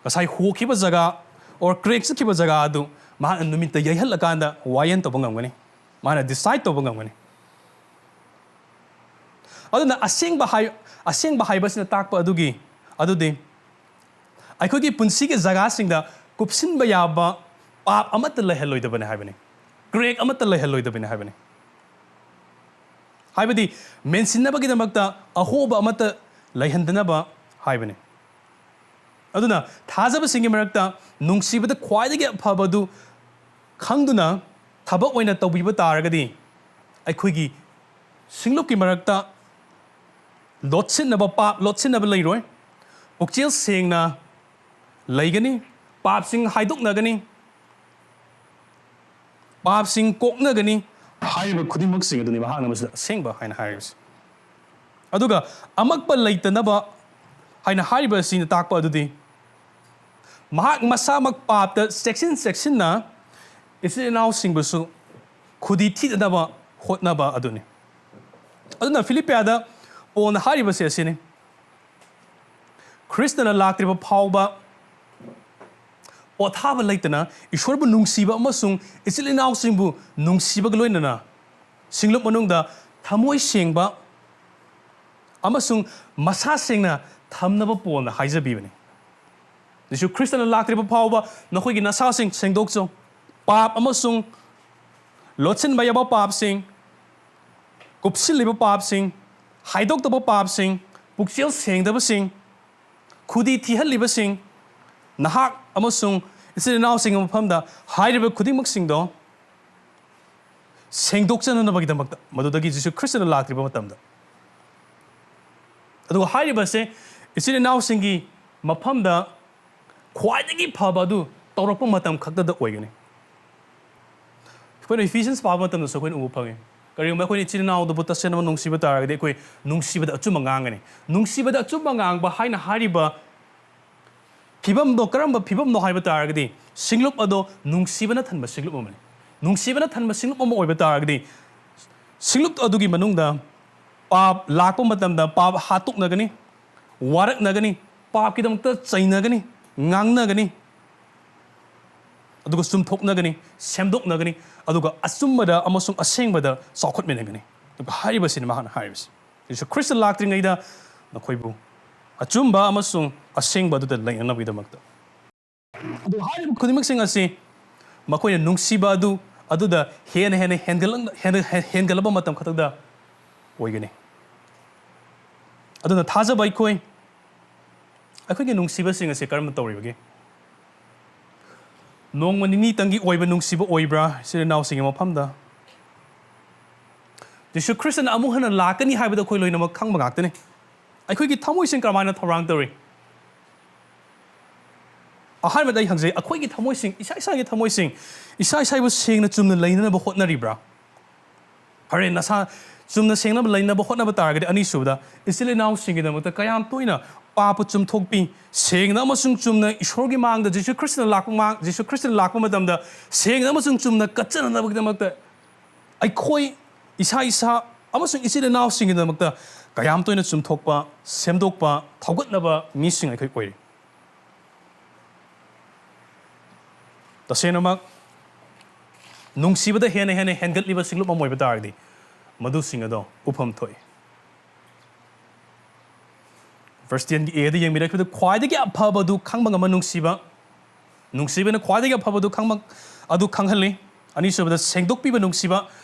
ꯉꯁꯥꯏ ꯍꯣꯈꯤꯕ ꯖꯒꯥ or ꯀ꯭ꯔꯦꯛ ꯆꯠꯈꯤꯕ ꯖꯒꯥ ꯑꯗꯨ ꯃꯍꯥꯛꯅ ꯅꯨꯃꯤꯠꯇ ꯌꯩꯍꯜꯂꯀꯥꯟꯗ ꯋꯥꯌꯦꯜ ꯇꯧꯕ ꯉꯝꯒꯅꯤ, ꯃꯥꯅ ꯗꯤꯁꯥꯏꯠ ꯇꯧꯕ ꯉꯝꯒꯅꯤ꯫ ꯑꯗꯨꯅ ꯑꯁꯦꯡꯕ ꯍꯥꯏ-, ꯑꯁꯦꯡꯕ ꯍꯥꯏꯕꯁꯤꯅ ꯇꯥꯛꯄ ꯑꯗꯨꯒꯤ, ꯑꯗꯨꯗꯤ ꯑꯩꯈꯣꯏꯒꯤ ꯄꯨꯟꯁꯤꯒꯤ ꯖꯒꯥꯁꯤꯡꯗ ꯀꯨꯞꯁꯤꯟꯕ ꯌꯥꯕ ꯄꯥꯞ ꯑꯃꯠꯇ ꯂꯩꯍꯜꯂꯣꯏꯗꯕꯅꯤ ꯍꯥꯏꯕꯅꯤ, ꯀ꯭ꯔꯦꯛ ꯑꯃꯠꯇ ꯂꯩꯍꯜꯂꯣꯏꯗꯕꯅꯤ ꯍꯥꯏꯕꯅꯤ꯫ ꯍꯥꯏꯕꯗꯤ, ꯃꯦꯟꯁꯤꯟꯅꯕꯒꯤꯗꯃꯛꯇ ꯑꯍꯣꯕ ꯑꯃꯠꯇ ꯂꯩꯍꯟꯗꯅꯕ ꯍꯥꯏꯕꯅꯤ꯫ ꯑꯗꯨꯅ ꯊꯥꯖꯕꯁꯤꯡꯒꯤ ꯃꯔꯛꯇ ꯅꯨꯡꯁꯤꯕꯗ ꯈ꯭ꯋꯥꯏꯗꯒꯤ ꯑꯐꯕꯗꯨ ꯈꯪꯗꯨꯅ ꯊꯕꯛ ꯑꯣꯏꯅ ꯇꯧꯕꯤꯕ ꯇꯥꯔꯒꯗꯤ, ꯑꯩꯈꯣꯏꯒꯤ ꯁꯤꯡꯂꯨꯞꯀꯤ ꯃꯔꯛꯇ ꯂꯣꯠꯁꯤꯟꯅꯕ, ꯄꯥꯞ ꯂꯣꯠꯁꯤꯟꯅꯕ ꯂꯩꯔꯣꯏ꯫ ꯄꯨꯛꯆꯦꯜ ꯁꯦꯡꯅ ꯂꯩꯒꯅꯤ, ꯄꯥꯞꯁꯤꯡ ꯍꯥꯏꯗꯣꯛꯅꯒꯅꯤ, ꯄꯥꯞꯁꯤꯡ ꯀꯣꯛꯅꯒꯅꯤ꯫ ꯍꯥꯏꯔꯤꯕ ꯈꯨꯗꯤꯡꯃꯛꯁꯤꯡ ꯑꯗꯨꯅꯤ ꯃꯍꯥꯛꯅ ꯃꯁꯤꯗ ꯑꯁꯦꯡꯕ ꯍꯥꯏꯅ ꯍꯥꯏꯔꯤꯕꯁꯤ꯫ ꯑꯗꯨꯒ ꯑꯃꯛꯄ ꯂꯩꯇꯅꯕ ꯍꯥꯏꯅ ꯍꯥꯏꯔꯤꯕ ꯑꯁꯤꯅ ꯇꯥꯛꯄ ꯑꯗꯨꯗꯤ, ꯃꯍꯥꯛ ꯃꯁꯥꯃꯛ ꯄꯥꯞꯇ ꯆꯦꯛꯁꯤꯟ ꯆꯦꯛꯁꯤꯟꯅ ꯏꯆꯤꯜ ꯏꯅꯥꯎꯁꯤꯡꯕꯨꯁꯨ ꯈꯨꯗꯤ ꯊꯤꯗꯅꯕ ꯍꯣꯠꯅꯕ ꯑꯗꯨꯅꯤ꯫ ꯑꯗꯨꯅ ꯐꯤꯂꯤꯄꯤꯌꯥꯗ ꯄꯣꯜꯅ ꯍꯥꯏꯔꯤꯕꯁꯦ ꯑꯁꯤꯅꯤ: ꯈ꯭ꯔꯤꯁꯇꯅ ꯂꯥꯛꯇ꯭ꯔꯤꯕ ꯐꯥꯎꯕ ꯄꯣꯊꯥꯕ ꯂꯩꯇꯅ ꯏꯁꯣꯔꯕꯨ ꯅꯨꯡꯁꯤꯕ ꯑꯃꯁꯨꯡ ꯏꯆꯤꯜ ꯏꯅꯥꯎꯁꯤꯡꯕꯨ ꯅꯨꯡꯁꯤꯕꯒ ꯂꯣꯏꯅꯅ ꯁꯤꯡꯂꯨꯞ ꯃꯅꯨꯡꯗ ꯊꯃꯣꯏ ꯁꯦꯡꯕ ꯑꯃꯁꯨꯡ ꯃꯁꯥ ꯁꯦꯡꯅ ꯊꯝꯅꯕ ꯄꯣꯜꯅ ꯍꯥꯏꯖꯕꯤꯕꯅꯤ꯫ ꯖꯤꯁꯨ ꯈ꯭ꯔꯤꯁꯇꯅ ꯂꯥꯛꯇ꯭ꯔꯤꯕ ꯐꯥꯎꯕ ꯅꯈꯣꯏꯒꯤ ꯅꯁꯥꯁꯤꯡ ꯁꯦꯡꯗꯣꯛꯆꯧ꯫ ꯄꯥꯞ ꯑꯃꯁꯨꯡ ꯂꯣꯠꯁꯤꯟꯕ ꯌꯥꯕ ꯄꯥꯞꯁꯤꯡ, ꯀꯨꯞꯁꯤꯜꯂꯤꯕ ꯄꯥꯞꯁꯤꯡ, ꯍꯥꯏꯗꯣꯛꯇꯕ ꯄꯥꯞꯁꯤꯡ, ꯄꯨꯛꯆꯦꯜ ꯁꯦꯡꯗꯕꯁꯤꯡ, ꯈꯨꯗꯤ ꯊꯤꯍꯜꯂꯤꯕꯁꯤꯡ, ꯅꯍꯥꯛ ꯑꯃꯁꯨꯡ ꯏꯆꯤꯜ ꯏꯅꯥꯎꯁꯤꯡꯒꯤ ꯃꯐꯝꯗ ꯍꯥꯏꯔꯤꯕ ꯈꯨꯗꯤꯡꯃꯛꯁꯤꯡꯗꯣ ꯁꯦꯡꯗꯣꯛꯆꯅꯅꯕꯒꯤꯗꯃꯛꯇ, ꯃꯗꯨꯗꯒꯤ ꯖꯤꯁꯨ ꯈ꯭ꯔꯤꯁꯇꯅ ꯂꯥꯛꯇ꯭ꯔꯤꯕ ꯃꯇꯝꯗ꯫ ꯑꯗꯨꯒ ꯍꯥꯏꯔꯤꯕꯁꯦ ꯏꯆꯤꯜ ꯏꯅꯥꯎꯁꯤꯡꯒꯤ ꯃꯐꯝꯗ ꯈ꯭ꯋꯥꯏꯗꯒꯤ ꯐꯕ ꯑꯗꯨ ꯇꯧꯔꯛꯄ ꯃꯇꯝ ꯈꯛꯇꯗ ꯑꯣꯏꯒꯅꯤ꯫ ꯑꯩꯈꯣꯏꯅ Ephesians ꯄꯥꯕ ꯃꯇꯝꯗꯁꯨ ꯑꯩꯈꯣꯏꯅ ꯎꯕ ꯐꯪꯉꯤ꯫ ꯀꯔꯤꯒꯨꯝꯕ ꯑꯩꯈꯣꯏꯅ ꯏꯆꯤꯜ ꯏꯅꯥꯎꯗꯨꯕꯨ ꯇꯁꯦꯡꯅ ꯅꯨꯡꯁꯤꯕ ꯇꯥꯔꯒꯗꯤ, ꯑꯩꯈꯣꯏ ꯅꯨꯡꯁꯤꯕꯗ ꯑꯆꯨꯝꯕ ꯉꯥꯡꯒꯅꯤ꯫ ꯅꯨꯡꯁꯤꯕꯗ ꯑꯆꯨꯝꯕ ꯉꯥꯡꯕ ꯍꯥꯏꯅ ꯍꯥꯏꯔꯤꯕ ꯐꯤꯕꯝꯗꯣ ꯀꯔꯝꯕ ꯐꯤꯕꯝꯅꯣ ꯍꯥꯏꯕ ꯇꯥꯔꯒꯗꯤ, ꯁꯤꯡꯂꯨꯞ ꯑꯗꯣ ꯅꯨꯡꯁꯤꯕꯅ ꯊꯟꯕ ꯁꯤꯡꯂꯨꯞ ꯑꯃꯅꯤ꯫ ꯅꯨꯡꯁꯤꯕꯅ ꯊꯟꯕ ꯁꯤꯡꯂꯨꯞ ꯑꯃ ꯑꯣꯏꯕ ꯇꯥꯔꯒꯗꯤ, ꯁꯤꯡꯂꯨꯞ ꯑꯗꯨꯒꯤ ꯃꯅꯨꯡꯗ ꯄꯥꯞ ꯂꯥꯛꯄ ꯃꯇꯝꯗ ꯄꯥꯞ ꯍꯥꯠꯇꯣꯛꯅꯒꯅꯤ, ꯋꯥꯔꯛꯅꯒꯅꯤ, ꯄꯥꯞꯀꯤꯗꯃꯛꯇ ꯆꯩꯅꯒꯅꯤ, ꯉꯥꯡꯅꯒꯅꯤ, ꯑꯗꯨꯒ ꯆꯨꯝꯊꯣꯛꯅꯒꯅꯤ, ꯁꯦꯝꯗꯣꯛꯅꯒꯅꯤ, ꯑꯗꯨꯒ ꯑꯆꯨꯝꯕꯗ ꯑꯃꯁꯨꯡ ꯑꯁꯦꯡꯕꯗ ꯆꯥꯎꯈꯠꯃꯤꯟꯅꯒꯅꯤ꯫ ꯑꯗꯨꯒ ꯍꯥꯏꯔꯤꯕꯁꯤꯅꯤ ꯃꯍꯥꯛꯅ ꯍꯥꯏꯔꯤꯕꯁꯤ: ꯌꯦꯁꯨ ꯈ꯭ꯔꯤꯁꯇ ꯂꯥꯛꯇ꯭ꯔꯤꯉꯩꯗ ꯅꯈꯣꯏꯕꯨ ꯑꯆꯨꯝꯕ ꯑꯃꯁꯨꯡ ꯑꯁꯦꯡꯕ ꯑꯗꯨꯗ ꯂꯩꯅꯅꯕꯒꯤꯗꯃꯛꯇ꯫ ꯑꯗꯨꯒ ꯍꯥꯏꯔꯤꯕ ꯈꯨꯗꯤꯡꯃꯛꯁꯤꯡ ꯑꯁꯤ ꯃꯈꯣꯏꯅ ꯅꯨꯡꯁꯤꯕ ꯑꯗꯨ ꯑꯗꯨꯗ ꯍꯦꯟꯅ ꯍꯦꯟꯅ ꯍꯦꯟꯒꯠꯂꯛ-, ꯍꯦꯟꯅ ꯍꯦꯟꯒꯠꯂꯕ ꯃꯇꯝ ꯈꯛꯇꯗ ꯑꯣꯏꯒꯅꯤ꯫ ꯑꯗꯨꯅ ꯊꯥꯖꯕ ꯑꯩꯈꯣꯏ, ꯑꯩꯈꯣꯏꯒꯤ ꯅꯨꯡꯁꯤꯕꯁꯤꯡ ꯑꯁꯤ ꯀꯔꯝꯅ ꯇꯧꯔꯤꯕꯒꯦ? ꯅꯣꯡꯃ ꯅꯤꯅꯤꯇꯪꯒꯤ ꯑꯣꯏꯕ ꯅꯨꯡꯁꯤꯕ ꯑꯣꯏꯕ꯭ꯔꯥ ꯏꯆꯤꯜ ꯏꯅꯥꯎꯁꯤꯡꯒꯤ ꯃꯐꯝꯗ? ꯖꯤꯁꯨ ꯈ꯭ꯔꯤꯁꯇꯅ ꯑꯃꯨꯛ ꯍꯟꯅ ꯂꯥꯛꯀꯅꯤ ꯍꯥꯏꯕꯗꯨ ꯑꯩꯈꯣꯏ ꯂꯣꯏꯅꯃꯛ ꯈꯪꯕ ꯉꯥꯛꯇꯅꯤ꯫ ꯑꯩꯈꯣꯏꯒꯤ ꯊꯃꯣꯏꯁꯤꯡ ꯀꯔꯝꯍꯥꯏꯅ ꯊꯧꯔꯥꯡ ꯇꯧꯔꯤ? ꯑꯍꯥꯟꯕꯗ ꯑꯩ ꯍꯪꯖꯩ, ꯑꯩꯈꯣꯏꯒꯤ ꯊꯃꯣꯏꯁꯤꯡ, ꯏꯁꯥ ꯏꯁꯥꯒꯤ ꯊꯃꯣꯏꯁꯤꯡ, ꯏꯁꯥ ꯏꯁꯥꯕꯨ ꯁꯦꯡꯅ ꯆꯨꯝꯅ ꯂꯩꯅꯅꯕ ꯍꯣꯠꯅꯔꯤꯕ꯭ꯔꯥ? ꯐꯔꯦ, ꯅꯁꯥ ꯆꯨꯝꯅ ꯁꯦꯡꯅꯕ ꯂꯩꯅꯕ ꯍꯣꯠꯅꯕ ꯇꯥꯔꯒꯗꯤ, ꯑꯅꯤꯁꯨꯕꯗ, ꯏꯆꯤꯜ ꯏꯅꯥꯎꯁꯤꯡꯒꯤꯗꯃꯛꯇ ꯀꯌꯥꯝ ꯇꯣꯏꯅ ꯄꯥꯞꯄꯨ ꯆꯨꯝꯊꯣꯛꯄꯤ, ꯁꯦꯡꯅ ꯑꯃꯁꯨꯡ ꯆꯨꯝꯅ ꯏꯁꯣꯔꯒꯤ ꯃꯥꯡꯗ ꯖꯤꯁꯨ ꯈ꯭ꯔꯤꯁꯇꯅ ꯂꯥꯛꯄ ꯃꯥꯡ-, ꯖꯤꯁꯨ ꯈ꯭ꯔꯤꯁꯇꯅ ꯂꯥꯛꯄ ꯃꯇꯝꯗ ꯁꯦꯡꯅ ꯑꯃꯁꯨꯡ ꯆꯨꯝꯅ ꯀꯠꯆꯅꯅꯕꯒꯤꯗꯃꯛꯇ ꯑꯩꯈꯣꯏ ꯏꯁꯥ ꯏꯁꯥ ꯑꯃꯁꯨꯡ ꯏꯆꯤꯜ ꯏꯅꯥꯎꯁꯤꯡꯒꯤꯗꯃꯛꯇ ꯀꯌꯥꯝ ꯇꯣꯏꯅ ꯆꯨꯝꯊꯣꯛꯄ, ꯁꯦꯝꯗꯣꯛꯄ, ꯊꯧꯒꯠꯅꯕ ꯃꯤꯁꯤꯡ ꯑꯩꯈꯣꯏ ꯑꯣꯏꯔꯤ꯫ ꯇꯁꯦꯡꯅꯃꯛ ꯅꯨꯡꯁꯤꯕꯗ ꯍꯦꯟꯅ ꯍꯦꯟꯅ ꯍꯦꯟꯒꯠꯂꯤꯕ ꯁꯤꯡꯂꯨꯞ ꯑꯃ ꯑꯣꯏꯕ ꯇꯥꯔꯒꯗꯤ, ꯃꯗꯨꯁꯤꯡ ꯑꯗꯣ ꯎꯐꯝ ꯊꯣꯛꯏ꯫ ꯚꯔꯁ ꯇꯦꯟꯒꯤ ꯑꯦꯗ ꯌꯦꯡꯕꯤꯔꯛꯄꯗ, ꯈ꯭ꯋꯥꯏꯗꯒꯤ ꯑꯐꯕꯗꯨ ꯈꯪꯕ ꯉꯝꯕ ꯅꯨꯡꯁꯤꯕ, ꯅꯨꯡꯁꯤꯕꯅ ꯈ꯭ꯋꯥꯏꯗꯒꯤ ꯑꯐꯕꯗꯨ ꯈꯪꯕ ꯑꯗꯨ ꯈꯪꯍꯜꯂꯤ꯫ ꯑꯅꯤꯁꯨꯕꯗ, ꯁꯦꯡꯗꯣꯛꯄꯤꯕ ꯅꯨꯡꯁꯤꯕ,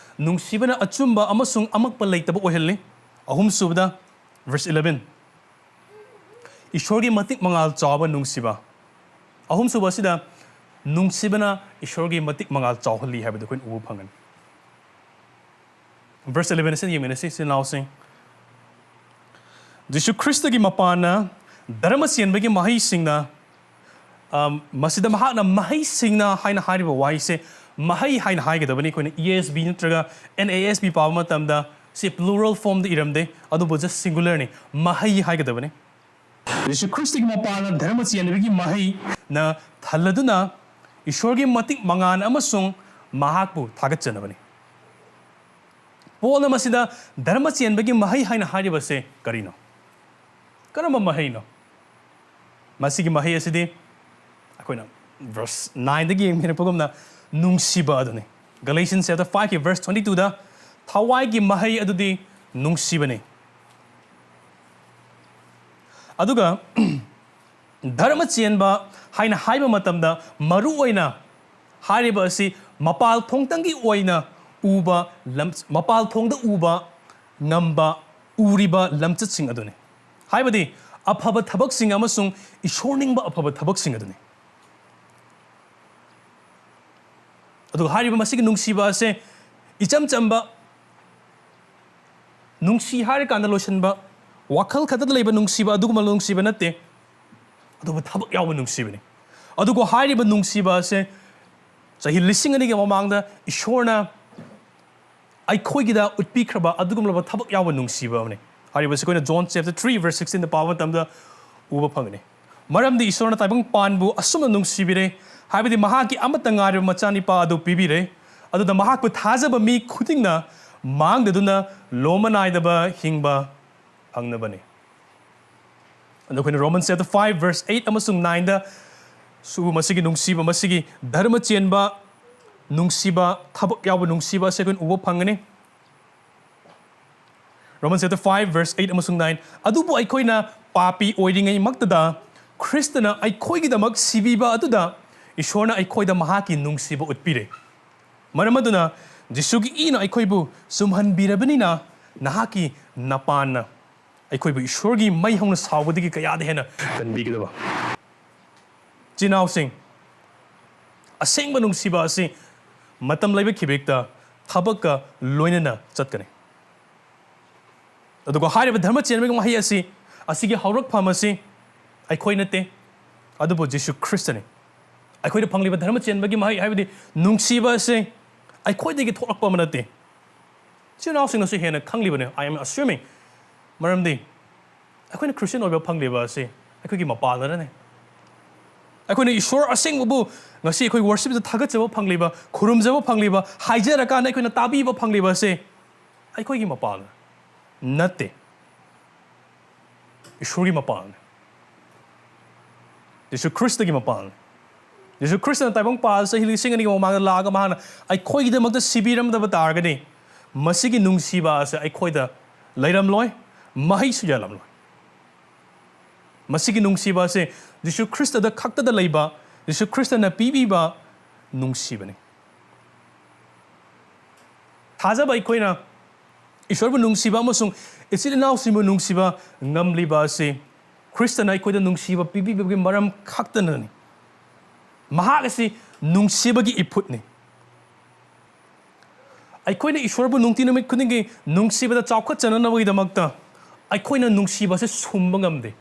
ꯅꯨꯡꯁꯤꯕꯅ ꯑꯆꯨꯝꯕ ꯑꯃꯁꯨꯡ ꯑꯃꯛꯄ ꯂꯩꯇꯕ ꯑꯣꯏꯍꯜꯂꯤ꯫ ꯑꯍꯨꯝꯁꯨꯕꯗ, ꯚꯔꯁ ꯏꯂꯦꯚꯦꯟ, ꯏꯁꯣꯔꯒꯤ ꯃꯇꯤꯛ ꯃꯉꯥꯜ ꯆꯥꯎꯕ ꯅꯨꯡꯁꯤꯕ꯫ ꯑꯍꯨꯝꯁꯨꯕ ꯑꯁꯤꯗ, ꯅꯨꯡꯁꯤꯕꯅ ꯏꯁꯣꯔꯒꯤ ꯃꯇꯤꯛ ꯃꯉꯥꯜ ꯆꯥꯎꯍꯜꯂꯤ ꯍꯥꯏꯕꯗꯨ ꯑꯩꯈꯣꯏꯅ ꯎꯕ ꯐꯪꯒꯅꯤ꯫ ꯚꯔꯁ ꯏꯂꯦꯚꯦꯟ ꯑꯁꯤꯗ ꯌꯦꯡꯃꯤꯟꯅꯁꯤ, ꯏꯆꯤꯜ ꯏꯅꯥꯎꯁꯤꯡ꯫ ꯖꯤꯁꯨ ꯈ꯭ꯔꯤꯁꯇꯒꯤ ꯃꯄꯥꯟꯅ ꯙꯔꯃ ꯆꯦꯟꯕꯒꯤ ꯃꯍꯩꯁꯤꯡꯅ, ꯑꯝ, ꯃꯁꯤꯗ ꯃꯍꯥꯛꯅ ꯃꯍꯩꯁꯤꯡꯅ ꯍꯥꯏꯅ ꯍꯥꯏꯔꯤꯕ ꯋꯥꯍꯩꯁꯦ ꯃꯍꯩ ꯍꯥꯏꯅ ꯍꯥꯏꯒꯗꯕꯅꯤ꯫ ꯑꯩꯈꯣꯏꯅ ꯏ ꯑꯦꯁ ꯕꯤ ꯅꯠꯇ꯭ꯔꯒ ꯑꯦꯟ ꯑꯦ ꯑꯦꯁ ꯕꯤ ꯄꯥꯕ ꯃꯇꯝꯗ ꯁꯤ ꯄ꯭ꯂꯨꯔꯦꯜ ꯐꯣꯝꯗ ꯏꯔꯝꯗꯦ, ꯑꯗꯨꯕꯨ ꯖꯁ ꯁꯤꯡꯒꯨꯂꯔꯅꯤ, ꯃꯍꯩ ꯍꯥꯏꯒꯗꯕꯅꯤ꯫ ꯖꯤꯁꯨ ꯈ꯭ꯔꯤꯁꯇꯒꯤ ꯃꯄꯥꯟꯅ ꯙꯔꯃ ꯆꯦꯟꯕꯒꯤ ꯃꯍꯩꯅ ꯊꯜꯂꯗꯨꯅ ꯏꯁꯣꯔꯒꯤ ꯃꯇꯤꯛ ꯃꯉꯥꯜ ꯑꯃꯁꯨꯡ ꯃꯍꯥꯛꯄꯨ ꯊꯥꯒꯠꯆꯅꯕꯅꯤ꯫ ꯄꯣꯜꯅ ꯃꯁꯤꯗ ꯙꯔꯃ ꯆꯦꯟꯕꯒꯤ ꯃꯍꯩ ꯍꯥꯏꯅ ꯍꯥꯏꯔꯤꯕꯁꯦ ꯀꯔꯤꯅꯣ? ꯀꯔꯝꯕ ꯃꯍꯩꯅꯣ? ꯃꯁꯤꯒꯤ ꯃꯍꯩ ꯑꯁꯤꯗꯤ ꯑꯩꯈꯣꯏꯅ ꯚꯔꯁ ꯅꯥꯏꯟꯗꯒꯤ ꯌꯦꯡꯕꯤꯔꯛꯄꯒꯨꯝꯅ ꯅꯨꯡꯁꯤꯕ ꯑꯗꯨꯅꯤ꯫ Galatians chapter five ꯀꯤ verse twenty two ꯗ, "ꯊꯋꯥꯏꯒꯤ ꯃꯍꯩ ꯑꯗꯨꯗꯤ ꯅꯨꯡꯁꯤꯕꯅꯤ"꯫ ꯑꯗꯨꯒ ꯙꯔꯃ ꯆꯦꯟꯕ ꯍꯥꯏꯅ ꯍꯥꯏꯕ ꯃꯇꯝꯗ ꯃꯔꯨꯑꯣꯏꯅ ꯍꯥꯏꯔꯤꯕ ꯑꯁꯤ ꯃꯄꯥꯜ ꯊꯣꯡꯇꯪꯒꯤ ꯑꯣꯏꯅ ꯎꯕ ꯂꯝ-, ꯃꯄꯥꯜ ꯊꯣꯡꯗ ꯎꯕ ꯉꯝꯕ, ꯎꯔꯤꯕ ꯂꯝꯆꯠꯁꯤꯡ ꯑꯗꯨꯅꯤ꯫ ꯍꯥꯏꯕꯗꯤ ꯑꯐꯕ ꯊꯕꯛꯁꯤꯡ ꯑꯃꯁꯨꯡ ꯏꯁꯣꯔ ꯅꯤꯡꯕ ꯑꯐꯕ ꯊꯕꯛꯁꯤꯡ ꯑꯗꯨꯅꯤ꯫ ꯑꯗꯨꯒ ꯍꯥꯏꯔꯤꯕ ꯃꯁꯤꯒꯤ ꯅꯨꯡꯁꯤꯕ ꯑꯁꯦ ꯏꯆꯝ ꯆꯝꯕ, ꯅꯨꯡꯁꯤ ꯍꯥꯏꯔꯀꯥꯟꯗ ꯂꯣꯏꯁꯤꯟꯕ, ꯋꯥꯈꯜ ꯈꯛꯇꯗ ꯂꯩꯕ ꯅꯨꯡꯁꯤꯕ, ꯑꯗꯨꯒꯨꯝꯕ ꯅꯨꯡꯁꯤꯕ ꯅꯠꯇꯦ, ꯑꯗꯨꯕꯨ ꯊꯕꯛ ꯌꯥꯎꯕ ꯅꯨꯡꯁꯤꯕꯅꯤ꯫ ꯑꯗꯨꯒ ꯍꯥꯏꯔꯤꯕ ꯅꯨꯡꯁꯤꯕ ꯑꯁꯦ ꯆꯍꯤ ꯂꯤꯁꯤꯡ ꯑꯅꯤꯒꯤ ꯃꯃꯥꯡꯗ ꯏꯁꯣꯔꯅ ꯑꯩꯈꯣꯏꯒꯤꯗ ꯎꯠꯄꯤꯈ꯭ꯔꯕ ꯑꯗꯨꯒꯨꯝꯂꯕ ꯊꯕꯛ ꯌꯥꯎꯕ ꯅꯨꯡꯁꯤꯕ ꯑꯃꯅꯤ꯫ ꯍꯥꯏꯔꯤꯕꯁꯤ ꯑꯩꯈꯣꯏꯅ John chapter three verse sixteen ꯗ ꯄꯥꯕ ꯃꯇꯝꯗ ꯎꯕ ꯐꯪꯒꯅꯤ꯫ "ꯃꯔꯝꯗꯤ ꯏꯁꯣꯔꯅ ꯇꯥꯏꯕꯪ ꯄꯥꯟꯕꯨ ꯑꯁꯨꯝꯅ ꯅꯨꯡꯁꯤꯕꯤꯔꯦ, ꯍꯥꯏꯕꯗꯤ ꯃꯍꯥꯛꯀꯤ ꯑꯃꯠꯇ ꯉꯥꯏꯔꯕ ꯃꯆꯥꯅꯤꯄꯥ ꯑꯗꯨ ꯄꯤꯕꯤꯔꯦ, ꯑꯗꯨꯗ ꯃꯍꯥꯛꯄꯨ ꯊꯥꯖꯕ ꯃꯤ ꯈꯨꯗꯤꯡꯅ ꯃꯥꯡꯗꯗꯨꯅ ꯂꯣꯝꯕ ꯅꯥꯏꯗꯕ ꯍꯤꯡꯕ ꯐꯪꯅꯕꯅꯤ꯫ ꯑꯗꯣ ꯑꯩꯈꯣꯏꯅ Romans chapter five verse eight ꯑꯃꯁꯨꯡ nineꯗ ꯁꯨ ꯃꯁꯤꯒꯤ ꯅꯨꯡꯁꯤꯕ, ꯃꯁꯤꯒꯤ ꯙꯔꯃ ꯆꯦꯟꯕ ꯅꯨꯡꯁꯤꯕ, ꯊꯕꯛ ꯌꯥꯎꯕ ꯅꯨꯡꯁꯤꯕ ꯑꯁꯤ ꯑꯩꯈꯣꯏꯅ ꯎꯕ ꯐꯪꯒꯅꯤ꯫ Romans chapter five verse eight ꯑꯃꯁꯨꯡ nine, "ꯑꯗꯨꯕꯨ ꯑꯩꯈꯣꯏꯅ ꯄꯥꯄꯤ ꯑꯣꯏꯔꯤꯉꯩꯃꯛꯇꯗ ꯈ꯭ꯔꯤꯁꯇꯅ ꯑꯩꯈꯣꯏꯒꯤꯗꯃꯛ ꯁꯤꯕꯤꯕ ꯑꯗꯨꯗ ꯏꯁꯣꯔꯅ ꯑꯩꯈꯣꯏꯗ ꯃꯍꯥꯛꯀꯤ ꯅꯨꯡꯁꯤꯕ ꯎꯠꯄꯤꯔꯦ꯫ ꯃꯔꯝ ꯑꯗꯨꯅ ꯖꯤꯁꯨꯒꯤ ꯏꯅ ꯑꯩꯈꯣꯏꯕꯨ ꯆꯨꯝꯍꯟꯕꯤꯔꯕꯅꯤꯅ ꯅꯍꯥꯛꯀꯤ ꯅꯄꯥꯟꯅ ꯑꯩꯈꯣꯏꯕꯨ ꯏꯁꯣꯔꯒꯤ ꯃꯩ ꯍꯧꯅ ꯁꯥꯎꯕꯗꯒꯤ ꯀꯌꯥꯗ ꯍꯦꯟꯅ ꯀꯟꯕꯤꯒꯗꯕ?" ꯏꯆꯤꯟ ꯏꯅꯥꯎꯁꯤꯡ, ꯑꯁꯦꯡꯕ ꯅꯨꯡꯁꯤꯕ ꯑꯁꯤ ꯃꯇꯝ ꯂꯩꯕ ꯈꯤꯕꯦꯛꯇ ꯊꯕꯛꯀ ꯂꯣꯏꯅꯅ ꯆꯠꯀꯅꯤ꯫ ꯑꯗꯨꯒ ꯍꯥꯏꯔꯤꯕ ꯙꯔꯃ ꯆꯦꯟꯕꯒꯤ ꯃꯍꯩ ꯑꯁꯤ, ꯑꯁꯤꯒꯤ ꯍꯧꯔꯛꯐꯝ ꯑꯁꯤ ꯑꯩꯈꯣꯏ ꯅꯠꯇꯦ, ꯑꯗꯨꯕꯨ ꯖꯤꯁꯨ ꯈ꯭ꯔꯤꯁꯇꯅꯤ꯫ ꯑꯩꯈꯣꯏꯗ ꯐꯪꯂꯤꯕ ꯙꯔꯃ ꯆꯦꯟꯕꯒꯤ ꯃꯍꯩ ꯍꯥꯏꯕꯗꯤ ꯅꯨꯡꯁꯤꯕ ꯑꯁꯤ ꯑꯩꯈꯣꯏꯗꯒꯤ ꯊꯣꯛꯂꯛꯄ ꯑꯃ ꯅꯠꯇꯦ꯫ ꯏꯆꯤꯟ ꯏꯅꯥꯎꯁꯤꯡꯅꯁꯨ ꯍꯦꯟꯅ ꯈꯪꯂꯤꯕꯅꯤ, I am assuming꯫ ꯃꯔꯝꯗꯤ ꯑꯩꯈꯣꯏꯅ ꯈ꯭ꯔꯤꯁꯇꯤꯌꯟ ꯑꯣꯏꯕ ꯐꯪꯂꯤꯕ ꯑꯁꯤ ꯑꯩꯈꯣꯏꯒꯤ ꯃꯄꯥꯟꯗꯅꯅꯤ꯫ ꯑꯩꯈꯣꯏꯅ ꯏꯁꯣꯔ ꯑꯁꯦꯡꯕꯕꯨ ꯉꯁꯤ ꯑꯩꯈꯣꯏ ꯋꯥꯔꯁꯤꯞꯇ ꯊꯥꯒꯠꯆꯕ ꯐꯪꯂꯤꯕ, ꯈꯨꯔꯨꯝꯖꯕ ꯐꯪꯂꯤꯕ, ꯍꯥꯏꯖꯔꯀꯥꯟꯗ ꯑꯩꯈꯣꯏꯅ ꯇꯥꯕꯤꯕ ꯐꯪꯂꯤꯕ ꯑꯁꯤ ꯑꯩꯈꯣꯏꯒꯤ ꯃꯄꯥꯟꯗ ꯅꯠꯇꯦ, ꯏꯁꯣꯔꯒꯤ ꯃꯄꯥꯟꯅꯤ꯫ ꯖꯤꯁꯨ ꯈ꯭ꯔꯤꯁꯇꯒꯤ ꯃꯄꯥꯟꯅꯤ꯫ ꯖꯤꯁꯨ ꯈ꯭ꯔꯤꯁꯇꯅ ꯇꯥꯏꯕꯪ ꯄꯥꯜ ꯆꯍꯤ ꯂꯤꯁꯤꯡ ꯑꯅꯤꯒꯤ ꯃꯃꯥꯡꯗ ꯂꯥꯛꯑꯒ ꯃꯍꯥꯛꯅ ꯑꯩꯈꯣꯏꯒꯤꯗꯃꯛꯇ ꯁꯤꯕꯤꯔꯝꯗꯕ ꯇꯥꯔꯒꯗꯤ ꯃꯁꯤꯒꯤ ꯅꯨꯡꯁꯤꯕ ꯑꯁꯤ ꯑꯩꯈꯣꯏꯗ ꯂꯩꯔꯝꯂꯣꯏ, ꯃꯍꯩꯁꯨ ꯌꯥꯜꯂꯝꯂꯣꯏ꯫ ꯃꯁꯤꯒꯤ ꯅꯨꯡꯁꯤꯕ ꯑꯁꯤ ꯖꯤꯁꯨ ꯈ꯭ꯔꯤꯁꯇꯗ ꯈꯛꯇꯗ ꯂꯩꯕ, ꯖꯤꯁꯨ ꯈ꯭ꯔꯤꯁꯇꯅ ꯄꯤꯕꯤꯕ ꯅꯨꯡꯁꯤꯕꯅꯤ꯫ ꯊꯥꯖꯕ ꯑꯩꯈꯣꯏꯅ ꯏꯁꯣꯔꯕꯨ ꯅꯨꯡꯁꯤꯕ ꯑꯃꯁꯨꯡ ꯏꯆꯤꯜ ꯏꯅꯥꯎꯁꯤꯡꯕꯨ ꯅꯨꯡꯁꯤꯕ ꯉꯝꯂꯤꯕ ꯑꯁꯤ ꯈ꯭ꯔꯤꯁꯇꯅ ꯑꯩꯈꯣꯏꯗ ꯅꯨꯡꯁꯤꯕ ꯄꯤꯕꯤꯕꯒꯤ ꯃꯔꯝ ꯈꯛꯇꯅꯅꯤ꯫ ꯃꯍꯥꯛ ꯑꯁꯤ ꯅꯨꯡꯁꯤꯕꯒꯤ ꯏꯐꯨꯠꯅꯤ꯫ ꯑꯩꯈꯣꯏꯅ ꯏꯁꯣꯔꯕꯨ ꯅꯨꯡꯇꯤ ꯅꯨꯃꯤꯠ ꯈꯨꯗꯤꯡꯒꯤ ꯅꯨꯡꯁꯤꯕꯗ ꯆꯥꯎꯈꯠꯆꯅꯅꯕꯒꯤꯗꯃꯛꯇ ꯑꯩꯈꯣꯏꯅ ꯅꯨꯡꯁꯤꯕ ꯑꯁꯤ ꯁꯨꯝꯕ ꯉꯝꯗꯦ꯫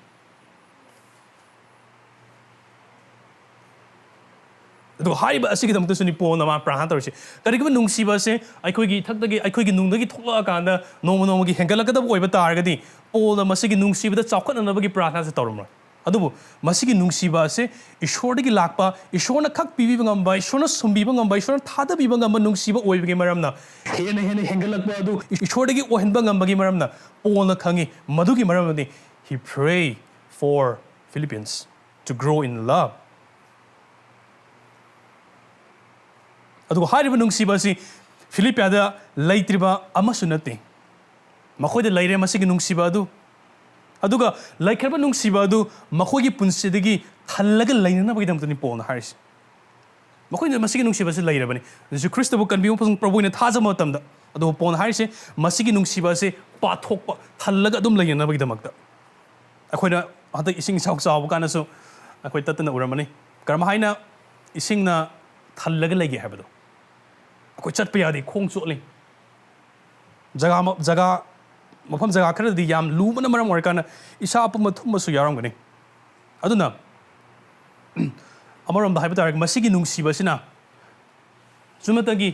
ꯑꯗꯨꯒ ꯍꯥꯏꯔꯤꯕ ꯑꯁꯤꯒꯤꯗꯃꯛꯇꯁꯨꯅꯤ ꯄꯣꯜꯅ ꯃꯥ ꯄ꯭ꯔꯥꯔꯊꯅꯥ ꯇꯧꯔꯤꯁꯤ꯫ ꯀꯔꯤꯒꯨꯝꯕ ꯅꯨꯡꯁꯤꯕ ꯑꯁꯤ ꯑꯩꯈꯣꯏꯒꯤ ꯏꯊꯛꯇꯒꯤ, ꯑꯩꯈꯣꯏꯒꯤ ꯅꯨꯡꯗꯒꯤ ꯊꯣꯛꯂꯛꯑꯀꯥꯟꯗ ꯅꯣꯡꯃ ꯅꯣꯡꯃꯒꯤ ꯍꯦꯟꯒꯠꯂꯛꯀꯗꯕ ꯑꯣꯏꯕ ꯇꯥꯔꯒꯗꯤ, ꯄꯣꯜꯅ ꯃꯁꯤꯒꯤ ꯅꯨꯡꯁꯤꯕꯗ ꯆꯥꯎꯈꯠꯅꯅꯕꯒꯤ ꯄ꯭ꯔꯥꯔꯊꯅꯥꯁꯦ ꯇꯧꯔꯝꯂꯣꯏ꯫ ꯑꯗꯨꯕꯨ ꯃꯁꯤꯒꯤ ꯅꯨꯡꯁꯤꯕ ꯑꯁꯤ ꯏꯁꯣꯔꯗꯒꯤ ꯂꯥꯛꯄ, ꯏꯁꯣꯔꯅ ꯈꯛ ꯄꯤꯕꯤꯕ ꯉꯝꯕ, ꯏꯁꯣꯔꯅ ꯁꯨꯝꯕꯤꯕ ꯉꯝꯕ, ꯏꯁꯣꯔꯅ ꯊꯥꯗꯕꯤꯕ ꯉꯝꯕ ꯅꯨꯡꯁꯤꯕ ꯑꯣꯏꯕꯒꯤ ꯃꯔꯝꯅ, ꯍꯦꯟꯅ ꯍꯦꯟꯅ ꯍꯦꯟꯒꯠꯂꯛꯄ ꯑꯗꯨ ꯏꯁꯣꯔꯗꯒꯤ ꯑꯣꯏꯍꯟꯕ ꯉꯝꯕꯒꯤ ꯃꯔꯝꯅ ꯄꯣꯜꯅ ꯈꯪꯉꯤ꯫ ꯃꯗꯨꯒꯤ ꯃꯔꯝꯅꯅꯤ he pray for Philippians to grow in love. ꯑꯗꯨꯒ ꯍꯥꯏꯔꯤꯕ ꯅꯨꯡꯁꯤꯕ ꯑꯁꯤ ꯐꯤꯂꯤꯄꯤꯌꯥꯗ ꯂꯩꯇ꯭ꯔꯤꯕ ꯑꯃꯁꯨ ꯅꯠꯇꯦ꯫ ꯃꯈꯣꯏꯗ ꯂꯩꯔꯦ ꯃꯁꯤꯒꯤ ꯅꯨꯡꯁꯤꯕ ꯑꯗꯨ꯫ ꯑꯗꯨꯒ ꯂꯩꯈ꯭ꯔꯕ ꯅꯨꯡꯁꯤꯕ ꯑꯗꯨ ꯃꯈꯣꯏꯒꯤ ꯄꯨꯟꯁꯤꯗꯒꯤ ꯊꯜꯂꯒ ꯂꯩꯅꯅꯕꯒꯤꯗꯃꯛꯇꯅꯤ ꯄꯣꯜꯅ ꯍꯥꯏꯔꯤꯁꯦ꯫ ꯃꯈꯣꯏꯅ ꯃꯁꯤꯒꯤ ꯅꯨꯡꯁꯤꯕꯁꯤ ꯂꯩꯔꯕꯅꯤ꯫ ꯖꯤꯁꯨ ꯈ꯭ꯔꯤꯁꯇꯕꯨ ꯀꯟꯕꯤꯕ ꯑꯃꯁꯨꯡ ꯄ꯭ꯔꯚꯨ ꯑꯣꯏꯅ ꯊꯥꯖꯕ ꯃꯇꯝꯗ꯫ ꯑꯗꯨꯕꯨ ꯄꯣꯜꯅ ꯍꯥꯏꯔꯤꯁꯦ, ꯃꯁꯤꯒꯤ ꯅꯨꯡꯁꯤꯕ ꯑꯁꯤ ꯄꯥꯊꯣꯛꯄ, ꯊꯜꯂꯒ ꯑꯗꯨꯝ ꯂꯩꯅꯅꯕꯒꯤꯗꯃꯛꯇ꯫ ꯑꯩꯈꯣꯏꯅ ꯍꯟꯗꯛ ꯏꯁꯤꯡ ꯏꯆꯥꯎ ꯆꯥꯎꯕ ꯀꯥꯟꯗꯁꯨ ꯑꯩꯈꯣꯏ ꯇꯠꯇꯅ ꯎꯔꯝꯃꯅꯤ꯫ ꯀꯔꯝꯍꯥꯏꯅ ꯏꯁꯤꯡꯅ ꯊꯜꯂꯒ ꯂꯩꯒꯦ ꯍꯥꯏꯕꯗꯣ꯫ ꯑꯩꯈꯣꯏ ꯆꯠꯄ ꯌꯥꯗꯦ, ꯈꯣꯡ ꯆꯣꯠꯂꯤ꯫ ꯖꯒꯥ ꯃ-, ꯖꯒꯥ, ꯃꯐꯝ ꯖꯒꯥ ꯈꯔꯗꯗꯤ ꯌꯥꯝ ꯂꯨꯕꯅ ꯃꯔꯝ ꯑꯣꯏꯔꯀꯥꯟꯗ ꯏꯁꯥ ꯑꯄꯨꯝꯕ ꯊꯨꯝꯕꯁꯨ ꯌꯥꯎꯔꯝꯒꯅꯤ꯫ ꯑꯗꯨꯅ ꯑꯃꯔꯣꯝꯗ ꯍꯥꯏꯕ ꯇꯥꯔꯒꯗꯤ ꯃꯁꯤꯒꯤ ꯅꯨꯡꯁꯤꯕꯁꯤꯅ ꯆꯨꯝꯅꯇꯒꯤ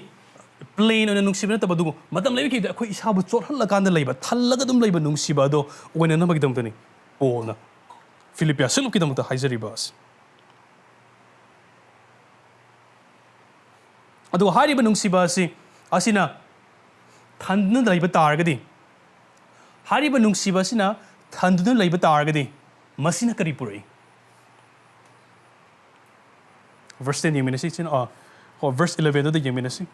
plain ꯑꯣꯏꯅ ꯅꯨꯡꯁꯤꯕ ꯅꯠꯇꯕ, ꯑꯗꯨꯕꯨ ꯃꯇꯝ ꯂꯩꯕ ꯃꯈꯩꯗ ꯑꯩꯈꯣꯏ ꯏꯁꯥꯕꯨ ꯆꯣꯠꯍꯜꯂꯀꯥꯟꯗ ꯂꯩꯕ, ꯊꯜꯂꯒ ꯑꯗꯨꯝ ꯂꯩꯕ ꯅꯨꯡꯁꯤꯕ ꯑꯗꯣ ꯑꯣꯏꯅꯅꯕꯒꯤꯗꯃꯛꯇꯅꯤ ꯄꯣꯜꯅ ꯐꯤꯂꯤꯄꯤꯌꯥ ꯁꯤꯡꯂꯨꯞꯀꯤꯗꯃꯛꯇ ꯍꯥꯏꯖꯔꯤꯕ ꯑꯁꯤ꯫ ꯑꯗꯨꯒ ꯍꯥꯏꯔꯤꯕ ꯅꯨꯡꯁꯤꯕ ꯑꯁꯤ, ꯑꯁꯤꯅ ꯊꯟꯗꯨꯅ ꯂꯩꯕ ꯇꯥꯔꯒꯗꯤ, ꯍꯥꯏꯔꯤꯕ ꯅꯨꯡꯁꯤꯕ ꯑꯁꯤꯅ ꯊꯟꯗꯨꯅ ꯂꯩꯕ ꯇꯥꯔꯒꯗꯤ, ꯃꯁꯤꯅ ꯀꯔꯤ ꯄꯨꯔꯛꯏ? Verse ten ꯌꯦꯡꯃꯤꯟꯅꯁꯤ, ꯏꯆꯤꯟ, ꯑ, ꯍꯣ, verse eleven ꯑꯗꯨꯗ ꯌꯦꯡꯃꯤꯟꯅꯁꯤ꯫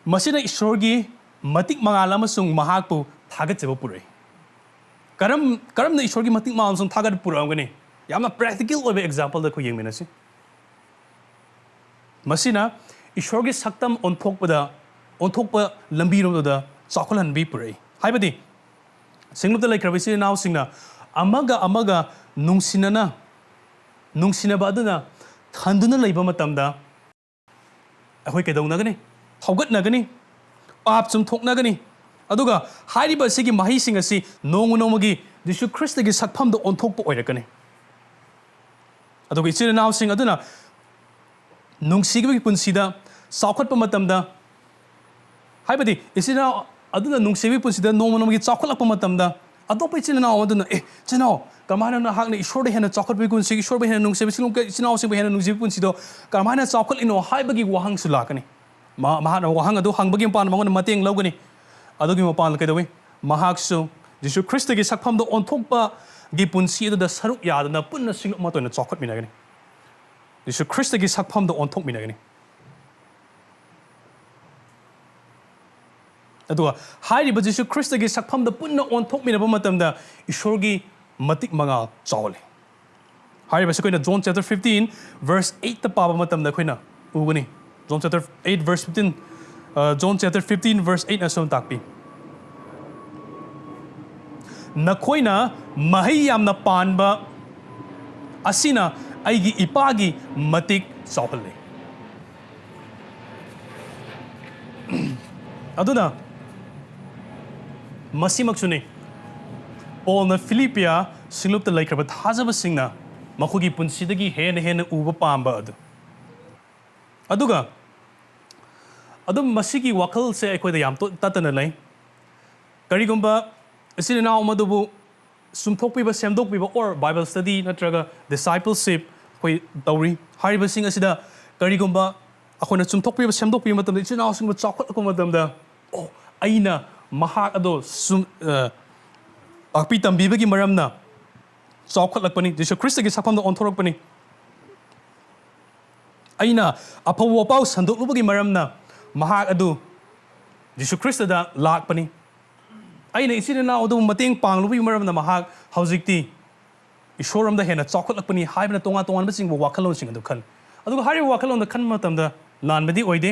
ꯃꯁꯤꯅ ꯏꯁꯣꯔꯒꯤ ꯃꯇꯤꯛ ꯃꯉꯥꯜ ꯑꯃꯁꯨꯡ ꯃꯍꯥꯛꯄꯨ ꯊꯥꯒꯠꯆꯕ ꯄꯨꯔꯛꯏ꯫ ꯀꯔꯝ-, ꯀꯔꯝꯅ ꯏꯁꯣꯔꯒꯤ ꯃꯇꯤꯛ ꯃꯉꯥꯜ ꯑꯃꯁꯨꯡ ꯊꯥꯒꯠꯄ ꯄꯨꯔꯛꯑꯝꯒꯅꯤ? ꯌꯥꯝꯅ practical ꯑꯣꯏꯕ exampleꯗ ꯑꯩꯈꯣꯏ ꯌꯦꯡꯃꯤꯟꯅꯁꯤ꯫ ꯃꯁꯤꯅ ꯏꯁꯣꯔꯒꯤ ꯁꯛꯇꯝ ꯑꯣꯟꯊꯣꯛꯄꯗ, ꯑꯣꯟꯊꯣꯛꯄ ꯂꯝꯕꯤꯔꯣꯝꯗꯨꯗ ꯆꯥꯎꯈꯠꯍꯟꯕꯤ ꯄꯨꯔꯛꯏ꯫ ꯍꯥꯏꯕꯗꯤ, ꯁꯤꯡꯂꯨꯞꯇ ꯂꯩꯈ꯭ꯔꯕ ꯏꯆꯤꯜ ꯏꯅꯥꯎꯁꯤꯡꯅ ꯑꯃꯒ ꯑꯃꯒ ꯅꯨꯡꯁꯤꯅꯅ, ꯅꯨꯡꯁꯤꯅꯕ ꯑꯗꯨꯅ ꯊꯟꯗꯨꯅ ꯂꯩꯕ ꯃꯇꯝꯗ, ꯑꯩꯈꯣꯏ ꯀꯩꯗꯧꯅꯒꯅꯤ? ꯍꯧꯒꯠꯅꯒꯅꯤ, ꯄꯥꯞ ꯆꯨꯝꯊꯣꯛꯅꯒꯅꯤ꯫ ꯑꯗꯨꯒ ꯍꯥꯏꯔꯤꯕ ꯑꯁꯤꯒꯤ ꯃꯍꯩꯁꯤꯡ ꯑꯁꯤ ꯅꯣꯡꯃ ꯅꯣꯡꯃꯒꯤ ꯖꯤꯁꯨ ꯈ꯭ꯔꯤꯁꯇꯒꯤ ꯁꯛꯐꯝꯗ ꯑꯣꯟꯊꯣꯛꯄ ꯑꯣꯏꯔꯛꯀꯅꯤ꯫ ꯑꯗꯨꯒ ꯏꯆꯤꯜ ꯏꯅꯥꯎꯁꯤꯡ ꯑꯗꯨꯅ ꯅꯨꯡꯁꯤꯕꯒꯤ ꯄꯨꯟꯁꯤꯗ ꯆꯥꯎꯈꯠꯄ ꯃꯇꯝꯗ, ꯍꯥꯏꯕꯗꯤ ꯏꯆꯤꯜ ꯏꯅꯥꯎ ꯑꯗꯨꯅ ꯅꯨꯡꯁꯤꯕꯒꯤ ꯄꯨꯟꯁꯤꯗ ꯅꯣꯡꯃ ꯅꯣꯡꯃꯒꯤ ꯆꯥꯎꯈꯠꯂꯛꯄ ꯃꯇꯝꯗ, ꯑꯇꯣꯞꯄ ꯏꯆꯤꯜ ꯏꯅꯥꯎ ꯑꯗꯨꯅ, "ꯑꯦ, ꯏꯆꯤꯜ ꯏꯅꯥꯎ, ꯀꯃꯥꯏꯅ ꯅꯍꯥꯛꯅ ꯏꯁꯣꯔꯗ ꯍꯦꯟꯅ ꯆꯥꯎꯈꯠꯄꯒꯤ ꯄꯨꯟꯁꯤ, ꯏꯁꯣꯔꯕꯨ ꯍꯦꯟꯅ ꯅꯨꯡꯁꯤꯕ, ꯏꯆꯤꯜ ꯏꯅꯥꯎꯁꯤꯡꯕꯨ ꯍꯦꯟꯅ ꯅꯨꯡꯁꯤꯕ ꯄꯨꯟꯁꯤꯗꯣ ꯀꯃꯥꯏꯅ ꯆꯥꯎꯈꯠꯂꯤꯅꯣ?" ꯍꯥꯏꯕꯒꯤ ꯋꯥꯍꯪꯁꯨ ꯂꯥꯛꯀꯅꯤ꯫ ꯃꯍꯥꯛꯅ ꯋꯥꯍꯪ ꯑꯗꯨ ꯍꯪꯕꯒꯤ ꯃꯄꯥꯟꯗ ꯃꯉꯣꯟꯗ ꯃꯇꯦꯡ ꯂꯧꯒꯅꯤ꯫ ꯑꯗꯨꯒꯤ ꯃꯄꯥꯟꯗ ꯀꯩꯗꯧꯏ? ꯃꯍꯥꯛꯁꯨ ꯖꯤꯁꯨ ꯈ꯭ꯔꯤꯁꯇꯒꯤ ꯁꯛꯐꯝꯗ ꯑꯣꯟꯊꯣꯛꯄꯒꯤ ꯄꯨꯟꯁꯤ ꯑꯗꯨꯗ ꯁꯔꯨꯛ ꯌꯥꯗꯨꯅ ꯄꯨꯟꯅ ꯁꯤꯡꯂꯨꯞ ꯑꯃꯠꯇ ꯑꯣꯏꯅ ꯆꯥꯎꯈꯠꯃꯤꯟꯅꯒꯅꯤ꯫ ꯖꯤꯁꯨ ꯈ꯭ꯔꯤꯁꯇꯒꯤ ꯁꯛꯐꯝꯗ ꯑꯣꯟꯊꯣꯛꯃꯤꯟꯅꯒꯅꯤ꯫ ꯑꯗꯨꯒ ꯍꯥꯏꯔꯤꯕ ꯖꯤꯁꯨ ꯈ꯭ꯔꯤꯁꯇꯒꯤ ꯁꯛꯐꯝꯗ ꯄꯨꯟꯅ ꯑꯣꯟꯊꯣꯛꯃꯤꯟꯅꯕ ꯃꯇꯝꯗ ꯏꯁꯣꯔꯒꯤ ꯃꯇꯤꯛ ꯃꯉꯥꯜ ꯆꯥꯎꯍꯜꯂꯤ꯫ ꯍꯥꯏꯔꯤꯕꯁꯤ ꯑꯩꯈꯣꯏꯅ John chapter fifteen verse eight ꯇ ꯄꯥꯕ ꯃꯇꯝꯗ ꯑꯩꯈꯣꯏꯅ ꯎꯒꯅꯤ꯫ John chapter eight verse fifteen, John chapter fifteen verse eight ꯅ ꯁꯨꯝ ꯇꯥꯛꯄꯤ, "ꯅꯈꯣꯏꯅ ꯃꯍꯩ ꯌꯥꯝꯅ ꯄꯥꯟꯕ ꯑꯁꯤꯅ ꯑꯩꯒꯤ ꯏꯄꯥꯒꯤ ꯃꯇꯤꯛ ꯆꯥꯎꯍꯜꯂꯤ"꯫ ꯑꯗꯨꯅ ꯃꯁꯤꯃꯛꯁꯨꯅꯤ, ꯄꯣꯜꯅ ꯐꯤꯂꯤꯄꯤꯌꯥ ꯁꯤꯡꯂꯨꯞꯇ ꯂꯩꯈ꯭ꯔꯕ ꯊꯥꯖꯕꯁꯤꯡꯅ ꯃꯈꯣꯏꯒꯤ ꯄꯨꯟꯁꯤꯗꯒꯤ ꯍꯦꯟꯅ ꯍꯦꯟꯅ ꯎꯕ ꯄꯥꯝꯕ ꯑꯗꯨ꯫ ꯑꯗꯨꯒ ꯑꯗꯨꯝ ꯃꯁꯤꯒꯤ ꯋꯥꯈꯜꯁꯦ ꯑꯩꯈꯣꯏꯗ ꯌꯥꯝ ꯇꯣ-, ꯇꯠꯇꯅ ꯂꯩ꯫ ꯀꯔꯤꯒꯨꯝꯕ ꯏꯆꯤꯜ ꯏꯅꯥꯎ ꯑꯃꯗꯨꯕꯨ ꯆꯨꯝꯊꯣꯛꯄꯤꯕ, ꯁꯦꯝꯗꯣꯛꯄꯤꯕ, or Bible study ꯅꯠꯇ꯭ꯔꯒ discipleship ꯑꯩꯈꯣꯏ ꯇꯧꯔꯤ꯫ ꯍꯥꯏꯔꯤꯕꯁꯤꯡ ꯑꯁꯤꯗ ꯀꯔꯤꯒꯨꯝꯕ ꯑꯩꯈꯣꯏꯅ ꯆꯨꯝꯊꯣꯛꯄꯤꯕ, ꯁꯦꯝꯗꯣꯛꯄꯤꯕ ꯃꯇꯝꯗ, ꯏꯆꯤꯜ ꯏꯅꯥꯎꯁꯤꯡꯕꯨ ꯆꯥꯎꯈꯠꯂꯛꯄ ꯃꯇꯝꯗ, "ꯑꯣ, ꯑꯩꯅ ꯃꯍꯥꯛ ꯑꯗꯣ ꯁꯨꯝ, ꯑ, ꯇꯥꯛꯄꯤ ꯇꯝꯕꯤꯕꯒꯤ ꯃꯔꯝꯅ ꯆꯥꯎꯈꯠꯂꯛꯄꯅꯤ, ꯖꯤꯁꯨ ꯈ꯭ꯔꯤꯁꯇꯒꯤ ꯁꯛꯐꯝꯗ ꯑꯣꯟꯊꯣꯔꯛꯄꯅꯤ꯫ ꯑꯩꯅ ꯑꯐꯕ ꯋꯥꯄꯥꯎ ꯁꯟꯗꯣꯛꯂꯨꯕꯒꯤ ꯃꯔꯝꯅ ꯃꯍꯥꯛ ꯑꯗꯨ ꯖꯤꯁꯨ ꯈ꯭ꯔꯤꯁꯇꯗ ꯂꯥꯛꯄꯅꯤ꯫ ꯑꯩꯅ ꯏꯆꯤꯜ ꯏꯅꯥꯎ ꯑꯗꯨꯕꯨ ꯃꯇꯦꯡ ꯄꯥꯡꯂꯨꯕꯒꯤ ꯃꯔꯝꯅ ꯃꯍꯥꯛ ꯍꯧꯖꯤꯛꯇꯤ ꯏꯁꯣꯔꯔꯣꯝꯗ ꯍꯦꯟꯅ ꯆꯥꯎꯈꯠꯂꯛꯄꯅꯤ" ꯍꯥꯏꯕꯅ ꯇꯣꯉꯥꯟ ꯇꯣꯉꯥꯟꯕꯁꯤꯡꯕꯨ ꯋꯥꯈꯜꯂꯣꯟꯁꯤꯡ ꯑꯗꯨ ꯈꯜꯂꯤ꯫ ꯑꯗꯨꯒ ꯍꯥꯏꯔꯤꯕ ꯋꯥꯈꯜꯂꯣꯟꯗ ꯈꯟꯕ ꯃꯇꯝꯗ ꯂꯥꯟꯕꯗꯤ ꯑꯣꯏꯗꯦ꯫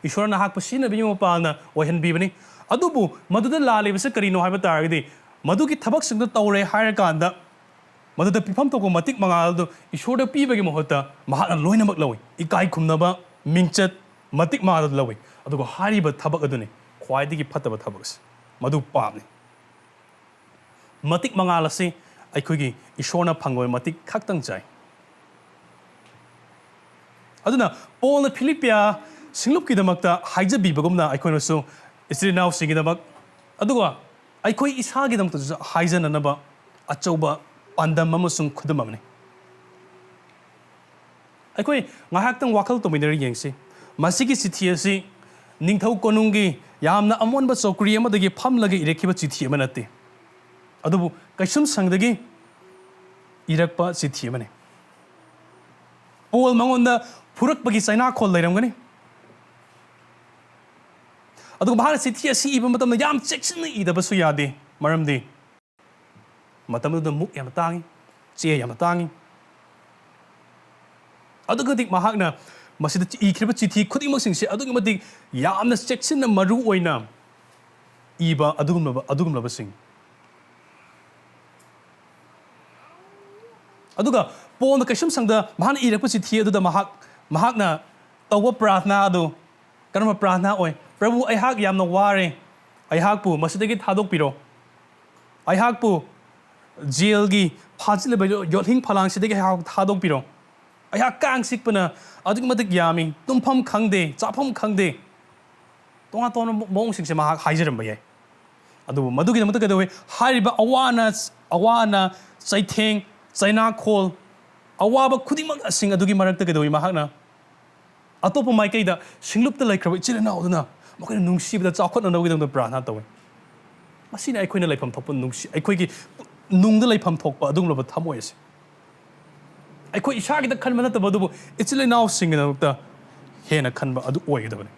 ꯏꯁꯣꯔꯅ ꯅꯍꯥꯛꯄꯨ ꯁꯤꯖꯤꯟꯅꯕꯤꯕ ꯃꯄꯥꯜꯅ ꯑꯣꯏꯍꯟꯕꯤꯕꯅꯤ꯫ ꯑꯗꯨꯕꯨ ꯃꯗꯨꯗ ꯂꯥꯜꯂꯤꯕꯁꯤ ꯀꯔꯤꯅꯣ ꯍꯥꯏꯕ ꯇꯥꯔꯒꯗꯤ, ꯃꯗꯨꯒꯤ ꯊꯕꯛꯁꯤꯡꯗꯨ ꯇꯧꯔꯦ ꯍꯥꯏꯔꯀꯥꯟꯗ ꯃꯗꯨꯗ ꯄꯤꯐꯝ ꯊꯣꯛꯄ ꯃꯇꯤꯛ ꯃꯉꯥꯜ ꯑꯗꯨ ꯏꯁꯣꯔꯗ ꯄꯤꯕꯒꯤ ꯃꯍꯨꯠꯇ ꯃꯍꯥꯛꯅ ꯂꯣꯏꯅꯃꯛ ꯂꯧꯏ꯫ ꯏꯀꯥꯏ ꯈꯨꯝꯅꯕ, ꯃꯤꯡꯆꯠ, ꯃꯇꯤꯛ ꯃꯉꯥꯜ ꯑꯗꯨ ꯂꯧꯏ꯫ ꯑꯗꯨꯒ ꯍꯥꯏꯔꯤꯕ ꯊꯕꯛ ꯑꯗꯨꯅꯤ ꯈ꯭ꯋꯥꯏꯗꯒꯤ ꯐꯠꯇꯕ ꯊꯕꯛ ꯑꯁꯤ꯫ ꯃꯗꯨ ꯄꯥꯞꯅꯤ꯫ ꯃꯇꯤꯛ ꯃꯉꯥꯜ ꯑꯁꯤ ꯑꯩꯈꯣꯏꯒꯤ ꯏꯁꯣꯔꯅ ꯐꯪꯕ ꯃꯇꯤꯛ ꯈꯛꯇꯪ ꯆꯥꯏ꯫ ꯑꯗꯨꯅ ꯄꯣꯜꯅ ꯐꯤꯂꯤꯄꯤꯌꯥ ꯁꯤꯡꯂꯨꯞꯀꯤꯗꯃꯛꯇ ꯍꯥꯏꯖꯕꯤꯕꯒꯨꯝꯅ ꯑꯩꯈꯣꯏꯅꯁꯨ ꯏꯆꯤꯜ ꯏꯅꯥꯎꯁꯤꯡꯒꯤꯗꯃꯛ, ꯑꯗꯨꯒ ꯑꯩꯈꯣꯏ ꯏꯁꯥꯒꯤꯗꯃꯛꯇꯁꯨ ꯍꯥꯏꯖꯅꯅꯕ ꯑꯆꯧꯕ ꯄꯥꯟꯗꯝ ꯑꯃꯁꯨꯡ ꯈꯨꯗꯝ ꯑꯃꯅꯤ꯫ ꯑꯩꯈꯣꯏ ꯉꯥꯏꯍꯥꯛꯇꯪ ꯋꯥꯈꯜ ꯇꯧꯃꯤꯟꯅꯔ ꯌꯦꯡꯁꯤ꯫ ꯃꯁꯤꯒꯤ ꯆꯤꯊꯤ ꯑꯁꯤ ꯅꯤꯡꯊꯧ ꯀꯣꯅꯨꯡꯒꯤ ꯌꯥꯝꯅ ꯑꯃꯣꯟꯕ ꯆꯧꯀ꯭ꯔꯤ ꯑꯃꯗꯒꯤ ꯐꯝꯂꯒ ꯏꯔꯛꯈꯤꯕ ꯆꯤꯊꯤ ꯑꯃ ꯅꯠꯇꯦ, ꯑꯗꯨꯕꯨ ꯀꯩꯁꯨꯝꯁꯪꯗꯒꯤ ꯏꯔꯛꯄ ꯆꯤꯊꯤ ꯑꯃꯅꯤ꯫ ꯄꯣꯜ ꯃꯉꯣꯟꯗ ꯐꯨꯔꯛꯄꯒꯤ ꯆꯩꯅꯥꯈꯣꯜ ꯂꯩꯔꯝꯒꯅꯤ꯫ ꯑꯗꯨꯒ ꯃꯍꯥꯛꯅ ꯆꯤꯊꯤ ꯑꯁꯤ ꯏꯕ ꯃꯇꯝꯗ ꯌꯥꯝ ꯆꯦꯛꯁꯤꯟꯅ ꯏꯗꯕꯁꯨ ꯌꯥꯗꯦ, ꯃꯔꯝꯗꯤ ꯃꯇꯝꯗꯨꯗ ꯃꯨꯛ ꯌꯥꯝꯅ ꯇꯥꯡꯏ, ꯆꯦ ꯌꯥꯝꯅ ꯇꯥꯡꯏ꯫ ꯑꯗꯨꯛꯀꯤ ꯃꯇꯤꯛ ꯃꯍꯥꯛꯅ ꯃꯁꯤꯗ ꯏꯈ꯭ꯔꯤꯕ ꯆꯤꯊꯤ ꯈꯨꯗꯤꯡꯃꯛꯁꯤꯡꯁꯦ ꯑꯗꯨꯛꯀꯤ ꯃꯇꯤꯛ ꯌꯥꯝꯅ ꯆꯦꯛꯁꯤꯟꯅ ꯃꯔꯨ ꯑꯣꯏꯅ ꯏꯕ ꯑꯗꯨꯒꯨꯝꯂꯕ, ꯑꯗꯨꯒꯨꯝꯂꯕꯁꯤꯡ꯫ ꯑꯗꯨꯒ ꯄꯣꯜꯅ ꯀꯩꯁꯨꯝꯁꯪꯗ ꯃꯍꯥꯛꯅ ꯏꯔꯛꯄ ꯆꯤꯊꯤ ꯑꯗꯨꯗ ꯃꯍꯥꯛ, ꯃꯍꯥꯛꯅ ꯇꯧꯕ ꯄ꯭ꯔꯥꯔꯊꯅꯥ ꯑꯗꯨ ꯀꯔꯝꯕ ꯄ꯭ꯔꯥꯔꯊꯅꯥ ꯑꯣꯏ? "ꯄ꯭ꯔꯚꯨ, ꯑꯩꯍꯥꯛ ꯌꯥꯝꯅ ꯋꯥꯔꯦ, ꯑꯩꯍꯥꯛꯄꯨ ꯃꯁꯤꯗꯒꯤ ꯊꯥꯗꯣꯛꯄꯤꯔꯣ, ꯑꯩꯍꯥꯛꯄꯨ ꯖꯦꯜꯒꯤ ꯐꯥꯖꯤꯜꯂꯤꯕ ꯌꯣꯠ-, ꯌꯣꯠꯍꯤꯡ ꯐꯂꯥꯡꯁꯤꯗꯒꯤ ꯑꯩꯍꯥꯛ ꯊꯥꯗꯣꯛꯄꯤꯔꯣ꯫ ꯑꯩꯍꯥꯛ ꯀꯥꯡ ꯆꯤꯛꯄꯅ ꯑꯗꯨꯛꯀꯤ ꯃꯇꯤꯛ ꯌꯥꯝꯃꯤ, ꯇꯨꯝꯐꯝ ꯈꯪꯗꯦ, ꯆꯥꯐꯝ ꯈꯪꯗꯦ"꯫ ꯇꯣꯉꯥꯟ ꯇꯣꯉꯥꯟꯕ ꯃꯑꯣꯡꯁꯤꯡꯁꯦ ꯃꯍꯥꯛ ꯍꯥꯏꯖꯔꯝꯕ ꯌꯥꯏ꯫ ꯑꯗꯨꯕꯨ ꯃꯗꯨꯒꯤꯗꯃꯛꯇ ꯀꯩꯗꯧꯋꯤ? ꯍꯥꯏꯔꯤꯕ ꯑꯋꯥ ꯑꯅꯥ, ꯑꯋꯥ ꯑꯅꯥ, ꯆꯩꯊꯦꯡ, ꯆꯩꯅꯥꯈꯣꯜ, ꯑꯋꯥꯕ ꯈꯨꯗꯤꯡꯃꯛ ꯑꯁꯤꯡ ꯑꯗꯨꯒꯤ ꯃꯔꯛꯇ ꯀꯩꯗꯧꯋꯤ? ꯃꯍꯥꯛꯅ ꯑꯇꯣꯞꯄ ꯃꯥꯏꯀꯩꯗ ꯁꯤꯡꯂꯨꯞꯇ ꯂꯩꯈ꯭ꯔꯕ ꯏꯆꯤꯜ ꯏꯅꯥꯎ ꯑꯗꯨꯅ ꯃꯈꯣꯏꯅ ꯅꯨꯡꯁꯤꯕꯗ ꯆꯥꯎꯈꯠꯅꯅꯕꯒꯤꯗꯃꯛꯇ ꯄ꯭ꯔꯥꯔꯊꯅꯥ ꯇꯧꯋꯤ꯫ ꯃꯁꯤꯅ ꯑꯩꯈꯣꯏꯅ ꯂꯩꯐꯝ ꯊꯣꯛꯄ ꯅꯨꯡꯁꯤ, ꯑꯩꯈꯣꯏꯒꯤ ꯅꯨꯡꯗ ꯂꯩꯐꯝ ꯊꯣꯛꯄ ꯑꯗꯨꯒꯨꯝꯂꯕ ꯊꯃꯣꯏ ꯑꯁꯤ꯫ ꯑꯩꯈꯣꯏ ꯏꯁꯥꯒꯤꯗ ꯈꯟꯕ ꯅꯠꯇꯕ, ꯑꯗꯨꯕꯨ ꯏꯆꯤꯜ ꯏꯅꯥꯎꯁꯤꯡꯒꯤꯗꯃꯛꯇ ꯍꯦꯟꯅ ꯈꯟꯕ ꯑꯗꯨ ꯑꯣꯏꯒꯗꯕꯅꯤ꯫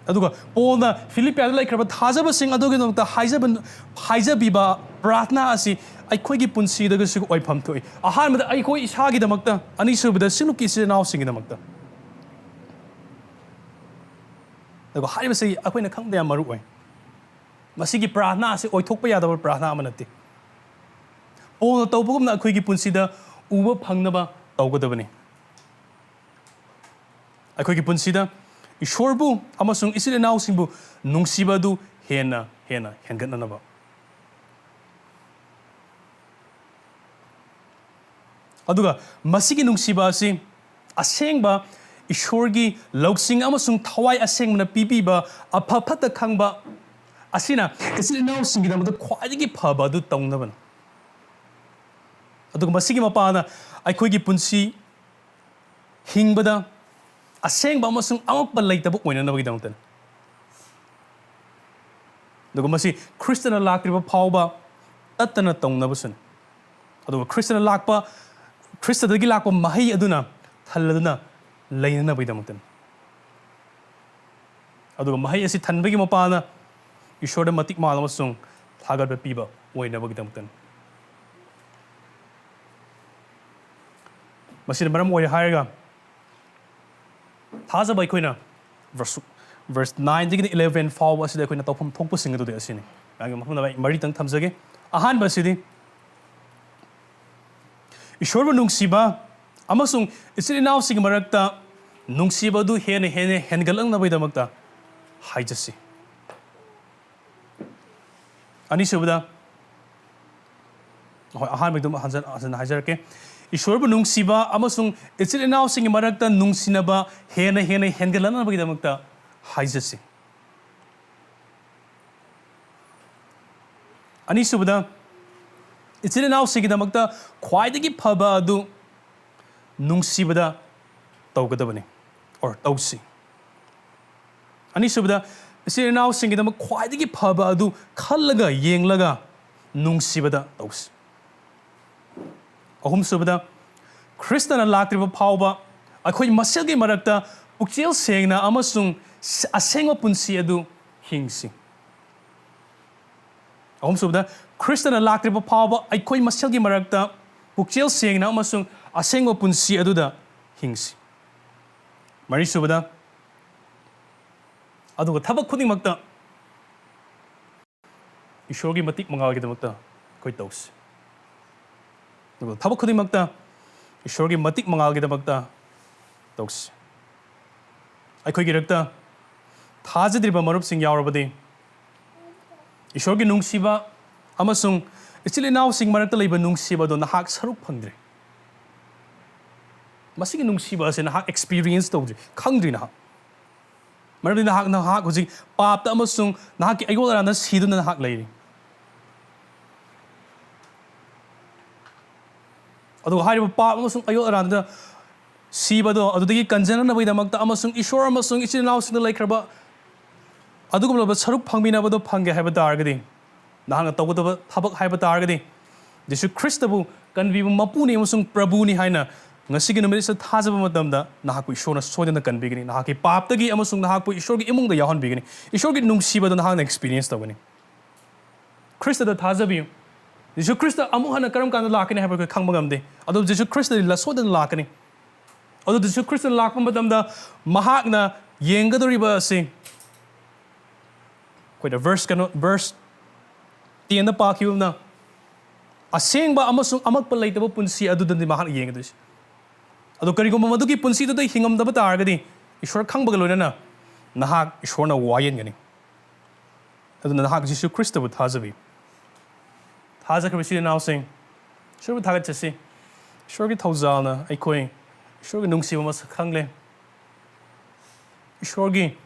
ꯑꯗꯨꯒ ꯄꯣꯜꯅ ꯐꯤꯂꯤꯞꯄꯤꯌꯥꯗ ꯂꯩꯈ꯭ꯔꯕ ꯊꯥꯖꯕꯁꯤꯡ ꯑꯗꯨꯒꯤꯗꯃꯛꯇ ꯍꯥꯏꯖꯕ, ꯍꯥꯏꯖꯕꯤꯕ ꯄ꯭ꯔꯥꯔꯊꯅꯥ ꯑꯁꯤ ꯑꯩꯈꯣꯏꯒꯤ ꯄꯨꯟꯁꯤꯗꯒꯁꯨ ꯑꯣꯏꯐꯝ ꯊꯣꯛꯏ꯫ ꯑꯍꯥꯟꯕꯗ ꯑꯩꯈꯣꯏ ꯏꯁꯥꯒꯤꯗꯃꯛꯇ, ꯑꯅꯤꯁꯨꯕꯗ ꯁꯤꯡꯂꯨꯞꯀꯤ ꯏꯆꯤꯜ ꯏꯅꯥꯎꯁꯤꯡꯒꯤꯗꯃꯛꯇ꯫ ꯑꯗꯨꯒ ꯍꯥꯏꯔꯤꯕꯁꯤ ꯑꯩꯈꯣꯏꯅ ꯈꯪꯕꯗ ꯌꯥꯝ ꯃꯔꯨ ꯑꯣꯏ꯫ ꯃꯁꯤꯒꯤ ꯄ꯭ꯔꯥꯔꯊꯅꯥ ꯑꯁꯤ ꯑꯣꯏꯊꯣꯛꯄ ꯌꯥꯗꯕ ꯄ꯭ꯔꯥꯔꯊꯅꯥ ꯑꯃ ꯅꯠꯇꯦ꯫ ꯄꯣꯜꯅ ꯇꯧꯕꯒꯨꯝꯅ ꯑꯩꯈꯣꯏꯒꯤ ꯄꯨꯟꯁꯤꯗ ꯎꯕ ꯐꯪꯅꯕ ꯇꯧꯒꯗꯕꯅꯤ꯫ ꯑꯩꯈꯣꯏꯒꯤ ꯄꯨꯟꯁꯤꯗ ꯏꯁꯣꯔꯕꯨ ꯑꯃꯁꯨꯡ ꯏꯆꯤꯜ ꯏꯅꯥꯎꯁꯤꯡꯕꯨ ꯅꯨꯡꯁꯤꯕ ꯑꯗꯨ ꯍꯦꯟꯅ ꯍꯦꯟꯅ ꯍꯦꯟꯒꯠꯅꯅꯕ꯫ ꯑꯗꯨꯒ ꯃꯁꯤꯒꯤ ꯅꯨꯡꯁꯤꯕ ꯑꯁꯤ ꯑꯁꯦꯡꯕ ꯏꯁꯣꯔꯒꯤ ꯂꯧꯁꯤꯡ ꯑꯃꯁꯨꯡ ꯊꯋꯥꯏ ꯑꯁꯦꯡꯕꯅ ꯄꯤꯕꯤꯕ ꯑꯐ ꯐꯠꯇ ꯈꯪꯕ ꯑꯁꯤꯅ ꯏꯆꯤꯜ ꯏꯅꯥꯎꯁꯤꯡꯒꯤꯗꯃꯛꯇ ꯈ꯭ꯋꯥꯏꯗꯒꯤ ꯐꯕ ꯑꯗꯨ ꯇꯧꯅꯕꯅꯤ꯫ ꯑꯗꯨꯒ ꯃꯁꯤꯒꯤ ꯃꯄꯥꯅ ꯑꯩꯈꯣꯏꯒꯤ ꯄꯨꯟꯁꯤ ꯍꯤꯡꯕꯗ ꯑꯁꯦꯡꯕ ꯑꯃꯁꯨꯡ ꯑꯉꯛꯄ ꯂꯩꯇꯕ ꯑꯣꯏꯅꯅꯕꯒꯤꯗꯃꯛꯇꯅꯤ꯫ ꯑꯗꯨꯒ ꯃꯁꯤ ꯈ꯭ꯔꯤꯁꯇꯅ ꯂꯥꯛꯇ꯭ꯔꯤꯕ ꯐꯥꯎꯕ ꯇꯠꯇꯅ ꯇꯧꯅꯕꯁꯨꯅꯤ꯫ ꯑꯗꯨꯒ ꯈ꯭ꯔꯤꯁꯇꯅ ꯂꯥꯛꯄ, ꯈ꯭ꯔꯤꯁꯇꯗꯒꯤ ꯂꯥꯛꯄ ꯃꯍꯩ ꯑꯗꯨꯅ ꯊꯜꯂꯗꯨꯅ ꯂꯩꯅꯅꯕꯒꯤꯗꯃꯛꯇꯅꯤ꯫ ꯑꯗꯨꯒ ꯃꯍꯩ ꯑꯁꯤ ꯊꯟꯕꯒꯤ ꯃꯄꯥꯅ ꯏꯁꯣꯔꯗ ꯃꯇꯤꯛ ꯃꯥꯜ ꯑꯃꯁꯨꯡ ꯊꯥꯒꯠꯄ ꯄꯤꯕ ꯑꯣꯏꯅꯕꯒꯤꯗꯃꯛꯇꯅꯤ꯫ ꯃꯁꯤꯅ ꯃꯔꯝ ꯑꯣꯏꯔꯦ ꯍꯥꯏꯔꯒ ꯊꯥꯖꯕ ꯑꯩꯈꯣꯏꯅ verse, verse nineꯗꯒꯤꯅ eleven ꯐꯥꯎꯕ ꯑꯁꯤꯗ ꯑꯩꯈꯣꯏꯅ ꯇꯧꯐꯝ ꯊꯣꯛꯄꯁꯤꯡ ꯑꯗꯨꯗꯤ ꯑꯁꯤꯅꯤ꯫ ꯃꯥꯒꯤ ꯃꯐꯝꯗ ꯑꯩ ꯃꯔꯤꯇꯪ ꯊꯝꯖꯒꯦ꯫ ꯑꯍꯥꯟꯕ ꯑꯁꯤꯗꯤ ꯏꯁꯣꯔꯕꯨ ꯅꯨꯡꯁꯤꯕ ꯑꯃꯁꯨꯡ ꯏꯆꯤꯜ ꯏꯅꯥꯎꯁꯤꯡꯒꯤ ꯃꯔꯛꯇ ꯅꯨꯡꯁꯤꯕ ꯑꯗꯨ ꯍꯦꯟꯅ ꯍꯦꯟꯅ ꯍꯦꯟꯒꯠꯂꯛꯅꯕꯒꯤꯗꯃꯛꯇ ꯍꯥꯏꯖꯁꯤ꯫ ꯑꯅꯤꯁꯨꯕꯗ, ꯍꯣꯏ, ꯑꯍꯥꯟꯕꯒꯤꯗꯨ ꯍꯟꯖꯟ-, ꯍꯟꯖꯟꯅ ꯍꯥꯏꯖꯔꯛꯀꯦ꯫ ꯏꯁꯣꯔꯕꯨ ꯅꯨꯡꯁꯤꯕ ꯑꯃꯁꯨꯡ ꯏꯆꯤꯜ ꯏꯅꯥꯎꯁꯤꯡꯒꯤ ꯃꯔꯛꯇ ꯅꯨꯡꯁꯤꯅꯕ ꯍꯦꯟꯅ ꯍꯦꯟꯅ ꯍꯦꯟꯒꯠꯂꯛꯅꯕꯒꯤꯗꯃꯛꯇ ꯍꯥꯏꯖꯁꯤ꯫ ꯑꯅꯤꯁꯨꯕꯗ, ꯏꯆꯤꯜ ꯏꯅꯥꯎꯁꯤꯡꯒꯤꯗꯃꯛꯇ ꯈ꯭ꯋꯥꯏꯗꯒꯤ ꯐꯕ ꯑꯗꯨ ꯅꯨꯡꯁꯤꯕꯗ ꯇꯧꯒꯗꯕꯅꯤ, or ꯇꯧꯁꯤ꯫ ꯑꯅꯤꯁꯨꯕꯗ, ꯏꯆꯤꯜ ꯏꯅꯥꯎꯁꯤꯡꯒꯤꯗꯃꯛ ꯈ꯭ꯋꯥꯏꯗꯒꯤ ꯐꯕ ꯑꯗꯨ ꯈꯜꯂꯒ ꯌꯦꯡꯂꯒ ꯅꯨꯡꯁꯤꯕꯗ ꯇꯧꯁꯤ꯫ ꯑꯍꯨꯝꯁꯨꯕꯗ, ꯈ꯭ꯔꯤꯁꯇꯅ ꯂꯥꯛꯇ꯭ꯔꯤꯕ ꯐꯥꯎꯕ ꯑꯩꯈꯣꯏ ꯃꯁꯦꯜꯒꯤ ꯃꯔꯛꯇ ꯄꯨꯛꯆꯦꯜ ꯁꯦꯡꯅ ꯑꯃꯁꯨꯡ ꯑꯁꯦꯡꯕ ꯄꯨꯟꯁꯤ ꯑꯗꯨ ꯍꯤꯡꯁꯤ꯫ ꯑꯍꯨꯝꯁꯨꯕꯗ, ꯈ꯭ꯔꯤꯁꯇꯅ ꯂꯥꯛꯇ꯭ꯔꯤꯕ ꯐꯥꯎꯕ ꯑꯩꯈꯣꯏ ꯃꯁꯦꯜꯒꯤ ꯃꯔꯛꯇ ꯄꯨꯛꯆꯦꯜ ꯁꯦꯡꯅ ꯑꯃꯁꯨꯡ ꯑꯁꯦꯡꯕ ꯄꯨꯟꯁꯤ ꯑꯗꯨꯗ ꯍꯤꯡꯁꯤ꯫ ꯃꯔꯤꯁꯨꯕꯗ, ꯑꯗꯨꯒ ꯊꯕꯛ ꯈꯨꯗꯤꯡꯃꯛꯇ ꯏꯁꯣꯔꯒꯤ ꯃꯇꯤꯛ ꯃꯉꯥꯜꯒꯤꯗꯃꯛꯇ ꯑꯩꯈꯣꯏ ꯇꯧꯁꯤ꯫ ꯑꯗꯨꯒ ꯊꯕꯛ ꯈꯨꯗꯤꯡꯃꯛꯇ ꯏꯁꯣꯔꯒꯤ ꯃꯇꯤꯛ ꯃꯉꯥꯜꯒꯤꯗꯃꯛꯇ ꯇꯧꯁꯤ꯫ ꯑꯩꯈꯣꯏꯒꯤ ꯏꯔꯛꯇ ꯊꯥꯖꯗ꯭ꯔꯤꯕ ꯃꯔꯨꯞꯁꯤꯡ ꯌꯥꯎꯔꯕꯗꯤ, ꯏꯁꯣꯔꯒꯤ ꯅꯨꯡꯁꯤꯕ ꯑꯃꯁꯨꯡ ꯏꯆꯤꯜ ꯏꯅꯥꯎꯁꯤꯡ ꯃꯔꯛꯇ ꯂꯩꯕ ꯅꯨꯡꯁꯤꯕ ꯑꯗꯨ ꯅꯍꯥꯛ ꯁꯔꯨꯛ ꯐꯪꯗ꯭ꯔꯤ꯫ ꯃꯁꯤꯒꯤ ꯅꯨꯡꯁꯤꯕ ꯑꯁꯤ ꯅꯍꯥꯛ experience ꯇꯧꯗ꯭ꯔꯤ, ꯈꯪꯗ꯭ꯔꯤ ꯅꯍꯥꯛ꯫ ꯃꯔꯝꯗꯤ ꯅꯍꯥꯛ ꯅꯍꯥꯛ ꯍꯧꯖꯤꯛ ꯄꯥꯞꯇ ꯑꯃꯁꯨꯡ ꯅꯍꯥꯛꯀꯤ ꯑꯌꯣꯜ ꯑꯔꯥꯟꯗ ꯁꯤꯗꯨꯅ ꯅꯍꯥꯛ ꯂꯩꯔꯤ꯫ ꯑꯗꯨꯒ ꯍꯥꯏꯔꯤꯕ ꯄꯥꯞ ꯑꯃꯁꯨꯡ ꯑꯌꯣꯜ ꯑꯔꯥꯟꯗ ꯁꯤꯕꯗꯣ ꯑꯗꯨꯗꯒꯤ ꯀꯟꯖꯅꯅꯕꯒꯤꯗꯃꯛꯇ ꯑꯃꯁꯨꯡ ꯏꯁꯣꯔ ꯑꯃꯁꯨꯡ ꯏꯆꯤꯜ ꯏꯅꯥꯎꯁꯤꯡꯗ ꯂꯩꯈ꯭ꯔꯕ ꯑꯗꯨꯒꯨꯝꯂꯕ ꯁꯔꯨꯛ ꯐꯪꯃꯤꯟꯅꯕꯗꯣ ꯐꯪꯒꯦ ꯍꯥꯏꯕ ꯇꯥꯔꯒꯗꯤ, ꯅꯍꯥꯛꯅ ꯇꯧꯒꯗꯕ ꯊꯕꯛ ꯍꯥꯏꯕ ꯇꯥꯔꯒꯗꯤ, ꯖꯤꯁꯨ ꯈ꯭ꯔꯤꯁꯇꯕꯨ ꯀꯟꯕꯤꯕ ꯃꯄꯨꯅꯤ ꯑꯃꯁꯨꯡ ꯄ꯭ꯔꯚꯨꯅꯤ ꯍꯥꯏꯅ ꯉꯁꯤꯒꯤ ꯅꯨꯃꯤꯠ ꯑꯁꯤꯗ ꯊꯥꯖꯕ ꯃꯇꯝꯗ, ꯅꯍꯥꯛꯄꯨ ꯏꯁꯣꯔꯅ ꯁꯣꯏꯗꯅ ꯀꯟꯕꯤꯒꯅꯤ꯫ ꯅꯍꯥꯛꯀꯤ ꯄꯥꯞꯇꯒꯤ ꯑꯃꯁꯨꯡ ꯅꯍꯥꯛꯄꯨ ꯏꯁꯣꯔꯒꯤ ꯏꯃꯨꯡꯗ ꯌꯥꯎꯍꯟꯕꯤꯒꯅꯤ꯫ ꯏꯁꯣꯔꯒꯤ ꯅꯨꯡꯁꯤꯕꯗ ꯅꯍꯥꯛꯅ experience ꯇꯧꯒꯅꯤ꯫ ꯈ꯭ꯔꯤꯁꯇꯗ ꯊꯥꯖꯕꯤꯌꯨ꯫ ꯖꯤꯁꯨ ꯈ꯭ꯔꯤꯁꯇ ꯑꯃꯨꯛ ꯍꯟꯅ ꯀꯔꯝ ꯀꯥꯟꯗ ꯂꯥꯛꯀꯅꯤ ꯍꯥꯏꯕ ꯑꯩꯈꯣꯏ ꯈꯪꯕ ꯉꯝꯗꯦ꯫ ꯑꯗꯨꯕꯨ ꯖꯤꯁꯨ ꯈ꯭ꯔꯤꯁꯇꯗꯤ ꯂ-, ꯁꯣꯏꯗꯅ ꯂꯥꯛꯀꯅꯤ꯫ ꯑꯗꯨ ꯖꯤꯁꯨ ꯈ꯭ꯔꯤꯁꯇ ꯂꯥꯛꯄ ꯃꯇꯝꯗ ꯃꯍꯥꯛꯅ ꯌꯦꯡꯒꯗꯧꯔꯤꯕ ꯑꯁꯤ, ꯑꯩꯈꯣꯏꯅ verse ꯀꯩꯅꯣ, verse ten ꯗ ꯄꯥꯈꯤꯕꯅ, ꯑꯁꯦꯡꯕ ꯑꯃꯁꯨꯡ ꯑꯃꯛꯄ ꯂꯩꯇꯕ ꯄꯨꯟꯁꯤ ꯑꯗꯨꯗꯅꯤ ꯃꯍꯥꯛꯅ ꯌꯦꯡꯒꯗꯣꯏꯁꯦ꯫ ꯑꯗꯣ ꯀꯔꯤꯒꯨꯝꯕ ꯃꯗꯨꯒꯤ ꯄꯨꯟꯁꯤꯗꯨꯗ ꯍꯤꯡꯉꯝꯗꯕ ꯇꯥꯔꯒꯗꯤ, ꯏꯁꯣꯔ ꯈꯪꯕꯒ ꯂꯣꯏꯅꯅ ꯅꯍꯥꯛ ꯏꯁꯣꯔꯅ ꯋꯥꯌꯦꯟꯒꯅꯤ꯫ ꯑꯗꯨꯅ ꯅꯍꯥꯛ ꯖꯤꯁꯨ ꯈ꯭ꯔꯤꯁꯇꯕꯨ ꯊꯥꯖꯕꯤꯌꯨ꯫ ꯊꯥꯖꯈ꯭ꯔꯕ ꯏꯆꯤꯜ ꯏꯅꯥꯎꯁꯤꯡ, ꯏꯁꯣꯔꯕꯨ ꯊꯥꯒꯠꯆꯁꯤ꯫ ꯏꯁꯣꯔꯒꯤ ꯊꯧꯖꯥꯜꯅ ꯑꯩꯈꯣꯏ ꯏꯁꯣꯔꯒꯤ ꯅꯨꯡꯁꯤꯕ ꯃꯁꯛ ꯈꯪꯂꯦ꯫ ꯏꯁꯣꯔꯒꯤ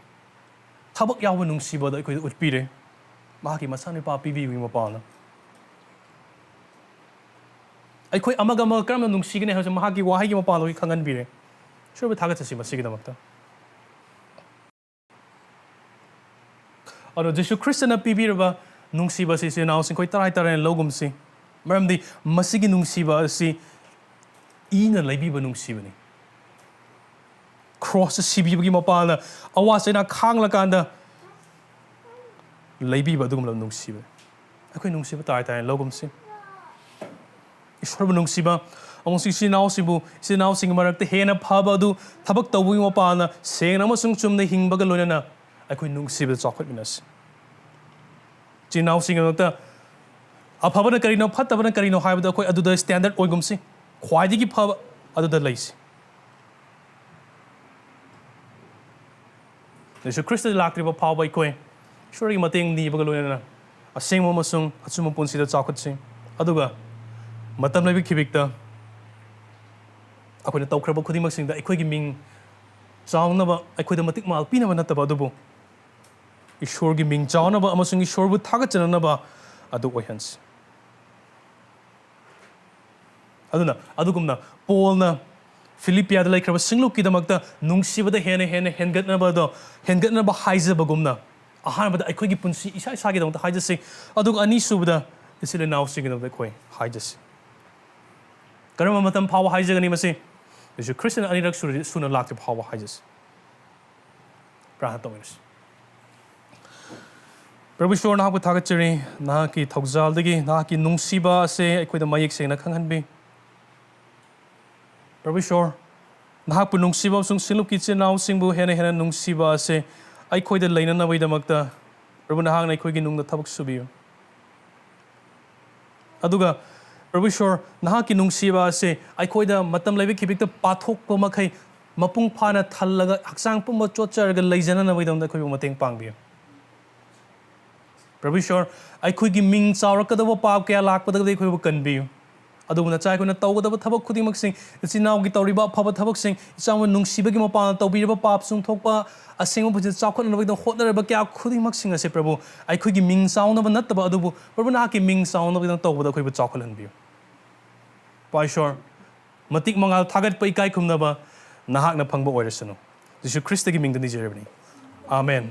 ꯊꯕꯛ ꯌꯥꯎꯕ ꯅꯨꯡꯁꯤꯕꯗ ꯑꯩꯈꯣꯏꯗ ꯎꯠꯄꯤꯔꯦ꯫ ꯃꯍꯥꯛꯀꯤ ꯃꯆꯥꯅꯨꯄꯥ ꯄꯤꯕꯤꯕꯒꯤ ꯃꯄꯥꯜꯅ ꯑꯩꯈꯣꯏ ꯑꯃꯒ ꯑꯃꯒ ꯀꯔꯝꯅ ꯅꯨꯡꯁꯤꯒꯅꯤ ꯍꯥꯏꯕꯁꯤ ꯃꯍꯥꯛꯀꯤ ꯋꯥꯍꯩꯒꯤ ꯃꯄꯥꯜꯗꯒꯤ ꯈꯪꯍꯟꯕꯤꯔꯦ꯫ ꯏꯁꯣꯔꯕꯨ ꯊꯥꯒꯠꯆꯁꯤ ꯃꯁꯤꯒꯤꯗꯃꯛꯇ꯫ ꯑꯗꯣ ꯖꯤꯁꯨ ꯈ꯭ꯔꯤꯁꯇꯅ ꯄꯤꯕꯤꯔꯕ ꯅꯨꯡꯁꯤꯕ ꯑꯁꯤ ꯏꯆꯤꯜ ꯏꯅꯥꯎꯁꯤꯡ ꯑꯩꯈꯣꯏ ꯇꯔꯥꯏ ꯇꯔꯥꯏꯅ ꯂꯧꯒꯨꯝꯁꯤ꯫ ꯃꯔꯝꯗꯤ ꯃꯁꯤꯒꯤ ꯅꯨꯡꯁꯤꯕ ꯑꯁꯤ ꯏꯅ ꯂꯩꯕꯤꯕ ꯅꯨꯡꯁꯤꯕꯅꯤ꯫ ꯈ꯭ꯔꯣꯁꯇ ꯁꯤꯕꯤꯕꯒꯤ ꯃꯄꯥꯜꯗ ꯑꯋꯥ ꯆꯩꯅꯥ ꯈꯥꯡꯂꯀꯥꯟꯗ ꯂꯩꯕꯤꯕ ꯑꯗꯨꯒꯨꯝꯂꯕ ꯅꯨꯡꯁꯤꯕꯅꯤ꯫ ꯑꯩꯈꯣꯏ ꯅꯨꯡꯁꯤꯕ ꯇꯔꯥꯏ ꯇꯔꯥꯏꯅ ꯂꯧꯒꯨꯝꯁꯤ꯫ ꯏꯁꯣꯔꯕꯨ ꯅꯨꯡꯁꯤꯕ ꯑꯃꯁꯨꯡ ꯏꯆꯤꯜ ꯏꯅꯥꯎꯁꯤꯡꯕꯨ, ꯏꯆꯤꯜ ꯏꯅꯥꯎꯁꯤꯡꯒꯤ ꯃꯔꯛꯇ ꯍꯦꯟꯅ ꯐꯕ ꯑꯗꯨ ꯊꯕꯛ ꯇꯧꯕꯒꯤ ꯃꯄꯥꯜꯅ ꯁꯦꯡꯅ ꯑꯃꯁꯨꯡ ꯆꯨꯝꯅ ꯍꯤꯡꯕꯒ ꯂꯣꯏꯅꯅ ꯑꯩꯈꯣꯏ ꯅꯨꯡꯁꯤꯕꯗ ꯆꯥꯎꯈꯠꯃꯤꯟꯅꯁꯤ꯫ ꯏꯆꯤꯜ ꯏꯅꯥꯎꯁꯤꯡꯒꯤꯗꯃꯛꯇ ꯑꯐꯕꯅ ꯀꯔꯤꯅꯣ, ꯐꯠꯇꯕꯅ ꯀꯔꯤꯅꯣ ꯍꯥꯏꯕꯗ ꯑꯩꯈꯣꯏ ꯑꯗꯨꯗ standard ꯑꯣꯏꯒꯨꯝꯁꯤ꯫ ꯈ꯭ꯋꯥꯏꯗꯒꯤ ꯐꯕ ꯑꯗꯨꯗ ꯂꯩꯁꯤ꯫ ꯖꯤꯁꯨ ꯈ꯭ꯔꯤꯁꯇ ꯂꯥꯛꯇ꯭ꯔꯤꯕ ꯐꯥꯎꯕ ꯑꯩꯈꯣꯏ ꯏꯁꯣꯔꯒꯤ ꯃꯇꯦꯡ ꯅꯤꯕꯒ ꯂꯣꯏꯅꯅ ꯑꯁꯦꯡꯕ ꯑꯃꯁꯨꯡ ꯑꯆꯨꯝꯕ ꯄꯨꯟꯁꯤꯗ ꯆꯥꯎꯈꯠꯁꯤ꯫ ꯑꯗꯨꯒ ꯃꯇꯝ ꯂꯩꯕ ꯈꯤꯕꯤꯛꯇ ꯑꯩꯈꯣꯏꯅ ꯇꯧꯈ꯭ꯔꯕ ꯈꯨꯗꯤꯡꯃꯛꯁꯤꯡꯗ ꯑꯩꯈꯣꯏꯒꯤ ꯃꯤꯡ ꯆꯥꯎꯅꯕ, ꯑꯩꯈꯣꯏꯗ ꯃꯇꯤꯛ ꯃꯥꯜ ꯄꯤꯅꯕ ꯅꯠꯇꯕ ꯑꯗꯨꯕꯨ ꯏꯁꯣꯔꯒꯤ ꯃꯤꯡ ꯆꯥꯎꯅꯕ ꯑꯃꯁꯨꯡ ꯏꯁꯣꯔꯕꯨ ꯊꯥꯒꯠꯆꯅꯅꯕ ꯑꯗꯨ ꯑꯣꯏꯍꯟꯁꯤ꯫ ꯑꯗꯨꯅ ꯑꯗꯨꯒꯨꯝꯅ ꯄꯣꯜꯅ ꯐꯤꯂꯤꯄꯤꯌꯥꯗ ꯂꯩꯈ꯭ꯔꯕ ꯁꯤꯡꯂꯨꯞꯀꯤꯗꯃꯛꯇ ꯅꯨꯡꯁꯤꯕꯗ ꯍꯦꯟꯅ ꯍꯦꯟꯅ ꯍꯦꯟꯒꯠꯅꯕꯗꯣ, ꯍꯦꯟꯒꯠꯅꯕ ꯍꯥꯏꯖꯕꯒꯨꯝꯅ, ꯑꯍꯥꯟꯕꯗ ꯑꯩꯈꯣꯏꯒꯤ ꯄꯨꯟꯁꯤ ꯏꯁꯥ ꯏꯁꯥꯒꯤꯗꯃꯛꯇ ꯍꯥꯏꯖꯁꯤ, ꯑꯗꯨꯒ ꯑꯅꯤꯁꯨꯕꯗ ꯏꯆꯤꯜ ꯏꯅꯥꯎꯁꯤꯡꯒꯤꯗꯃꯛꯇ ꯑꯩꯈꯣꯏ ꯍꯥꯏꯖꯁꯤ꯫ ꯀꯔꯝꯕ ꯃꯇꯝ ꯐꯥꯎꯕ ꯍꯥꯏꯖꯒꯅꯤ ꯃꯁꯤ? ꯌꯦꯁꯨ ꯈ꯭ꯔꯤꯁꯇꯅ ꯑꯅꯤꯔꯛ ꯁꯨꯔ-, ꯁꯨꯅ ꯂꯥꯛꯇ꯭ꯔꯤ ꯐꯥꯎꯕ ꯍꯥꯏꯖꯁꯤ꯫ ꯄ꯭ꯔꯥꯔꯊꯅ ꯇꯧꯃꯤꯟꯅꯁꯤ꯫ ꯄ꯭ꯔꯚꯨ ꯏꯁꯣꯔ, ꯅꯍꯥꯛꯄꯨ ꯊꯥꯒꯠꯆꯔꯤ꯫ ꯅꯍꯥꯛꯀꯤ ꯊꯧꯖꯥꯜꯗꯒꯤ ꯅꯍꯥꯛꯀꯤ ꯅꯨꯡꯁꯤꯕ ꯑꯁꯦ ꯑꯩꯈꯣꯏꯗ ꯃꯌꯦꯛ ꯁꯦꯡꯅ ꯈꯪꯍꯟꯕꯤ꯫ ꯄ꯭ꯔꯚꯨ ꯏꯁꯣꯔ, ꯅꯍꯥꯛꯄꯨ ꯅꯨꯡꯁꯤꯕ ꯑꯃꯁꯨꯡ ꯁꯤꯡꯂꯨꯞꯀꯤ ꯏꯆꯤꯟ ꯏꯅꯥꯎꯁꯤꯡꯕꯨ ꯍꯦꯟꯅ ꯍꯦꯟꯅ ꯅꯨꯡꯁꯤꯕ ꯑꯁꯦ ꯑꯩꯈꯣꯏꯗ ꯂꯩꯅꯅꯕꯒꯤꯗꯃꯛꯇ, ꯄ꯭ꯔꯚꯨ, ꯅꯍꯥꯛꯅ ꯑꯩꯈꯣꯏꯒꯤ ꯅꯨꯡꯗ ꯊꯕꯛ ꯁꯨꯕꯤꯌꯨ꯫ ꯑꯗꯨꯒ ꯄ꯭ꯔꯚꯨ ꯏꯁꯣꯔ, ꯅꯍꯥꯛꯀꯤ ꯅꯨꯡꯁꯤꯕ ꯑꯁꯦ ꯑꯩꯈꯣꯏꯗ ꯃꯇꯝ ꯂꯩꯕ ꯈꯤꯕꯤꯛꯇ ꯄꯥꯊꯣꯛꯄ ꯃꯈꯩ ꯃꯄꯨꯡ ꯐꯥꯅ ꯊꯜꯂꯒ ꯍꯛꯆꯥꯡ ꯄꯨꯝꯕ ꯆꯣꯠꯆꯔꯒ ꯂꯩꯖꯅꯅꯕꯒꯤꯗꯃꯛꯇ ꯑꯩꯈꯣꯏꯕꯨ ꯃꯇꯦꯡ ꯄꯥꯡꯕꯤꯌꯨ꯫ ꯄ꯭ꯔꯚꯨ ꯏꯁꯣꯔ, ꯑꯩꯈꯣꯏꯒꯤ ꯃꯤꯡ ꯆꯥꯎꯔꯛꯀꯗꯕ ꯄꯥꯞ ꯀꯌꯥ ꯂꯥꯛꯄꯗꯒꯤ ꯑꯩꯈꯣꯏꯕꯨ ꯀꯟꯕꯤꯌꯨ꯫ ꯑꯗꯨꯕꯨ ꯅꯆꯥ ꯑꯩꯈꯣꯏꯅ ꯇꯧꯒꯗꯕ ꯊꯕꯛ ꯈꯨꯗꯤꯡꯃꯛꯁꯤꯡ, ꯏꯆꯤꯟ ꯏꯅꯥꯎꯒꯤ ꯇꯧꯔꯤꯕ ꯑꯐꯕ ꯊꯕꯛꯁꯤꯡ, ꯏꯆꯥ ꯑꯃ ꯅꯨꯡꯁꯤꯕꯒꯤ ꯃꯄꯥꯟꯅ ꯇꯧꯕꯤꯔꯤꯕ ꯄꯥꯞ ꯆꯨꯝꯊꯣꯛꯄ, ꯑꯁꯦꯡꯕ ꯄꯨꯟꯁꯤꯗ ꯆꯥꯎꯈꯠꯅꯅꯕꯒꯤꯗꯃꯛ ꯍꯣꯠꯅꯔꯤꯕ ꯀꯌꯥ ꯈꯨꯗꯤꯡꯃꯛꯁꯤꯡ ꯑꯁꯦ, ꯄ꯭ꯔꯚꯨ, ꯑꯩꯈꯣꯏꯒꯤ ꯃꯤꯡ ꯆꯥꯎꯅꯕ ꯅꯠꯇꯕ ꯑꯗꯨꯕꯨ, ꯄ꯭ꯔꯚꯨ, ꯅꯍꯥꯛꯀꯤ ꯃꯤꯡ ꯆꯥꯎꯅꯕꯒꯤꯗꯃꯛ ꯇꯧꯕꯗ ꯑꯩꯈꯣꯏꯕꯨ ꯆꯥꯎꯈꯠꯍꯟꯕꯤꯌꯨ꯫ ꯄꯥ ꯏꯁꯣꯔ, ꯃꯇꯤꯛ ꯃꯉꯥꯜ ꯊꯥꯒꯠꯄ ꯏꯀꯥꯏ ꯈꯨꯝꯅꯕ ꯅꯍꯥꯛꯅ ꯐꯪꯕ ꯑꯣꯏꯔꯁꯅꯨ꯫ ꯖꯤꯁꯨ ꯈ꯭ꯔꯤꯁꯇꯒꯤ ꯃꯤꯡꯗ ꯅꯤꯖꯔꯕꯅꯤ꯫ ꯑꯥꯃꯦꯟ꯫